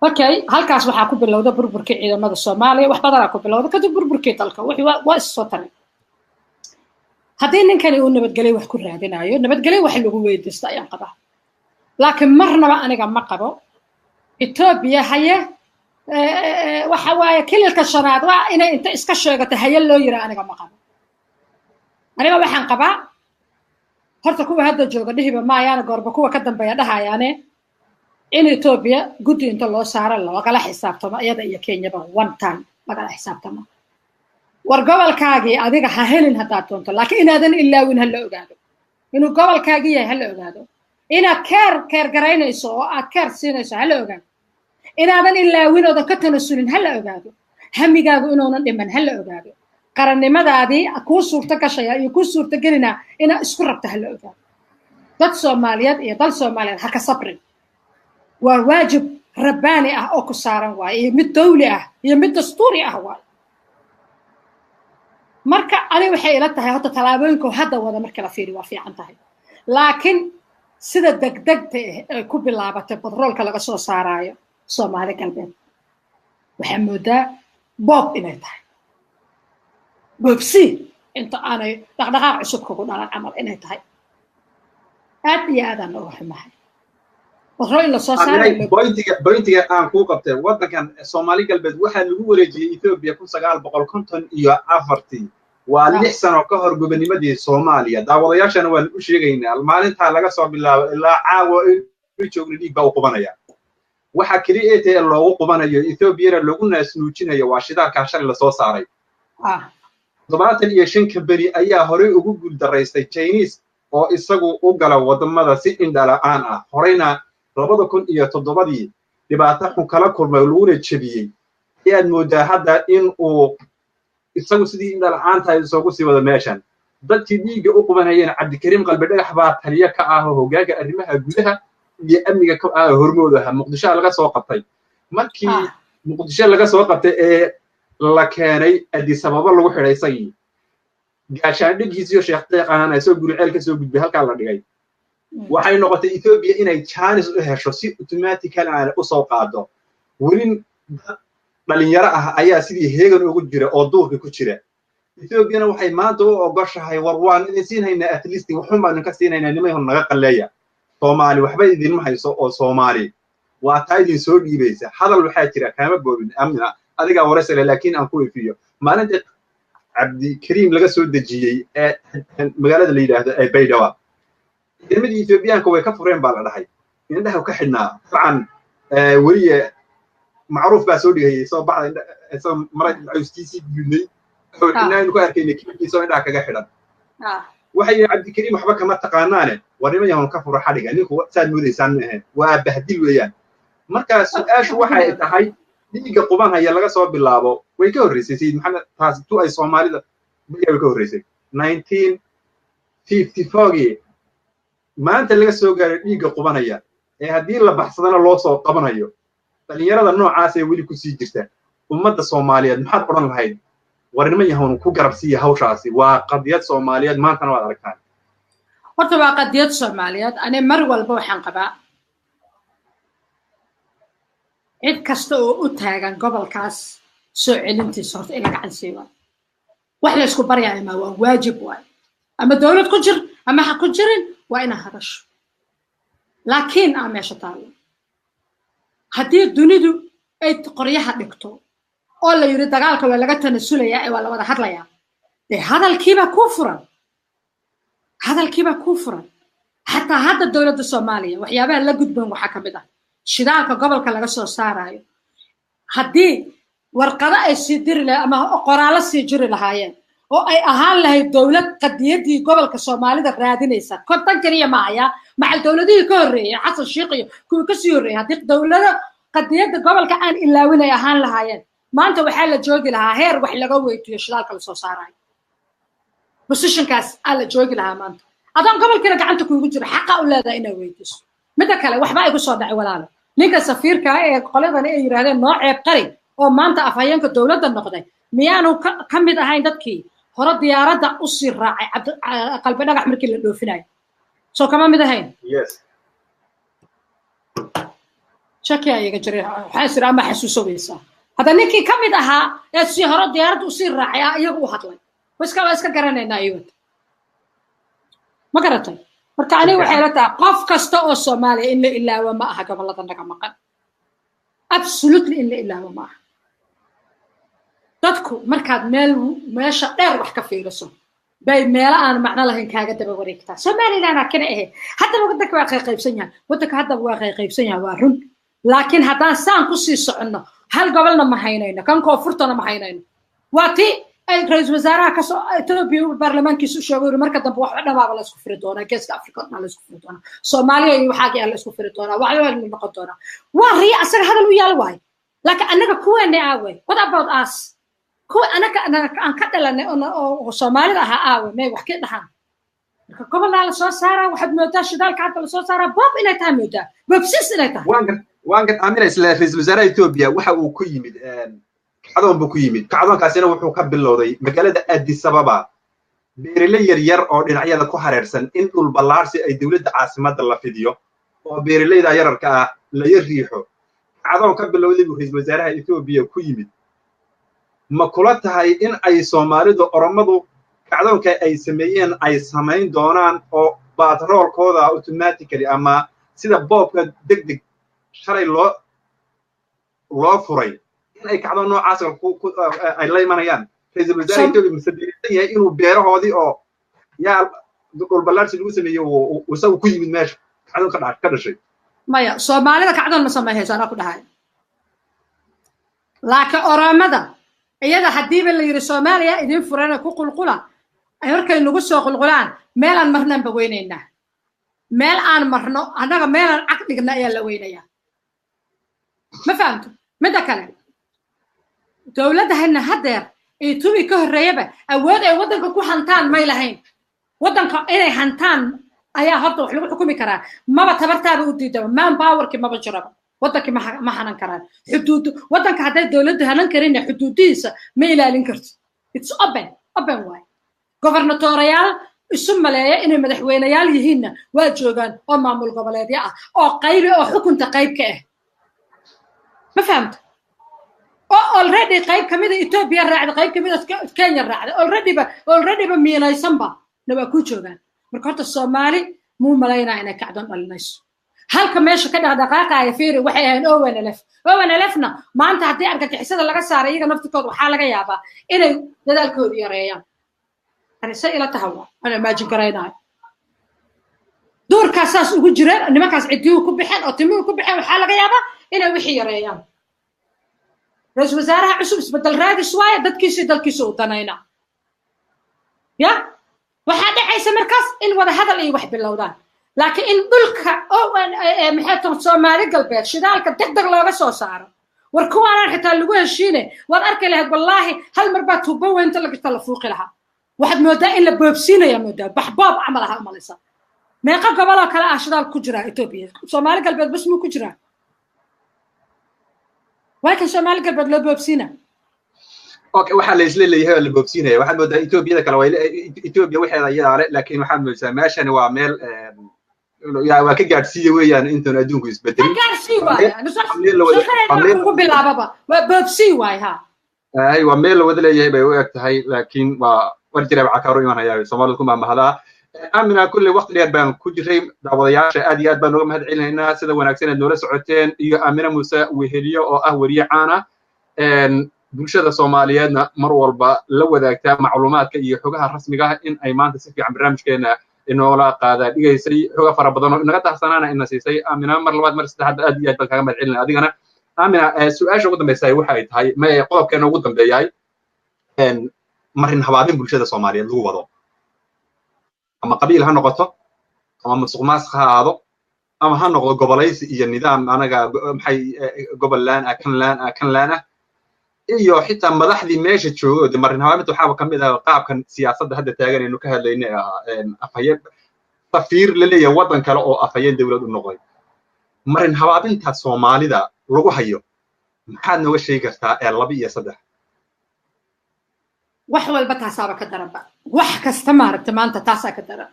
Okay, halkaas waxaa ku bilowda burburkii ciidamada Soomaaliya, wax badanaa ku bilowda kadib burburkii dalka. Wixii waa is soo taray. Haddii ninkani uu nabadgelyo wax ku raadinayo, nabadgelyo wax lagu weydiisto ayaan qabaa. Laakiin marnaba aniga ma qabo Etoobiya haye waxa waaye kililka shanaad waa inay inta iska sheegato haye loo yira. Aniga ma qabo. Aniga waxaan qabaa horta kuwa hadda jooga dhihiba maayaana goorba kuwa ka dambeeya dhahayaane in Etoobiya guddi inta loo saaro lagala xisaabtamo, iyada iyo Kenyaba one time lagala xisaabtamo. War gobolkaagii adiga ha helin haddaad doonto, laakiin inaadan ilaawin ha la ogaado. Inuu gobolkaagii yahay ha la ogaado. Inaad keer garaynayso oo aad keer siinayso ha la ogaado. Inaadan ilaawin oodan ka tanasulin ha la ogaado. Hamigaagu inuunan dhiman ha la ogaado. Qarannimadaadii kuu suurto gashaya iyo kuu suurto gelinaa inaad isku rabto ha la ogaado. Dad Soomaaliyeed iyo dal Soomaaliyeed ha ka sabrin. Waa waajib rabbaani ah oo ku saaran waaye, iyo mid dawli ah iyo mid dastuuri ah waaye. Marka aniga waxay ila tahay horta tallaabooyinku hadda wada marka la fiiriyo waa fiican tahay, laakiin sida degdegta ah ay ku bilaabatay batroolka laga soo saaraayo Soomaali Galbeed waxaa moodaa boob inay tahay, boobsi inta aanay dhaqdhaqaaq cusub kugu dhalan camal inay tahay. Aad iyo aadaan uga xumahay batrool in lasoo saarayo. Pointiga aan kuu qabtay, waddankan Soomaali Galbeed waxaa lagu wareejiyey Ethiopia 1954-tii, waa 6 sano ka hor gobonimadii Soomaaliya. Daawadayaashana waan u sheegaynaa, maalintaa laga soo bilaabo ilaa caawa inu joogno dhiig baa u qubanaya. Waxa keliya ee tae loogu qubanayo Ethoobiana loogu naasnuujinayo waa shidaalkaa shalay lasoo saaray. 75 kambani ayaa horey ugu guuldaraystay Chinese oo isagu u gala waddamada si indhala'aan ah, horeyna 2007-dii dhibaato xun kala kulmay laguna jebiyey. Ayaad moodaa hadda in uu isagu sidii indhala'aantahay isoogu sii wado meeshan. Dadkii dhiigga u qubanayeen, Cabdikariim Qalbi Dhagax baa taliyo ka ah oo hoggaanka arrimaha gudaha iyo amniga ka ah, hormoodaha. Muqdisho laga soo qabtay. Markii Muqdisho laga soo qabtay ee la keenay Addis Ababa lagu xidhay isagii, gaashaandhigiisiyo Sheekh Deeq ahana isagoo Guriceel ka soo gudbay halkaa la dhigay. Waxay noqotay Ethiopia inay chance u hesho si automatical aan u soo qaado. Weli dad dhalinyaro ah ayaa sidii heegan ugu jira oo duurka ku jira. Ethoobiana waxay maanta u ogoshahay, war waan idin siinhaynaa, at least waxun baan idinka siinaynaa, nimayhun naga qalleeya. Soomaali waxba idinma hayso oo Soomaali waa taa idin soo dhiibaysa. Hadal waxaa jira, kaama boobin Amina, adigaa wareysale, laakiin aan ku ifiyo. Maalinta Cabdikariim laga soo dejiyey ee magaalada la yidhaahdo ee Baydhaba, ciidamadii Ethoobiyaanka way ka fureen baa la dhahay, indhaha ka xidhnaa. Dabcan weliye macruuf baa soo dhigayay, soo baxda isagoo mara cawskiisii guudnay oo xidhnaa ku arkaynay kiibkiisoo indhaha kaga xidhan. Waxay yidhi, "Cabdikariim waxba kama taqaanaane, war niman yahun ka fura xadhiga, ninku saad moodaysaan ma ahayn, waa bahdil weeyaan." Marka su-aashu waxay tahay, dhiigga qubanhaya laga soo bilaabo, way ka horreysay Sayid Maxamed, taas tu ay Soomaalida way ka horreysay 1954gii. Maanta laga soo gaaray dhiigga qubanaya ee haddii la baxsadana loo soo qabanayo dhalinyarada noocaas ee weli kusii jirta ummadda Soomaaliyeed, maxaad odhan lahayd? War niman yahun ku garabsiiya hawshaasi, waa qadiyad Soomaaliyeed, maantana waad aragtaan. Horta waa qadiyad Soomaaliyeed. Ani mar walba waxaan qabaa cid kasta oo u taagan gobolkaas soo celintiisa horta in la gacan siiyo. Wax la isku baryaaya ma waa waajib waay. Ama dowlad ku jir ama ha ku jirin, waa inaa hadasho. Laakiin aa meesha taallo, haddii dunidu ay qoryaha dhigto oo la yidhi dagaalka waa laga tanasulayaa ee waa la wada hadlayaa, dee hadalkiibaa kuu furan, hadalkiibaa kuu furan. Xataa hadda dowladda Soomaaliya waxyaabaha la gudban waxaa ka mid ah shidaalka gobolka laga soo saarayo. Haddii warqado ay sii diri lahayd ama qoraallo sii jiri lahaayeen oo ay ahaan lahayd dowlad qadiyaddii gobolka Soomaalida raadinaysa, kontan keliya ma haya, macal dowladihii ka horreeyay, Xasan Sheikh iyo kuwii kasii horreeyay, haddii dowlado qadiyadda gobolka aan ilaawin ay ahaan lahaayeen, maanta waxaa la joogi lahaa heer wax laga weydiiyo shidaalka lasoo saarayo. Positionkaas aa la joogi lahaa maanta. Adoon gobolkiina gacanta kuugu jiro, xaqa u leedahay inaad weydiiso. Midda kale, waxba igu soo dhacay walaalo, ninka safiirka ee qoladan ay yidhaahdeen noo ceeb qari oo maanta afhayeenka dowladda noqday, miyaanu ka mid ahayn dadkii hore diyaaradda usii raacay Qalbi Dhagax markii la dhoofinayo? Soo kama mid ahayn? Shaki ayaa iga jiray, waxaa is ama xasuusoweysaa. Hadda ninkii ka mid ahaa ee sii hore diyaaradda usii raacay ah iyagu u hadlay, iska waa iska garanaynaa iyagu, ma garatay? Marka aniga waxay la tahay qof kasta oo Soomaaliya in la ilaawo ma aha gobollada naga maqan, absolutely in la ilaawo ma aha. Dadku markaad meel meesha dheer wax ka fiiriso bay meelo aan macno lahayn kaaga daba wareegtaa. Somaliland kana ahayd, haddaba waddanka waa qayqaybsan yahay, waddanka haddaba waa qayqaybsan yahay, waa run. Laakiin haddaan saan kusii soconno, hal gobolna ma haynayno, kan koonfurtana ma haynayno. Waa ti ay ra-iisul wasaaraha kasoo Ethiopia baarlamaankiisa u sheegay, yiri marka dambe waxba dhamaaba la isku furi doonaa, Geeska Afrika oo dhan la isku furi doonaa, Soomaaliya iyo waxaagii la isku furi doonaa, waxba la noqon doonaa. Waa riya asaga hadal u yaal waayo, laakiin annaga kuweena aawe? What about us? Kuwa anaga aan ka dhalanay oo Soomaalida ahaa aawe? May wax ka dhahaan? Marka gobolaa la soo saaraa, waxaad moodaa shidaalka hadda lasoo saaraa boob inay tahay, moodaa boobsis inay tahay. Waan gar Amina, isla ra-iisul wasaaraha Ethiopia waxa uu ku yimid kacdoon buu ku yimid. Kacdoonkaasina wuxuu ka bilowday magaalada Addis Ababa, beeraley yar yar oo dhinacyada ku hareersan in dhul ballaarsi ay dowladda caasimadda la fidiyo oo beeraleyda yararka ah laga riixo. Kacdoon ka bilowday buu ra-iisul wasaaraha Ethiopia ku yimid. Ma kula tahay in ay Soomaalidu, Oromadu kacdoonka ay sameeyeen ay samayn doonaan oo baatroolkooda automatically ama sida boobka deg deg shalay loo furay in ay kacdoon noocaas ay la imanayaan? Ra-iisul wasaare Ethiopia mise diidan yahay inuu beerahoodii oo yaa dhulballaarsi lagu sameeyey isagu ku yimid meesha kacdoon ka dhashay? Maya, Soomaalida kacdoon ma sameeyayso, anaa ku dhahay. Laakiin Oromada iyada haddiiba la yidhi Soomaaliya idiin furana ku qulqula, ay markay nagu soo qulqulaan meelaan marnaan ba weynaynaa. Meel aan marno annaga, meelaan cag dhigna ayaa la weynayaa, ma fahamto? Midda kale, dowladdahana haddeer iyo tubii ka horreeyaba awood ay waddanka ku hantaan may lahayn. Waddanka inay hantaan ayaa horta wax lagu xukumi karaa, maba tabartaaba u diidaba, man powerki maba jiraba. Waddankii ma hanan karaan xuduud. Waddanka hadday dowladdu hanan karinna, xuduudihiisa ma ilaalin karto. It's open, open waay. Gobernatorayaal isu maleeya inay madaxweyneyaal yihiinna waa joogaan oo maamul goboleedyo ah oo qaybi oo xukunta qayb ka ah, ma fahamta? Oo already qayb ka mida Ethiopia raacday, qayb ka mida Kenya raacday, already ba miinaysanba na waa ku joogaan. Marka horta Soomaali muu malaynaa inay kacdoon dhalinayso? Halka meesha ka dhaqdhaqaaqaya, fiiri, waxay ahayn ONLF. ONLF-na maanta haddii argagixisada laga saaray, iyaga naftikooda waxaa laga yaabaa inay dadaalkoodu yareeyaan. Ani say ila tahay waa aan imagine garaynayo duurkaas saas ugu jireen nimankaas, ciddiyuhu ku baxeen oo timuhu ku baxeen, waxaa laga yaabaa inay wixii yareeyaan. Ra-iisul wasaaraha cusub isbedel raadis waaye, dadkiisii dalkiisa u danayna ya. Waxaa dhacaysa markaas in wada hadal iyo wax bilowdaan, laakiin in dhulka oo maxay tahay Soomaali Galbeed shidaalka deg deg looga soo saaro, war kuwaanaan xitaa lagu heshiine waad arki lahayd. Wallaahi, hal mar baa tuubo weynta la gashta la fuuqi lahaa. Waxaad moodaa in la boobsiinaya, moodaa baxboob camal aha umalaysa. Meeqa goboloo kale ah shidaal ku jiraa Etoobiya? Soomaali Galbeed bas muu ku jiraa? Waa kan Soomaali Galbeed loo boobsiina. Okay, waxaa la isla leeyahay oo la boobsiinaya, waxaad moodaa Etoobiyada kale way Etoobiya waxeeda iyadaa le, laakiin waxaad moodaa meeshani waa meel waa ka gaadhsiiya weeyaan intuun adduunku isbedelin. Ka gaadsii waaye ugu bilaababa waa boobsii waay ha. Ay, waa meel la wada leeyahay bay u eg tahay, laakiin waa war jireeb cakaaru imanaya Soomaalidu ku maamahdaa. Amina, kulley waqti dheer baan ku jiray. Daawadayaasha aad iyo aad baan uga mahad celinaynaa sida wanaagsan aad noola socoteen, iyo Amina Muuse Weheliyo oo ah weriye caana, bulshada Soomaaliyeedna mar walba la wadaagtaa macluumaadka iyo xogaha rasmiga ah, in ay maanta si fiican barnaamijkeena inoola qaadaa dhigaysay, xoga fara badan oo inaga dahsanaana ina siisay. Amina, mar labaad, mar saddexaad, aad iyo aad baan kaaga mahad celinaya adigana. Amina, su-aasha ugu dambaysa waxa ay tahay, ma qodobkeena ugu dambeeyahay, marin habaabin bulshada Soomaaliyeed lagu wado, ama qabiil ha noqoto, ama musuq maasuq ha ahaado, ama ha noqdo gobolaysi iyo nidaam anaga maxay gobol laan ah, kan laan ah, kan laan ah, iyo xitaa madaxdii meesha joogo de. Marin habaabinta waxaaba ka mid ah qaabkan siyaasadda hadda taagan aynu ka hadlaynay ahaa, afhayeen safiir la leeyahay waddan kale oo afhayeen dowlad u noqday. Marin habaabinta Soomaalida lagu hayo maxaad nooga sheegi kartaa ee laba iyo saddex? Wax walba taasaaba ka daranba, wax kasta maaragta maanta taasaa ka daran.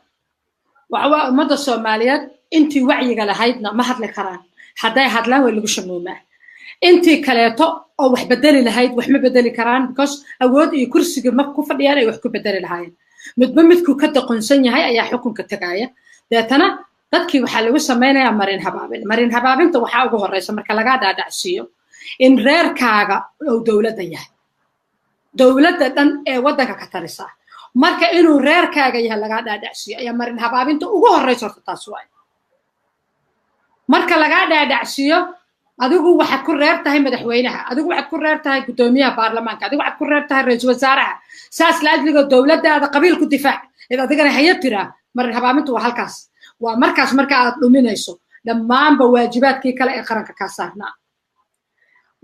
Waxa waa ummadda Soomaaliyeed intii wacyiga lahaydna ma hadli karaan, hadday hadlaan way lagu shamuumaa. Intii kaleeto oo wax bedeli lahayd wax ma bedeli karaan, because awood iyo kursiga ma ku fadhiyaan ay wax ku bedeli lahaayeen. Midba midkuu ka daqoonsan yahay ayaa xukunka tegaya. Deetana dadkii waxaa lagu samaynayaa marin habaabin. Marin habaabinta waxaa ugu horeysa marka lagaa dhaadhacsiiyo in reerkaaga uu dowladda yahay, dowladda dhan ee waddanka ka talisa. Marka inuu reerkaaga yahay lagaa dhaadhacsiiyo ayaa marin habaabinta ugu horeysa horta taas waay. Marka lagaa dhaadhacsiiyo adigu waxaad ku reer tahay madaxweynaha, adigu waxaad ku reer tahay guddoomiyaha baarlamaanka, adigu waxaad ku reer tahay ra-iisul wasaaraha, saas la ajliga dowladdaada qabiil ku difaac id adigana haya tiraa. Marin habaabintu waa halkaas, waa markaas marka aad dhuminayso dhammaanba waajibaadkii kale ee qaranka kaa saarnaa.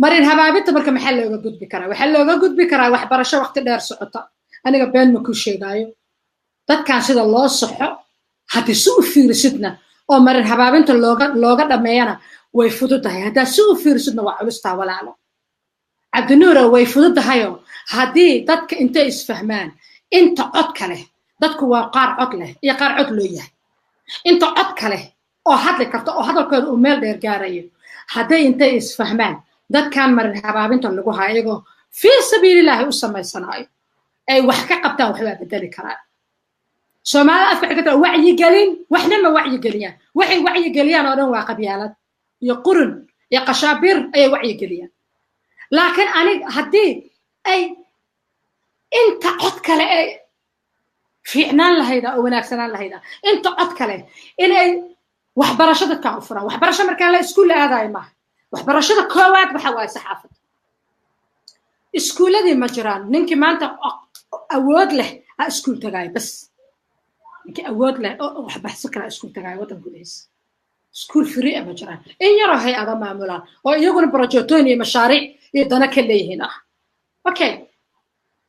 Marin habaabinta marka maxaa looga gudbi karaa? Waxaa looga gudbi karaa waxbarasho waqti dheer socota. Aniga been ma ku sheegaayo, dadkan sida loo saxo haddii si u fiirisidna oo marin habaabinta looga dhameeyana way fududahay, haddaad si u fiirisidna waa culustaa. Walaalo Cabdinuura, way fududahayoo haddii dadka intay isfahmaan, inta codka leh, dadku waa qaar cod leh iyo qaar cod loo yahay, inta codka leh oo hadli karta oo hadalkooda uu meel dheer gaarayo, hadday intay isfahmaan dadkan marin habaabinta lagu hayo iyagoo fii sabiililaahi u samaysanaayo ay wax ka qabtaan, waxbaa bedeli karaan. Soomaalida afka waxay ka tahay wacyigelin, waxna ma wacyigeliyaan. Waxay wacyigeliyaan oo dhan waa qabyaalad iyo qurun iyo qashaabiir ayay wacyigeliyaan. Laakiin anig haddii ay inta cod kale ay fiicnaan lahayda oo wanaagsanaan lahayda, inta cod kale inay waxbarasho dadkaa u furaan. Waxbarasho markaa la iskuul la aadayo maaha, waxbarashada koowaad waxa waaye saxaafadda. Iskuulladii ma jiraan. Ninkii maanta awood leh ha iskuul tagaayo bas, ninkii awood leh oo wax baxsan karaa iskuul tagaayo. Waddan gudihiisa iskuul free ah ma jiraan, in yaroo hay-ada maamulaan oo iyaguna projectooyin iyo mashaariic iyo dana ka leeyihiin ah. Okay,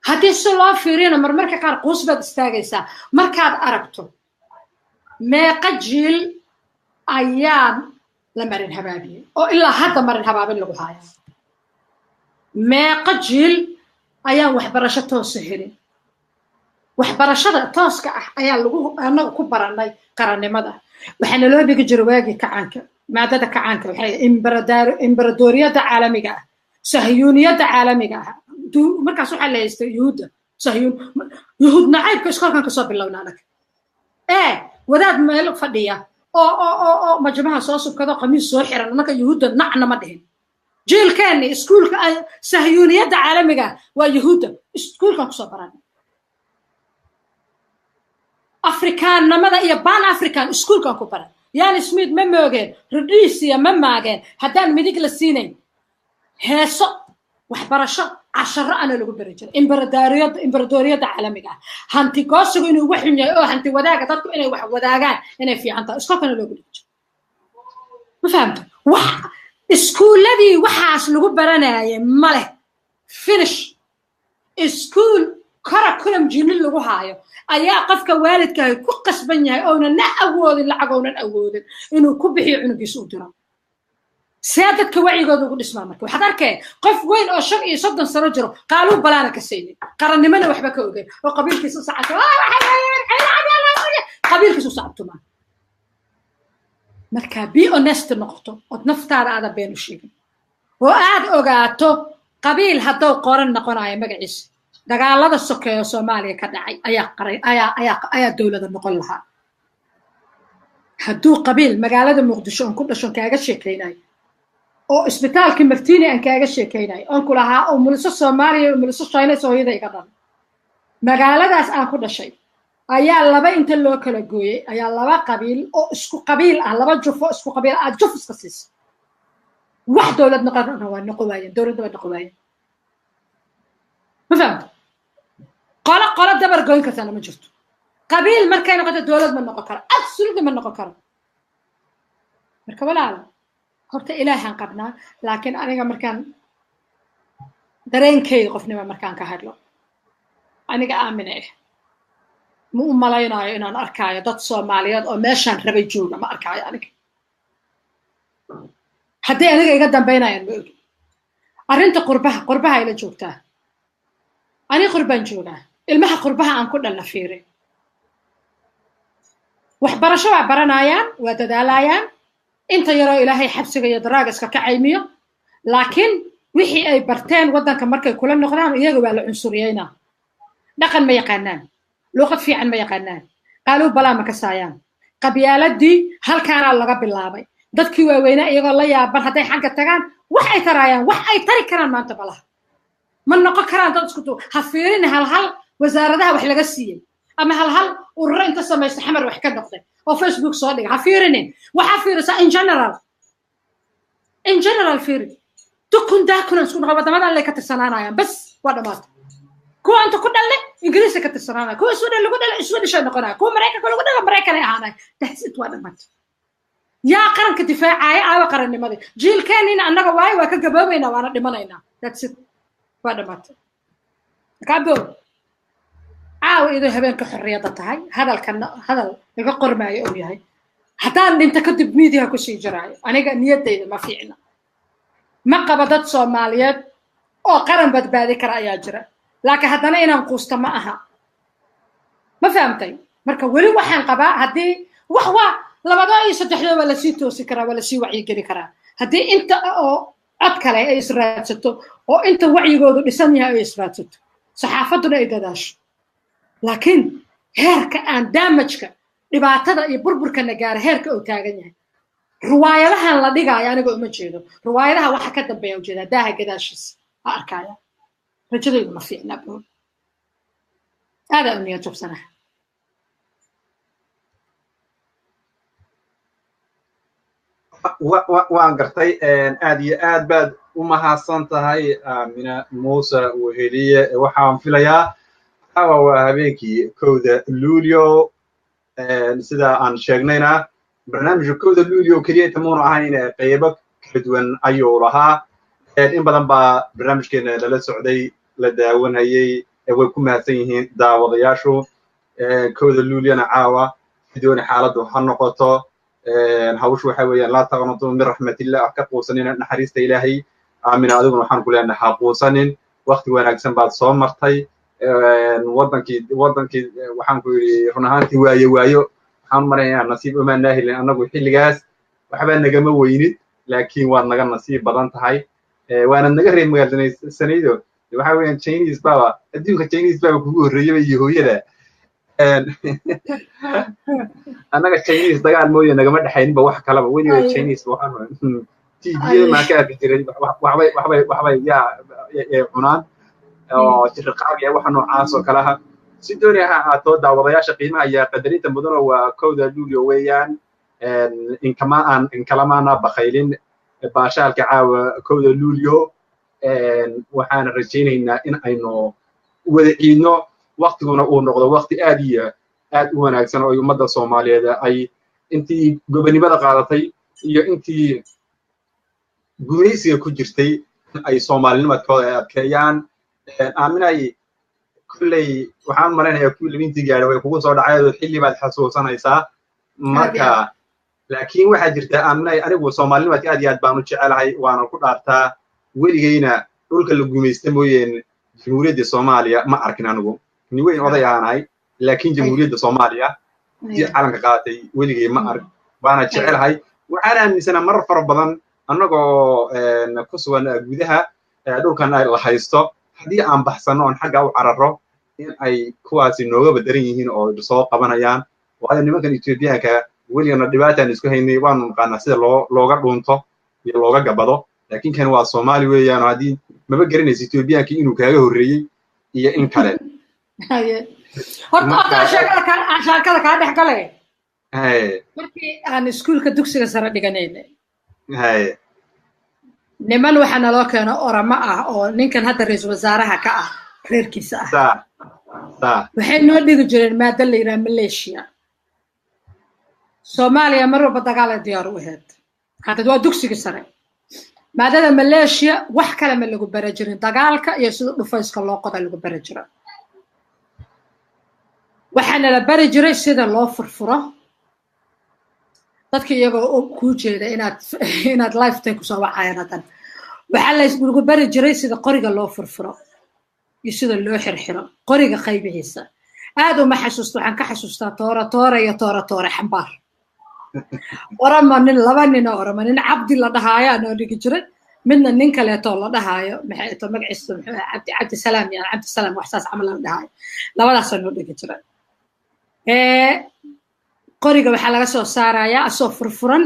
haddii si loo fiiriyana marmarka qaar quus baad istaagaysaa markaad aragto meeqa jiil ayaa la marin habaabiyey oo ilaa hadda marin habaabin lagu haya, meeqa jiil ayaan waxbarasho toosa helin. Waxbarashada tooska ah ayaa lagu annaga ku baranay qarannimada. Waxaana loo dhigi jiray waagii kacaanka maadada kacaanka, waxay imbaradoriyadda caalamiga ah. Sahyuuniyadda caalamiga ah markaas waxaa la haystay yuhuudda, sahyuun yuhuud nacaybka iskoolkan kasoo bilowna anaga. Ee wadaad meel fadhiya oo oo oo oo majmaha soo subkado, qamiis soo xiran, annaka yuhuudda nacna ma dhihin. Jiilkeenni iskuulka sahyuuniyadda caalamiga waa yuhuudda, iskuulkan kusoo baranay. Afrikaannimada iyo Pan African iskuulkan ku baran. Ian Smith ma moogeen, Rhodesia ma maageen haddaan midig la siinayn. Heeso, waxbarasho, casharo ana lagu bari jiray imberadoriyadda, imberadoriyadda caalamiga ah, hanti goosigu inuu wax xun yahay oo hanti wadaaga dadku inay wax wadaagaan inay fiican tahay, iskoolkana loogu dhigi jiray. Ma fahamta? Wax iskuulladii waxaas lagu baranayay ma leh. Finish iskuul curriculum jini lagu haayo ayaa qofka waalidkaahi ku qasban yahay oona na awoodin, lacag oonan awoodin inuu ku bixiyo cunugiisa u diro. See dadka wacyigooda ugu dhismaa? Marka waxaad arkee qof weyn oo 35 sano jiro, qaaluu balaana ka saynin, qarannimona waxba ka ogeyn, oo qabiilkiisa u sacabto, qabiilkiisa u sacabtumaa. Marka be honest noqoto ood naftaada aadan been u sheegin oo aad ogaato qabiil hadduu qoran noqonayo magaciisa, dagaalada sokeeyo Soomaaliya ka dhacay ayaa qaray ayaa dowlada noqon lahaa hadduu qabiil. Magaalada Muqdisho oon ku dhashon kaaga sheekaynayo oo isbitaalkii Martini aan kaaga sheekaynayo oon ku lahaa oo muliso Soomaaliya, muliso Chinese hooyada iga dhan, magaaladaas aan ku dhashay ayaa laba inta loo kala gooyey ayaa laba qabiil oo isku qabiil ah, laba jufo isku qabiil ah, juf iska siisa. Wax dowlad noqon waa noqon waayeen, dowladda waa noqon waayeen. Ma fahamta? Qolo qolo dabar goyn kartana ma jirto. Qabiil markay noqoto dowlad ma noqon karo, absolutely ma noqon karo. Marka walaal, horta Ilaahaan qabnaa, laakiin aniga markaan dareenkayga qofnimo markaan ka hadlo, aniga aamine ah ma u malaynayo inaan arkaayo dad Soomaaliyeed oo meeshaan rabay jooga. Ma arkaayo aniga. Hadday aniga iga dambaynayaan ma ogi. Arrinta qurbaha, qurbaha ila joogtaa, ani qurbaan joogaa. Ilmaha qurbaha aan ku dhalna fiiri, waxbarasho waa baranayaan, waa dadaalayaan, inta yaroo Ilaahay xabsiga iyo daraaga iska ka caymiyo, laakiin wixii ay barteen waddanka markay kula noqdaan iyaga waa la cunsuriyeynaa. Dhaqan ma yaqaanaan, luuqad fiican ma yaqaanaan, qaaluu balaa ma kasaayaan. Qabyaaladii halkaanaa laga bilaabay. Dadkii waaweynaa iyagoo la yaaban hadday xagga tagaan wax ay taraayaan, wax ay tari karaan maanta balaha ma noqon karaan. Dad isku ha fiirin hal hal wasaaradaha wax laga siiyey ama hal hal ururo inta samaysta Xamar wax ka noqday oo Facebook soo dhiga ha fiirinin. Waxaa fiirisaa in general, in general fiiri. Dukun daakunan isku noqon, waddamadan lay ka tirsanaanayaan, bas waa dhamaatay. Kuwa inta ku dhalle Ingiriiska ka tirsanaanaya, kuwa Sweden lagu dhale Swedish ay noqonaya, kuwa Maraykanka lagu dhale Maraykan ay ahaanaya. That's it, waa dhamaatay. Yaa qaranka difaacaya? Aawa qarannimadii? Jiilkeenina annaga waayo waa ka gaboobaynaa, waana dhimanaynaa. That's it, waa dhamaatay. Marka caawa iyadoo habeenka xorriyadda tahay, hadalkana hadal laga qormaayo uu yahay, haddaan dhinto kadib miidiyaha kusii jiraayo, aniga niyaddayda ma fiicna. Ma qaba dad Soomaaliyeed oo qaran badbaadi kara ayaa jira, laakiin haddana inaan quusto ma aha. Ma fahamtay? Marka weli waxaan qabaa haddii wax waa labada iyo saddexda waa lasii toosi karaa, waa lasii wacyigeli karaa, haddii inta oo cod kale ay israadsato oo inta wacyigoodu dhisan yahay ay israadsato, saxaafadduna ay dadaasho. Laakiin heerka aan damageka, dhibaatada iyo burburkana gaara, heerka uu taagan yahay, riwaayadahan la dhigaayo aniga uma jeedo. Riwaayadaha waxa ka dambeeya ujeedaa, daaha gadaashiisa a arkaya. Rajadaydu ma fiicna bro, aadaa u niyad jabsanaha. Waan gartay, aad iyo aad baad u mahadsan tahay, Aamina Muuse Weheliye. Waxaan filayaa caawa waa habeenkii 1da Luulyo. Sida aan sheegnayna, barnaamijka 1da Luulyo keliya tamuunu ahayn, qeybo kala duwan ayuu lahaa. In badan baa barnaamijkeena lala socday, la daawanayey, way ku mahadsan yihiin daawadayaashu. 1da Luulyona caawa sidooni xaaladdu ha noqoto, hawshu waxa weeyaan laa taqnatu min raxmatillah, wax ka quusanina naxariista Ilaahay. Aamina, adiguna waxaan ku leenahay ha quusanin, waqti wanaagsan baad soo martay waddankii. Waxaan ku yidhi run ahaantii waayo waayo waxaan marayaa nasiib umaan naahilin annagu xilligaas, waxba nagama weynid, laakiin waad naga nasiib badan tahay. Waana naga reer magaalsanaydo. Waxa weeyaan Chinese baba, adduunka Chinese baba kugu horreeyaba iyo hooyada. Annaga Chinese dagaal mooye nagama dhexayninba wax kalaba weliba. Chinese waxaan TV maa ka arki jiray, waxbay yaa cunaan oo jirqaabiya, waxa noocaas oo kale aha. Si dooni ha ahaato, daawadayaasha qiimaha iyo qadarinta mudano, waa 1-da Luulyo weeyaan. Inkama aan inkalamaana bakaylin baashaalka caawa 1-da Luulyo. Waxaana rajaynaynaa in aynu wada ciidno, waktiguna uu noqdo wakti aad iyo aad u wanaagsan oo ummadda Soomaaliyeed ay intii gobonimada qaadatay iyo intii gumaysiga ku jirtay ay soomaalinimadkooda ay adkeeyaan. Aaminay, kolley waxaan malaynayaa kuwii labintii gaadhay way kugu soo dhacay oo xilli baad xasuusanaysaa marka. Laakiin waxaa jirta, Aaminay, anigu soomaalinimadka aad iyo aad baan u jecelahay, waana ku dhaartaa. Weligeyna dhulka la gumaysta mooyeen Jamhuuriyadda Soomaaliya ma arkin. Anigu nin weyn oday aanahay, laakiin Jamhuuriyadda Soomaaliya si calanka qaadatay weligey ma ark, waana jecelahay. Waxaan aaminsanaa marar fara badan annagoo ku sugan gudaha dhulkan la haysto, haddii aan baxsano oon xagga u cararo, in ay kuwaasi nooga badaran yihiin oo soo qabanayaan, waayo nimankan Etoobiyaanka weligana dhibaataan isku haynay, waanu naqaanaa sida loo looga dhuunto iyo looga gabado. Laakiin kan waa Soomaali weeyaan, oo haddii maba garanaysa Etoobiyaankii inuu kaaga horreeyey iyo in kale. Horta sheekada kaa dhex gale. Markii aan iskuulka dugsiga sare dhiganaynay, niman waxaa naloo keeno Oramo ah oo ninkan hadda ra-iisul wasaaraha ka ah reerkiisa ah. Waxay noo dhigi jireen maado la yidhaha Malaysia. Soomaaliya mar walba dagaal ay diyaar u ahayd. Hadda waa dugsigii sare, maadada Malaysia wax kale ma lagu bara jirin, dagaalka iyo sida dhufayska loo qoda lagu bara jira. Waxaana la bari jiray sida loo furfuro dadka iyagoo kuu jeeda inaad lifetime kusoo wacayaan. Haddan waxaa lagu bari jiray sida qoriga loo furfuro iyo sida loo xirxiro qoriga qaybihiisa. Aad uma xasuusto, waxaan ka xasuustaa toora toora iyo toora toora xambaar. Orama nin, laba nin oo Orama, nin Cabdi la dhahaayo anoo dhigi jiray, midna nin kaleetoo la dhahaayo, maxay to magaciisa, muxuu ahaa, Cabdi, Cabdisalaam, yani Cabdisalaam, wax saas camal la dhahaayo. Labadaasoo noo dhigi jiray. Qoriga waxaa laga soo saarayaa asoo furfuran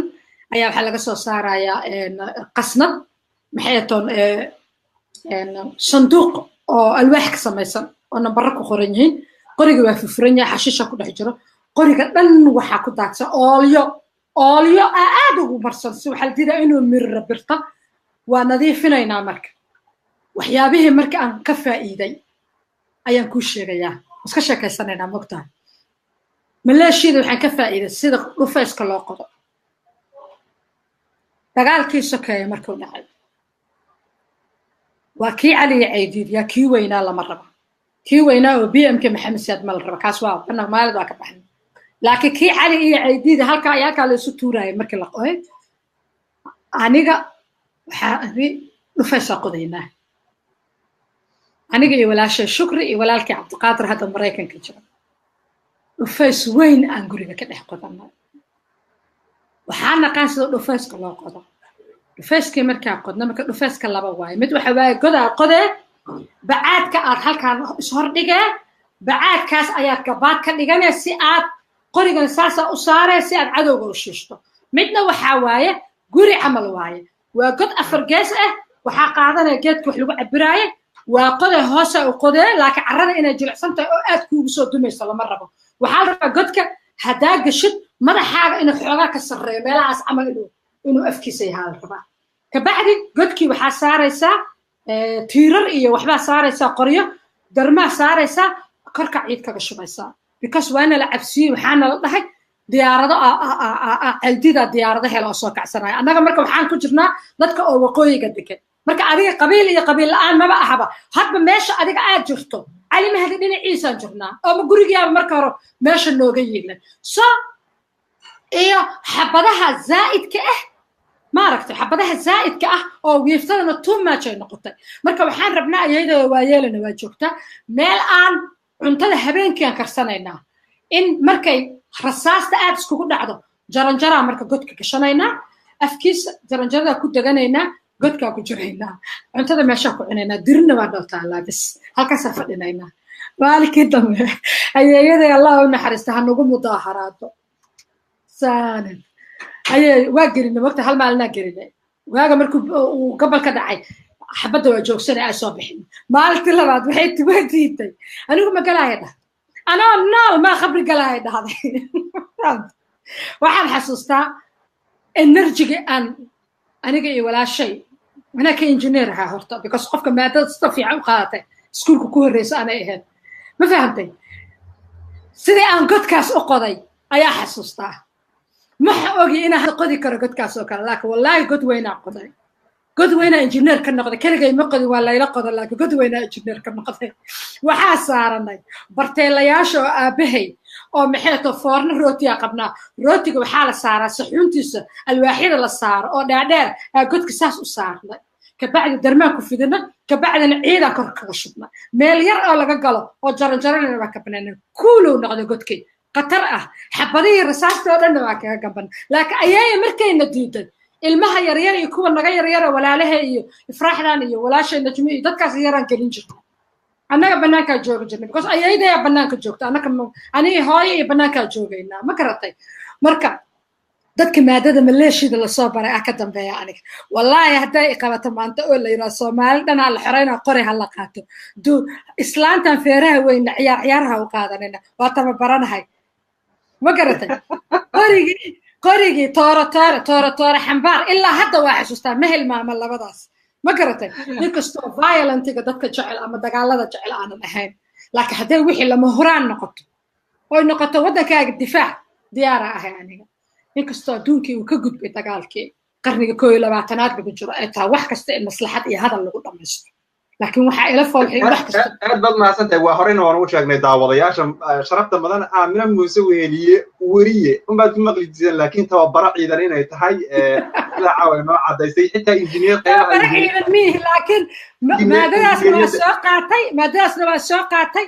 ayaa waxaa laga soo saarayaa qasnad, maxay toon, sanduuq oo alwaax ka samaysan oo nambaro ku qoran yihiin. Qoriga waa furfuran yahay, xashiisha ku dhex jiro. Qoriga dhan waxaa ku daadsan oolyo, oolyo aa aad ugu marsan, si waxaa la diidaa inuu miriro birta. Waa nadiifinaynaa. Marka waxyaabihii marka aan ka faa'iiday ayaan kuu sheegayaa, iska sheekaysanaynaa. Mogtahay, maleeshiyada waxaan ka faa'iiday sida dhufayska loo qodo. Dagaalkii sokeeye markuu dhacay, waa kii Cali iyo Caydiid, yaa kii weynaa lama raba, kii weynaa oo BMK Maxamed Siyaad ma la raba, kaas waa banaan, maalid waa ka baxnay. Laakiin kii Cali iyo Caydiid, halkaa iyo halkaa la isu tuurayay markii la qoday, aniga waxaa iri dhufaysaa qodaynaa, aniga iyo walaashay Shukri iyo walaalkii Cabdiqaadir hadda Maraykanka jira. Dhufays weyn aan guriga ka dhex qodanay. Waxaa naqaan sida dhufayska loo qodo. Dhufayskii markaa qodna, marka dhufayska laba waaye. Mid waxa waaye godaa qodee, bacaadka aad halkaan ishordhigee, bacaadkaas ayaad gabaad ka dhiganee si aad qorigan saasaa u saaree si aad cadowga u shiishto. Midna waxaa waaye guri camal waaye, waa god afar gees ah. Waxaa qaadanaya geedka wax lagu cabiraaye, waa qodee, hoosa u qodee, laakiin carrada inay jilicsan tahay oo aad kuugu soo dumayso lama rabo. Waxaa la rabaa godka haddaa gashid madaxaaga inuu xoogaa ka sarreeyo, meelahaas camal inuu afkiisa yahaa la rabaa. Kabacdi godkii waxaa saaraysaa tiirar iyo waxbaa saaraysaa, qoryo darmaa saaraysaa, korka ciid kaga shubaysaa, because waana la cabsiyey. Waxaana la dhahay diyaarado celdida, diyaarado hela oo soo kacsanaya. Annaga marka waxaan ku jirnaa dadka oo waqooyiga degan. Marka adiga qabiil iyo qabiil la-aan maba ahaba, hadba meesha adiga aad jirto. Cali Mahdi dhinaciisaan jirnaa ooma gurigiyaaba marka hore meesha nooga yiilan so iyo xabadaha zaa'idka ah, maaragtay, xabadaha zaa'idka ah oo wiiftadana too much ay noqotay. Marka waxaan rabnaa, iyadoo waayeelana waa joogtaa, meel aan cuntada habeenkii aan karsanaynaa in markay rasaasta aad iskugu dhacdo, jaranjaraa marka godka gashanaynaa, afkiisa jaranjarada ku deganaynaa. Godkaa ku jiraynaa, cuntada meeshaa ku cunaynaa, dirina waa noo taallaa, bas halkaasaa fadhinaynaa. Maalinkii dambe ayeeyaday, Allah u naxariista, ha nagu mudaaharaado saanin ayay waa gelinay. Mogta hal maalinaa gelinay. Waaga markuu uu gabalka dhacay, xabadda waa joogsanay, ay soo bixin. Maalintii labaad waxay way diiday, "Anigu ma galaaya," dhah, "anoo nool maa khabri galaaya," dhahday. Waxaan xasuustaa energy-ga aan aniga iyo walaashay. Anaa ka engineer ahaa horta, because qofka maadada sida fiican u qaadatay iskuulka ku horreysa anay ahayd. Ma fahamtay? Sidii aan godkaas u qoday ayaa xasuustaa. Ma ogi inaan qodi karo godkaas oo kale, laakiin wallaahi god weynaa qoday, god weynaa engineer ka noqday. Keligay ma qodin, waa layla qodo, laakiin god weynaa engineer ka noqday. Waxaa saaranay barteelayaasha oo aabahay oo maxeeto foorno rootiyaa qabnaa. Rootiga waxaa la saaraa saxuuntiisa, alwaaxyada la saaro oo dhaadheer aa godka saas u saarnay. Kabacdi darmaan ku fidina, kabacdina ciidaa kor kaga shubna. Meel yar oo laga galo oo jaranjaranana waa ka banaanay. Kuulow noqday godkii, khatar ah. Xabadihii rasaasta oo dhanna waa kaga gamban. Laakiin ayeeya markayna diiday, ilmaha yaryar iyo kuwa naga yaryara, walaalaha iyo Ifraaxdan iyo walaashay Najmi iyo dadkaas yaraan gelin jirna. Annaga banaankaa joogi jirnay, because ayaydayaa banaanka joogta. Annaka anigi hooyo iyo banaankaa joogaynaa. Ma garatay? Marka dadka maadada maleeshiyada lasoo baray ah ka dambeeya aniga. Wallaahi hadday iqabato maanta oo la yidhaha Soomaali dhan ha la xoreyna, qori ha la qaato, du islaantan feeraha weyna ciyaar ciyaaraha u qaadanayna, waa tababaranahay. Ma garatay? Qorigii tooro toore tooro toore xambaar ilaa hadda waa xasuustaa, ma hilmaama labadaas. Ma garatay? Inkastoo violent-iga dadka jecel ama dagaalada jecel aanan ahayn, laakiin hadday wixii lama huraan noqoto oy noqoto waddankaaga difaac, diyaara ahay aniga. Inkastoo adduunkii uu ka gudbay dagaalkii, qarniga 21aad lagu jiro, ay tahay wax kasta in maslaxad iyo hadal lagu dhamaysto, laakiin waxaa ila foolxay wax kasta. Aad baad mahadsantahay. Waa horeyna waan ugu sheegnay daawadayaasha sharafta badan, Aamina Muuse Weheliye weriye unbaad ku maqli jirteen, laakiin tababaro ciidan inay tahay ilaa caawa inoo caddaysay, xitaa injineer. Tababaro ciidan miihi, laakiin maadadaasna waa soo qaatay, maadadaasna waa soo qaatay.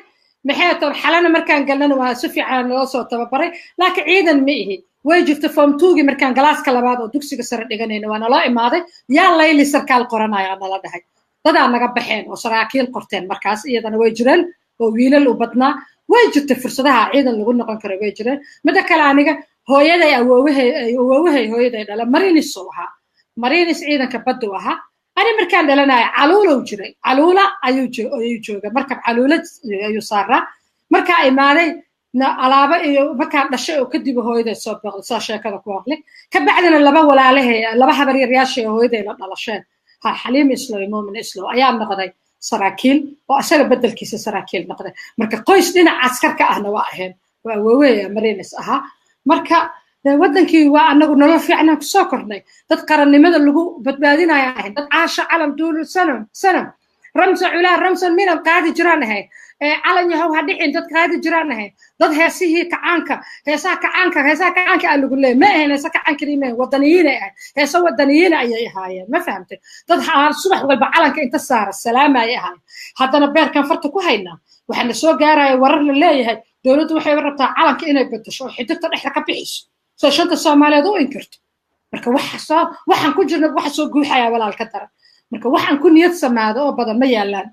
Maxay toon xalana markaan galnana waa si fiican naloo soo tababaray, laakiin ciidan ma ihi. Way jirta, form two-gii markaan class-ka labaad oo dugsiga sare dhiganayna waa naloo imaaday, yaa layli sarkaal qoranaya nala dhahay. Dadaa naga baxeen oo saraakiil qorteen markaas, iyadana way jireen oo wiilal u badnaa. Way jirtay, fursadaha ciidan lagu noqon karo way jireen. Midda kale, aniga hooyaday awoowahay, awoowahay hooyaday dhala marinis uu ahaa, marinis ciidanka baddu ahaa. Ani markaan dhalanaya Caluulow jiray, Caluula ayuu jooga, markab Caluula ayuu saaraa. Markaa imaaday alaabo iyo markaan dhashay oo kadib hooyaday soo booqday, saa sheekada ku aqli. Kabacdina laba walaalahay, laba habaryaryaashay hooyaday la dhalasheen, ha Xaliim Islow iyo Muumin Islow, ayaa noqday saraakiil oo asaga beddelkiisa saraakiil noqday. Marka qoys dhinaca askarka ahna waa ahayn, waa awooweya marines ahaa. Marka waddankii waa anagu nolol fiicnaan kusoo kornay, dad qarannimada lagu badbaadinaya ahayn, dad caasha calam duulu sanam sanam ramsa culaa ramsan minan qaadi jiraan ahayn, calan yahow ha dhicin dad qaadi jiraan ahayn, dad heesihii kacaanka, heesaha kacaanka, heesaha kacaanka aa lagu leeyahay ma ahayn heesa kacaan keliya ma ahayn, wadaniyiinay ahayn, heesa wadaniyiina ayay ahaayeen. Ma fahamtay? Dad subax walba calanka inta saara salaama ayay ahaayeen. Haddana beerkan farta ku haynaa. Waxaa na soo gaaraya warar la leeyahay dowladdu waxay rabtaa calanka inay bedesho oo xidigta dhexda ka bixiso soo shanta Soomaaliyeed u inkirto. Marka waxa soo waxaan ku jirna waxa soo guuxaya walaal ka daran. Marka waxaan ku niyad samaado oo badan ma yaalaan,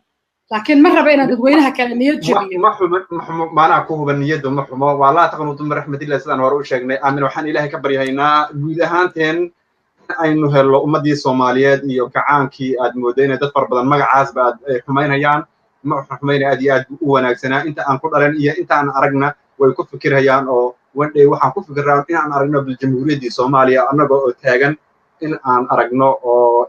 laakiin ma raba inaan dadweynaha kale niyad jabiyo. Ma xumo, ma xumo, maanaha ku huban niyaddu ma xumo. Waa laa taqnutu min raxmatillah, sidaan hore u sheegnay. Aamin. Waxaan Ilaahay ka baryahaynaa guud ahaanteen in aynu hello ummaddii Soomaaliyeed iyo kacaankii aad mooddo inay dad fara badan magacaasba aad ay xumaynayaan. Ma xumayna, aad iyo aad u wanaagsanaa. Inta aan ku dhalan iyo inta aan aragna way ku fikirhayaan oo one day waxaan ku fikirraa inaan aragno bil jamhuuriyaddii Soomaaliya annaga oo taagan, in aan aragno oo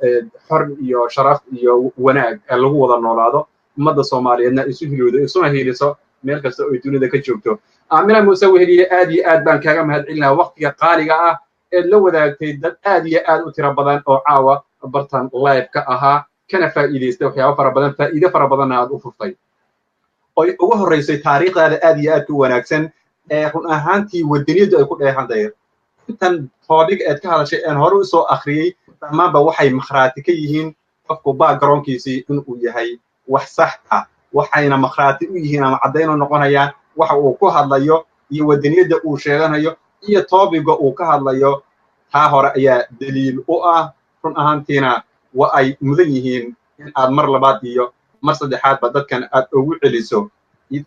xor iyo sharaf iyo wanaag lagu wada noolaado, ummadda Soomaaliyeedna isu hilowdo, isuna hiiliso meel kasta oo dunida ka joogto. Aamina Muuse Weheliye, aad iyo aad baan kaaga mahadcelinaha waqtiga qaaliga ah eed la wadaagtay dad aad iyo aad u tiro badan oo caawa bartan live ka ahaa, kana faa'iidaystay waxyaabo fara badan, faa'iido fara badanna aad u furtay, oy ugu horraysay taariikhdaada aad iyo aadka u wanaagsan ee run ahaantii wadaniyaddu ay ku dheehan tahay. Intan topic eed ka hadashay een hore usoo akhriyey dhammaanba waxay makhraati ka yihiin qofku background-kiisii inuu yahay wax sax ah, waxayna makhraati u yihiin ama caddayn u noqonayaan waxa uu ku hadlayo iyo wadaniyadda uu sheeganayo iyo topic-ga uu ka hadlayo. Taa hore ayaa daliil u ah. Run ahaantiina Waa ay mudan yihiin in aad mar labaad iyo mar saddexaadba dadkan aad ugu celiso,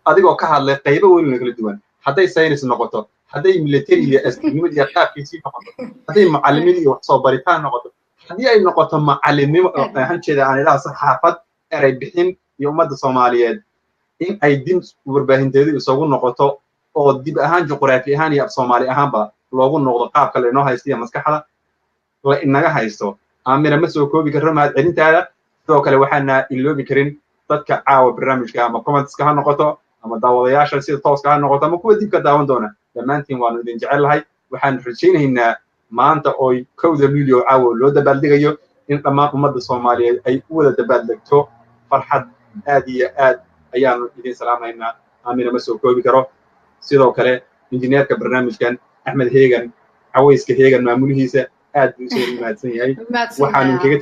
adigoo ka hadlay qaybo weyn oo kala duwan, hadday saynis noqoto, hadday military iyo askarnimada iyo qaabkiisii noqoto, hadday macallimiin iyo wax soo baritaan noqoto, haddii ay noqoto macallinnimo oo ahanjeeda aan idhaha saxaafad, eray bixin iyo ummadda Soomaaliyeed in ay dib warbaahinteedu isagu noqoto oo dib ahaan, juqraafi ahaan iyo af Soomaali ahaanba loogu noqdo qaabka lainoo haysto iyo maskaxda la inaga haysto. Aamina, ma soo koobi karro mahad celintaada. Sidoo kale waxaana iloobi karin dadka caawa barnaamijka, ama commentska ha noqoto, ama daawadayaasha sida tooska ha noqoto, ama kuwa dibka daawan doona. Dhammaantiin waanu idin jecel lahay. Waxaan rajaynaynaa maanta ooy 1-da Luulyo caawa loo dabaaldegayo in dhammaan ummadda Soomaaliyeed ay u wada dabaaldegto farxad. Aad iyo aad ayaanu idin salaamaynaa. Aamina, ma soo koobi karo. Sidoo kale injineerka barnaamijkan Axmed Heegan, cawayska Heegan maamulihiisa, aad buu isoo mahadsan yahay. Waxaanu kaga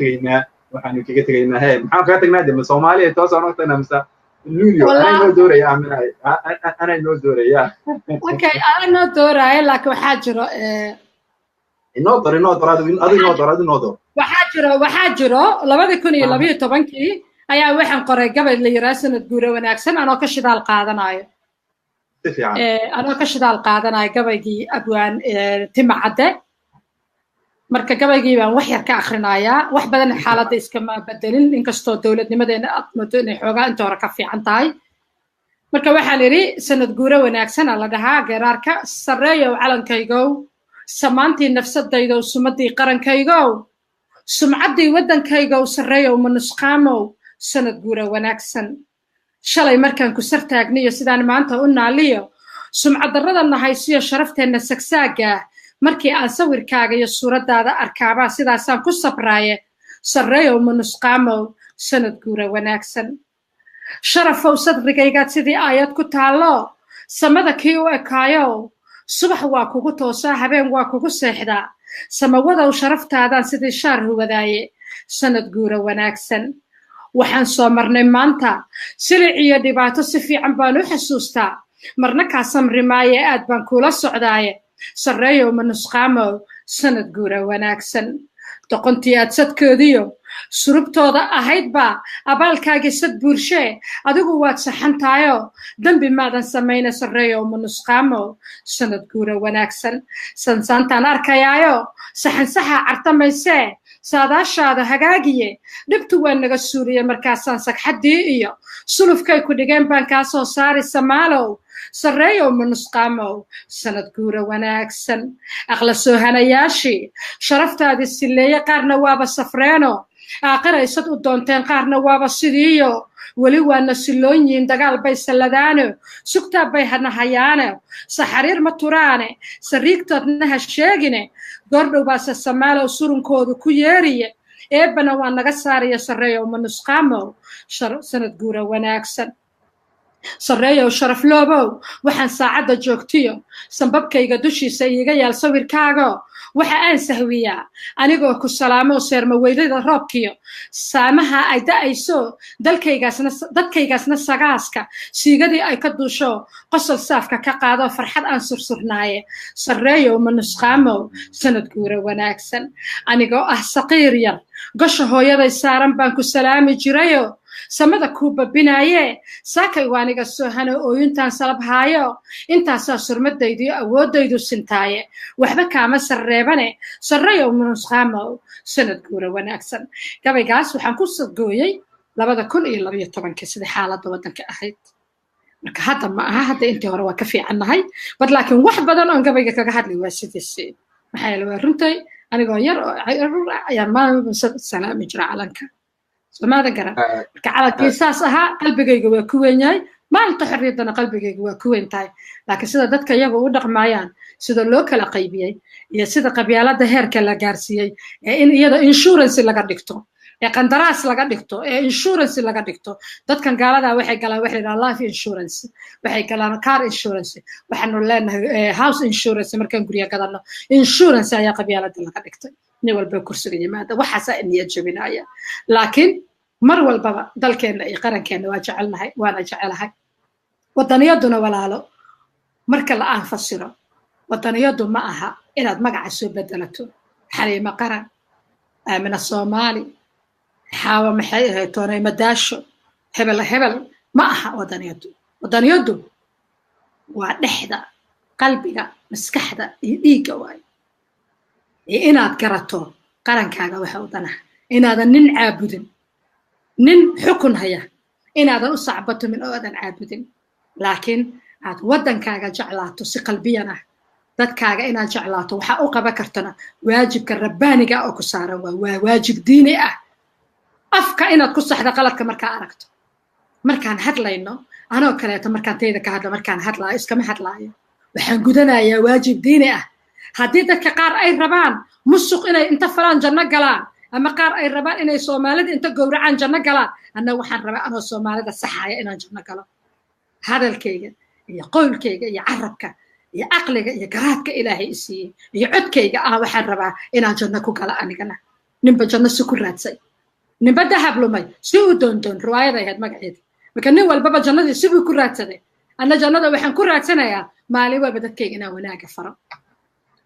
tegaynaa he, maxaan kaga tegnaa de? Ma Soomaaliya toos aan uga tagnaa mise Luulyo? Anaa inoo dooraya, Aamina, anaa inoo dooraya. Okay, anaa inoo dooraya, laakiin waxaa jiro Inoo door, inoo door, adu inoo door, adu inoo door. Waxaa jiro 2012-kii ayaa waxaan qoray gabay la yiraa "Sanad guure wanaagsan", anoo ka shidaal qaadanayo Si fiican. Anoo ka shidaal qaadanayo gabaygii abwaan Tima Cadde. Marka gabaygii baan wax yar ka akhrinayaa. Wax badan xaaladda iskama bedelin, inkastoo dowladnimadeena aad moodo inay xoogaa inta hore ka fiican tahay. Marka waxaan idhi, "Sanad guure wanaagsana" la dhahaa geeraarka. Sarreeyow calankaygow, samaantii nafsadaydow, sumaddii qarankaygow, sumcaddii waddankaygow, sarreeyow ma nusqaamow, sanad guure wanaagsan. Shalay markaan ku sar taagniyo sidaan maanta u naaliyo, sumcaddarrada nahaysiyo sharafteenna sagsaagga, markii aan sawirkaaga iyo suuraddaada arkaabaa sidaasaan ku sabraaye, sarreeyow ma nusqaamow, sanad guura wanaagsan. Sharafow sadrigaygaad sidii aayad ku taallo, samada kii u ekaayow, subax waa kugu toosaa, habeen waa kugu seexdaa, samawadow sharaftaadan sidii shaar huwadaaye, sanad guura wanaagsan. Waxaan soo marnay maanta silic iyo dhibaato, si fiican baan u xasuustaa, marna kaa samri maaye, aad baan kuula socdaaye, sarreeyow ma nusqaamow, sanad guura wanaagsan. Doqontii aad sadkoodiyo surubtooda ahayd baa abaalkaagii sad buurshee, adigu waad saxantaayo dembi maadan samayna, sarreeyow ma nusqaamow, sanad guura wanaagsan. Sansaantaan arkayaayo saxansaxa cartamaysee, saadaashaada hagaagiye, dhibtu waa naga suuliye, markaasaan sagxaddii iyo sulufkay ku dhigeen baan kaa soo saari samaalow, sarreeyow ma nusqaamow, sanad guura wanaagsan. Aqla soohanayaashii sharaftaadii silleeye, qaarna waaba safreeno aakhiraysad u doonteen, qaarna waaba sidiiyo weli waana silloon yihiin, dagaal bay salladaano, sugtaa bay hanahayaane, saxariir ma turaane, sariigtoodna ha sheegine, goordhow baase samaalow surunkoodu ku yeeriye, eebbana waa naga saaraya, sarreeyow ma nusqaamow, sanad guura wanaagsan. Sarreeyow sharafloobow, waxaan saacadda joogtiyo sambabkayga dushiisa iiga yaal sawirkaago, waxa aan sahwiyaa anigoo ku salaamo, seerma weydada roobkiyo saamaha ay da'ayso, dalkaygaasna dadkaygaasna sagaaska siigadii ay ka duusho, qosol saafka ka qaado, farxad aan sursurnaaye, sarreeyow ma nusqaamow, sanad guura wanaagsan. Anigoo ah saqiir yar, gosha hooyaday saaran baan ku salaami jirayo, samada kuu babinaaye, saakay waaniga soohano ooyintaan salabhaayo, intaasaa surmadaydu iyo awooddaydu sintaaye, waxba kaama sarreebane, sarreeyow manusqaamow, sanad guura wanaagsan. Gabaygaas waxaan ku sadgooyey 2012-kii sidai xaaladda waddanka ahayd. Marka hadda ma aha, hadda intii hore waa ka fiicannahay bad, laakiin wax badan oon gabayga kaga hadlay waa sidiisii. Maxaa yeele, waa runtay, anigoo yar oo rur ah ayaan maalin salaami jira calanka soomaadan garan. Marka calankii saas ahaa qalbigayga waa ku weyn yahay, maalinta xorriyaddana qalbigayga waa ku weyn tahay, laakiin sida dadka iyagu u dhaqmaayaan, sida loo kala qaybiyey iyo sida qabyaaladda heerka la gaarsiiyey ee in iyada insurance laga dhigto, ee qandaraas laga dhigto, ee insurance laga dhigto. Dadkan gaaladaa waxay galaan waxay yidhahaan life insurance, waxay galaan car insurance, waxaanu leenahay house insurance markaan gurya gadano. Insurance ayaa qabyaaladda laga dhigtay, nin walba kursiga yimaada waxaasaa niyad jebinaya. Laakiin mar walbaba dalkeenna iyo qarankeenna waa jecelnahay, waana jecelahay. Wadaniyaduna, walaalo, marka la aan fasiro, wadaniyadu ma aha inaad magaca soo bedelato, Xaliimo Qaran, Aamina Soomaali. Xaawa maxay ahayd toonay madaasho hebel hebel ma aha wadaniyadu. Wadaniyadu waa dhexda qalbiga, maskaxda iyo dhiigga waayo, iyo inaad garato qarankaaga waxa wadanaha, inaadan nin caabudin, nin xukun haya inaadan u sacbatumin oo aadan caabudin, laakiin aad waddankaaga jeclaato si qalbiyan ah, dadkaaga inaad jeclaato. Waxaa u qaban kartana waajibka rabbaaniga oo ku saaran waa waajib diini ah. Afka inaad ku saxda qaladka markaa aragto. Markaan hadlayno anoo kaleeto, markaan tayda ka hadlo, markaan hadlaayo iskama hadlaayo, waxaan gudanayaa waajib diini ah. Haddii dadka qaar ay rabaan musuq inay inta falaan janno galaan, ama qaar ay rabaan inay Soomaalida inta gowracaan janno galaan, anna waxaan rabaa anoo Soomaalida saxaya inaan janno galo. Hadalkayga iyo qowlkayga iyo carabka iyo caqliga iyo garaadka Ilaahay i siiyey iyo codkayga ah waxaan rabaa inaan janno ku galo anigana. Ninba janno si ku raadsay, ninba dahab lumay si uu doondoon, riwaayada ahayd magaceeda. Marka nin walbaba jannadii sibuu ku raadsaday. Anna jannada waxaan ku raadsanayaa maalin walba dadkayga inaan wanaaga faro,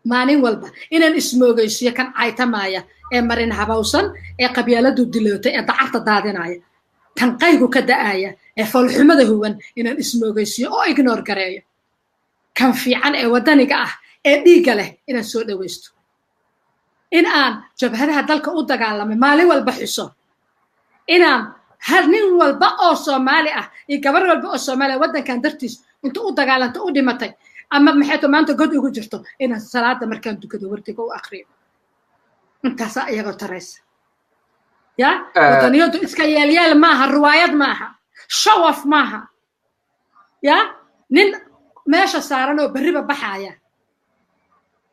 maalin walba inaan ismoogaysiyo kan caytamaaya ee marin habawsan ee qabyaaladu dilootay ee dacarta daadinaya, tan qaygu ka da'aya ee foolxumada huwan, inaan ismoogaysiyo oo ignore gareeyo. Kan fiican ee waddaniga ah ee dhiigga leh inaan soo dhawaysto, in aan jabhadaha dalka u dagaalamay maalin walba xuso, inaan hal nin walba oo Soomaali ah iyo gabar walba oo Soomaali ah waddankan dartiis inta u dagaalanta u dhimatay ama maxay to maanta god ugu jirto inaan salaada markaan dukado wardiga u akriyo. Intaasaa iyagoo taraysa ya. Wadaniyadu iska yeelyeel maaha, riwaayad maaha, show off maaha ya. Nin meesha saaran oo berriba baxaaya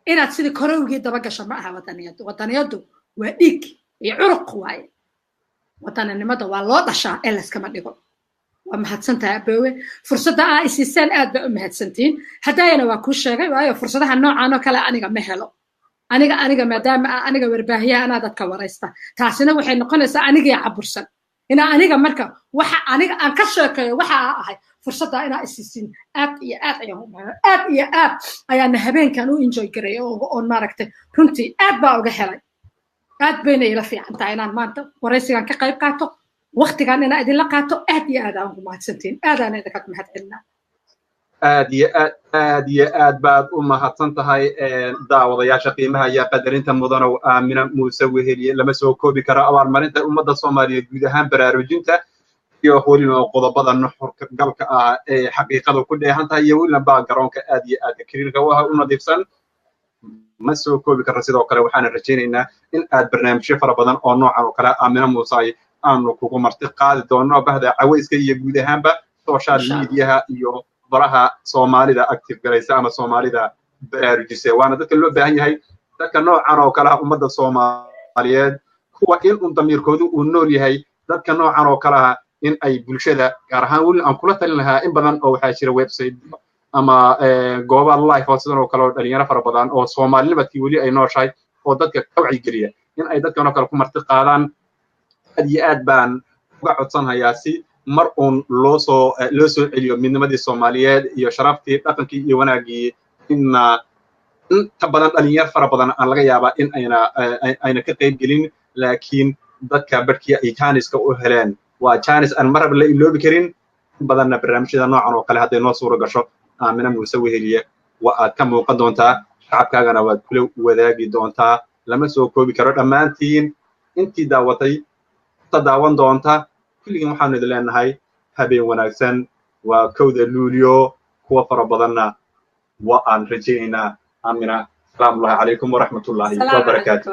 inaad sidii korowgii daba gasho ma aha wadaniyadu. Wadaniyadu waa dhiig iyo curuq waaye. Wadaninimada waa loo dhashaa ee layskama dhigo. Waa mahadsantahay aboowe, fursadda aa isiiseen aad baa u mahadsantihiin. Haddaayana waa kuu sheegay, waayo fursadaha noocan oo kale aniga ma helo. Aniga maadaama aniga warbaahiyaha anaa dadka waraysta, taasina waxay noqonaysaa anigii cabursan inaa aniga marka waxa aniga aan ka sheekeeyo waxa aa ahay. Fursadda inaa isiisiin aad iyo aad ayaan u aad iyo aad ayaana habeenkan u enjoy gareeyay oon maaragtay runtii aad baa uga helay. Aad bayna ila fiican tahay inaan maanta waraysigan ka qayb qaato, waqtigan inaa idinla qaato. Aad iyo aad aan ugu mahadsantihiin, aadaan idinkaga mahad celinaa. Aad iyo aad, aad iyo aad baad u mahadsan tahay. Daawadayaasha qiimaha iyo qadarinta mudanow, Aamina Muuse Weheliye lama soo koobi karo abaalmarinta ummadda Soomaaliyeed guud ahaan baraarujinta iyo weliba qodobada nuxurka galka ah ee xaqiiqada ku dheehan tahay iyo weliba baa garoonka aad iyo aadka kariirka u ah u nadiifsan ma soo koobi karno. Sidoo kale waxaana rajaynaynaa in aad barnaamijyo fara badan oo noocan oo kale Aamina Muuse ay aanu kugu marti qaadi doono bahda cawayska iyo guud ahaanba social mediaha iyo baraha Soomaalida active galaysa ama Soomaalida baraarujisay, waana dadka loo baahan yahay, dadka noocan oo kale ah ummadda Soomaaliyeed, kuwa in un damiirkoodu uu nool yahay, dadka noocan oo kale ah in ay bulshada gaar ahaan weli aan kula talin lahaa. In badan oo waxaa jira website ama gooba live oo sidan oo kale oo dhalinyaro fara badan oo Soomaalinimadkii weli ay nooshahay oo dadka ka wacyigeliya in ay dadkan oo kale ku marti qaadaan. Aad iyo aad baan uga codsanhayaa si mar uun loo soo celiyo midnimadii Soomaaliyeed iyo sharaftii, dhaqankii iyo wanaaggii. Inna inta badan dhalinyar fara badan aan laga yaabaa in ayna ka qayb gelin, laakiin dadka barhkii ay jaaniska u heleen waa jaanis aan marraba la iloobi karin. In badanna barnaamijyada noocan oo kale hadday noo suura gasho, Aamina Muuse Weheliye waa aad ka muuqan doontaa, shacabkaagana waad kula wadaagi doontaa. Lama soo koobi karo. Dhammaantiin intii daawatay, inta daawan doonta, kulligiin waxaanu idin leenahay habeen wanaagsan. Waa 1da Luulyo, kuwa fara badanna waa aan rajaynaynaa. Aamina, salaamullahi calaykum waraxmatullaahi wabarakaatu.